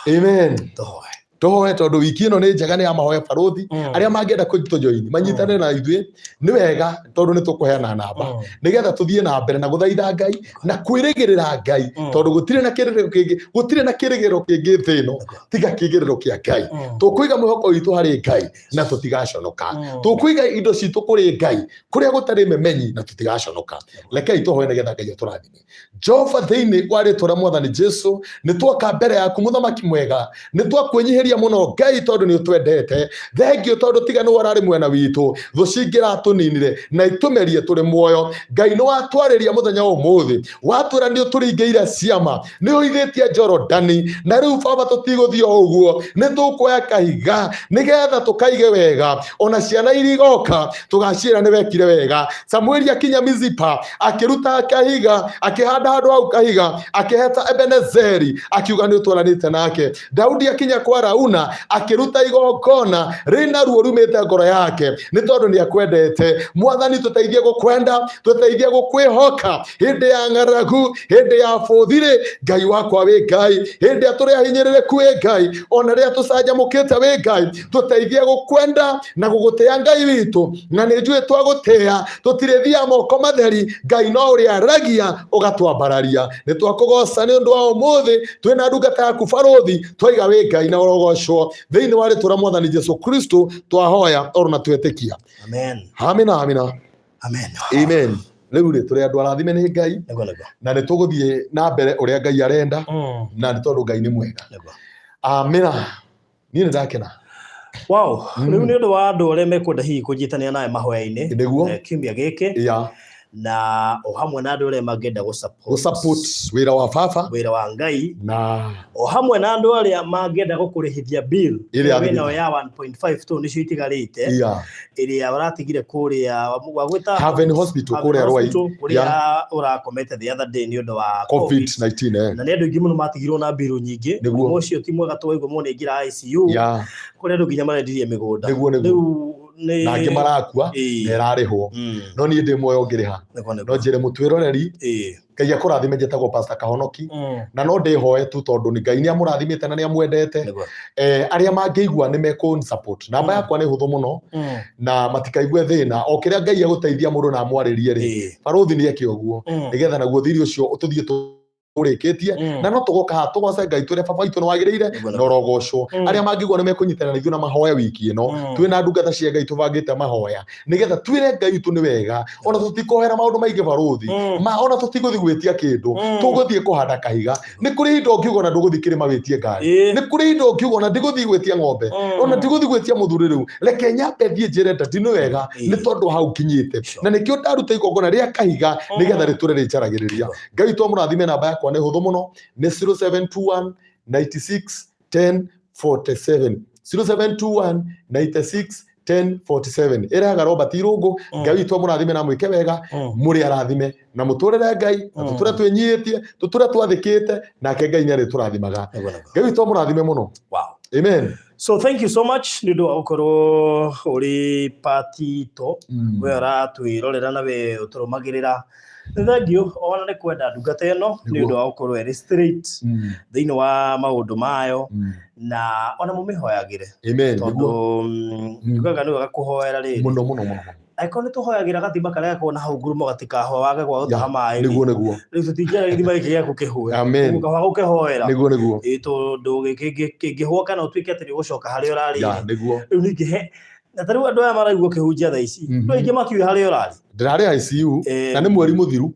Amen. Tũhoe. Tũhoe tondũ wiki ĩno nĩ njega nĩ ya mahoya barũthi. Arĩa mangĩenda kũtũjoini manyitane na ithuĩ nĩ wega tondũ nĩ tũkũheana namba nĩgetha tũthiĩ na mbere na gũthaitha Ngai na kwĩrĩgĩrĩra Ngai tondũ gũtirĩ na kĩrĩgĩrĩro kĩngĩ, gũtirĩ na kĩrĩgĩrĩro kĩngĩ thĩ ĩno tiga kĩrĩgĩrĩro kĩa Ngai. Tũkũiga mwĩhoko witũ harĩ Ngai na tũtigaconoka. Tũkũiga indo citũ kũrĩ Ngai kũrĩa gũtarĩ memenyi na tũtigaconoka. Rekei tũhoe nĩgetha Ngai atũrathime. Jehova, thĩinĩ wa rĩtwa rĩa Mwathani Jesu nĩ twoka mbere yaku mũthamaki mwega, nĩ twakwĩnyihĩria mũno Ngai tondũ nĩ ũtwendete. Thengio tondũ tiga nĩwe ũrarĩ mwena witũ, thũ cingĩratũninire na itũmerie tũrĩ muoyo. Ngai nĩ watwarĩria mũthenya wa ũmũthĩ, watwĩra nĩ ũtũringĩire ciama, nĩ ũhithĩtie Jorodani, na rĩu Baba tũtigũthiĩ o ũguo, nĩ tũkuoya kahiga nĩgetha tũkaige wega, ona ciana iria igoka tũgaciĩra nĩ wekire wega. Samueli akinya Mizipa akĩruta kahiga, akĩhanda handũ hau kahiga, akĩheta Ebenezeri, akiuga nĩ ũtwaranĩte nake. Daudi akinya kwa Arauna akĩruta igongona rĩna ruo rumĩte ngoro yake nĩ tondũ nĩ akwendete. Mwathani, tũteithie gũkwenda, tũteithie gũkwĩhoka hĩndĩ ya ng'aragu, hĩndĩ ya bũthi-rĩ, Ngai wakwa wĩ Ngai, hĩndĩ ĩrĩa tũrĩ ahinyĩrĩrĩku wĩ Ngai, ona rĩrĩa tũcanjamũkĩte wĩ Ngai, tũteithie gũkwenda na gũgũtĩa Ngai witũ, na nĩ njũĩ twagũtĩa tũtirĩthiaga moko matheri. Ngai no ũrĩa aragia ũgatwambararia. Nĩ twakũgoca nĩ ũndũ wa ũmũthĩ, twĩna ndungata yaku barũthi, twaiga wĩ Ngai na ũrogocwo thĩinĩ wa rĩtwa rĩa Mwathani Jesu Kristo twahoya oro na twetĩkia. Amen. Amina, amina. Amen. Amen. Rĩu rĩ tũrĩ andũ arathime nĩ Ngai Nĩguo, nĩguo. na nĩ tũgũthiĩ na mbere ũrĩa Ngai arenda na nĩ tondũ Ngai nĩ mwega. Nĩguo. Amina. Niĩ nĩ ndakena. Wow, rĩu nĩ ũndũ wa andũ arĩa mekwenda hihi kũnyitanĩra nawe mahoya-inĩ Nĩguo. Kiumia gĩkĩ na o hamwe na andũ arĩa mangĩenda gũ support Gũ support wĩra wa baba wĩra wa Ngai na o hamwe na andũ arĩa mangĩenda gũkũrĩhithia bill Ĩrĩa ĩrĩa wĩnayo thibitarĩ. ya 1.5 tũ nĩcio itigarĩte ĩrĩa ũratigire kũrĩa wagwĩta Haven Hospital Haven kũrĩa Rwai. Hospital, kũrĩa ũrakomete the other day nĩ ũndũ wa COVID-19 Na nĩ andũ aingĩ mũno matigirwo na mbirũ nyingĩ. Nĩguo. Mũrimũ ũcio ti mwega twaigua mũndũ aingĩra ICU kũrĩa andũ nginya marendirie mĩgũnda. Nĩguo. Rĩu nĩ Na angĩ marakua na ĩrarĩhwo, no niĩ ndĩ muoyo ngĩrĩha. Nĩguo. No njĩre mũtwĩroreri, Ngai akũrathime. Njĩtagwo Pastor Kahonoki na no ndĩhoe tu tondũ nĩ Ngai nĩ amũrathimĩte na nĩ amwendete. Arĩa mangĩigua nĩ mekũ support, namba yakwa nĩ hũthũ mũno na matikaigue thĩna. O kĩrĩa Ngai egũteithia mũndũ na amwarĩrie rĩ, barũthi nĩ eke ũguo nĩgetha naguo thiri ũcio tũthiĩ tũrĩkĩtie na no tũgoka haha tũgoce Ngai, twĩre baba witũ nĩ wagĩrĩire Nĩguo. na ũrogocwo. Arĩa mangĩigua nĩ mekũnyitana na ithuĩ na mahoya wiki ĩno, twĩna ndungata cia Ngai tũbangĩte mahoya nĩgetha twĩre Ngai witũ nĩ wega. Ona tũtikohera maũndũ maingĩ, barũthi, ma ona tũtigũthiĩ gwĩtia kĩndũ, tũgũthiĩ kũhanda kahiga. Nĩ kũrĩ indo ũngiuga ona ndũgũthiĩ kĩrĩma wĩtie ngari. Nĩ kũrĩ indo ũngiuga ona ndigũthiĩ gwĩtia ng'ombe, ona ndigũthiĩ gwĩtia mũthuri, rĩu reke nyambe thiĩ njĩre ndati nĩ wega nĩ tondũ hau nginyĩte. Na nĩkĩo ndaruta igongona rĩa kahiga nĩgetha rĩtũre rĩnjaragĩrĩria. Ngai witũ amũrathime. Namba yakwa nĩ hũthũ mũno, nĩ 0721 96 10 47, 0721 96 10 47. Ĩrehaga Robert Irũngũ. Ngai witũ amũrathime na mwĩke wega. Mũrĩ arathime na mũtũrĩre Ngai na tũtũre twĩnyihĩtie, tũtũre twathĩkĩte, nake Ngai nĩ arĩtũrathimaga. Nĩguo. Ngai witũ amũrathime mũno. Amen. So thank you so much nĩ ũndũ wa gũkorwo ũrĩ part itũ, we ũratwĩrorera na we ũtũrũmagĩrĩra. Nĩ thengiũ ona nĩ kwenda ndungata ĩno nĩ ũndũ wa gũkorwo ĩrĩ straight thĩinĩ wa maũndũ mayo, na ona mũmĩhoyagĩre Amen. tondũ njugaga nĩ wega kũhoera rĩrĩ. Mũno mũno mũno mũno. Angĩkorwo nĩ tũhoyagĩra gathima karĩa gakoragwo na hau ngurumo gatikahoe wage gwa gũtaha maĩ rĩ, Nĩguo. Rĩu tũtingĩra gĩthima gĩkĩ gĩaku kĩhũe. Amen. Ũguo kaba gũkĩhoera. Nĩguo. Ĩĩ, tondũ kĩngĩhũa kana ũtuĩke atĩ nĩ ũgũcoka harĩa ũrarĩ rĩ, Nĩguo. Rĩu ningĩ he na ta rĩu andũ aya maraigua ũkĩhunjia thaa ici, no aingĩ matiũĩ harĩa ũrarĩ. Ndĩrarĩ ICU na nĩ mweri mũthiru.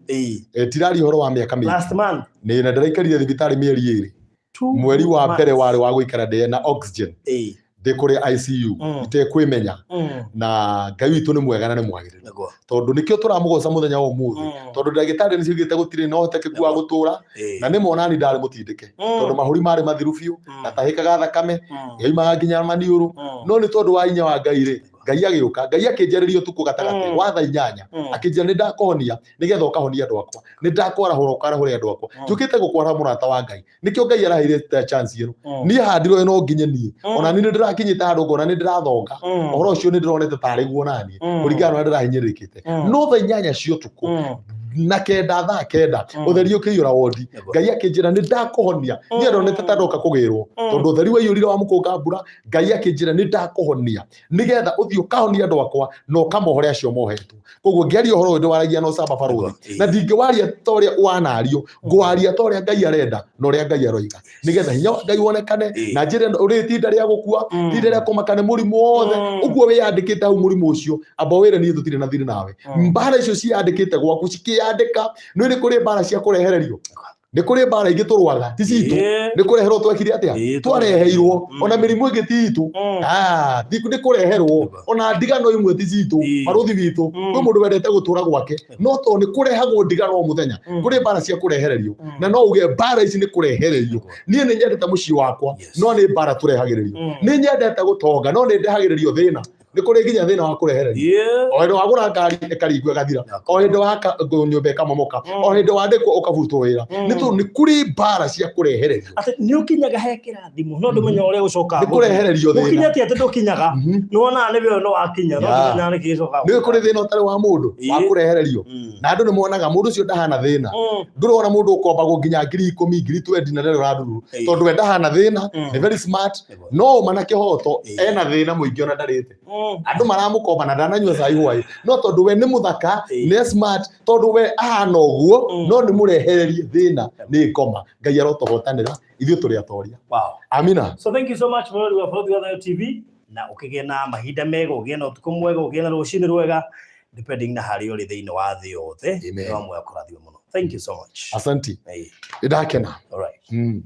Tiraria ũhoro wa mĩaka mĩingĩ. Last month. Nĩ na ndĩraikarire thibitarĩ mĩeri 2. Two Mweri wa months. mbere warĩ wa gũikara ndĩ na oxygen, ndĩ kũrĩa ICU, itekwĩmenya. Na Ngai witũ nĩ mwega na nĩ mwagĩrĩru tondũ nĩkĩo tũramũgoca mũthenya wa ũmũthĩ, tondũ ndagĩtarĩ nĩ ciugĩte gũtirĩ na ũhotekeku wa gũtũra. Na nĩ monani ndarĩ mũtindĩke tondũ mahũri marĩ mathiru biũ, natahĩkaga thakame, yoimaga nginya maniũrũ. No nĩ tondũ wa hinya wa Ngai rĩ, Ngai agĩũka, Ngai akĩnjarĩria ũtukũ gatagatĩ wa thaa 8, akĩnjĩra nĩ ndakũhonia nĩgetha ũkahonia andũ akwa, nĩ ndakwarahũra ũkarahũre andũ akwa. Njũkĩte gũkwara, mũrata wa Ngai, nĩkĩo Ngai araheire ta chance ĩno. Niĩ handirwo ĩno nginye niĩ ona niĩ nĩ ndĩrakinyĩte handũ ngona nĩ ndĩrathonga ũhoro ũcio, nĩ ndĩronete tarĩ guo naniĩ kũringana na ũrĩa ndĩrahinyĩrĩrĩkĩte. No thaa 8 cia ũtukũ na kenda, thaa 9, ũtheri ũkĩiyũra wondi. Ngai akĩnjĩra nĩ ndakũhonia. Niĩ ndonete ta ndoka kũgĩrwo tondũ ũtheri waiyũrire wa mũkũnga mbura. Ngai akĩnjĩra nĩ ndakũhonia nĩgetha ũthiĩ ũkahonia andũ akwa na ũkamohore acio mohetwo. Koguo ngĩaria ũhoro ũyũ ndĩwaragia na ũcamba, barũthi, na ndingĩwaria ta ũrĩa wanario, ngwaria ta ũrĩa Ngai arenda na ũrĩa Ngai aroiga, nĩgetha hinya wa Ngai wonekane na njĩra ĩno ũrĩ itinda rĩa gũkua, itinda rĩa kũmaka nĩ mũrimũ wothe ũguo wĩyandĩkĩte hau. Mũrimũ ũcio amba wĩre niĩ tũtirĩ na thirĩ nawe. Mbara icio ciĩyandĩkĩte gwaku cikĩyandĩka, nĩ nĩ kũrĩ mbara cia kũrehererio, nĩ kũrĩ mbara ingĩ tũrũaga ti citũ, nĩ kũreherwo twekire atĩa, twareheirwo. Ona mĩrimũ ĩngĩ ti itũ. Ah, nĩ kũreherwo. Ona ndigano imwe ti citũ, barũthi witũ. Kwĩ mũndũ wendete gũtũra gwake, no tondũ nĩ kũrehagwo ndigano o mũthenya. Kũrĩ mbara cia kũrehererio, na no uge mbara ici nĩ kũrehererio. Niĩ nĩ nyendete mũciĩ wakwa, no nĩ mbara tũrehagĩrĩrio. Nĩ nyendete gũtonga, no nĩ ndehagĩrĩrio thĩna. Nĩ kũrĩ nginya thĩna wa kũrehererio. O hĩndĩ wagũra ngari ĩkaringwo ĩgathira, o hĩndĩ waka nyũmba ĩkamomoka, o hĩndĩ wandĩkwo ũkabutwo wĩra, nĩ tondũ nĩ kũrĩ mbara cia kũrehererio. Atĩ nĩ ũkinyaga he kĩrathimo no ndũmenya ũrĩa ũcokaga. Nĩ kũrehererio thĩna. Gũkinya ti atĩ ndũkinyaga, nĩ wonaga nĩ we no wakinya, no ndũmenyaga nĩkĩ gĩcokaga. Nĩ kũrĩ thĩna ũtarĩ wa mũndũ wa kũrehererio, na andũ nĩ monaga mũndũ ũcio ndahana thĩna. Ndũrona mũndũ ũkombagwo nginya 10,000, 20,000 na ndarĩ ũrandururu, tondũ we ndahana thĩna, nĩ very smart, no ũma na kĩhoto ena thĩna mũingĩ ona ndarĩte. Andũ maramũkomba na ndananyua cai hwaĩ, no tondũ we nĩ mũthaka, nĩ smart, tondũ we ahana ũguo, no nĩ mũrehererie thĩna nĩ ngoma. Ngai arotũhotanĩra, ithuĩ tũrĩ atoria. Amina. So thank you so much, mũrori wa Bũrũri wa Thayo TV, na ũkĩgĩe na mahinda mega, ũgĩe na ũtukũ mwega, ũgĩe na rũcinĩ rwega, depending na harĩa ũrĩ thĩinĩ wa thĩ yothe. Amen. Nĩ wa muoyo kũrathimwo mũno. Thank you so much. Asanti. Ĩĩ. Nĩ ndakena. All right.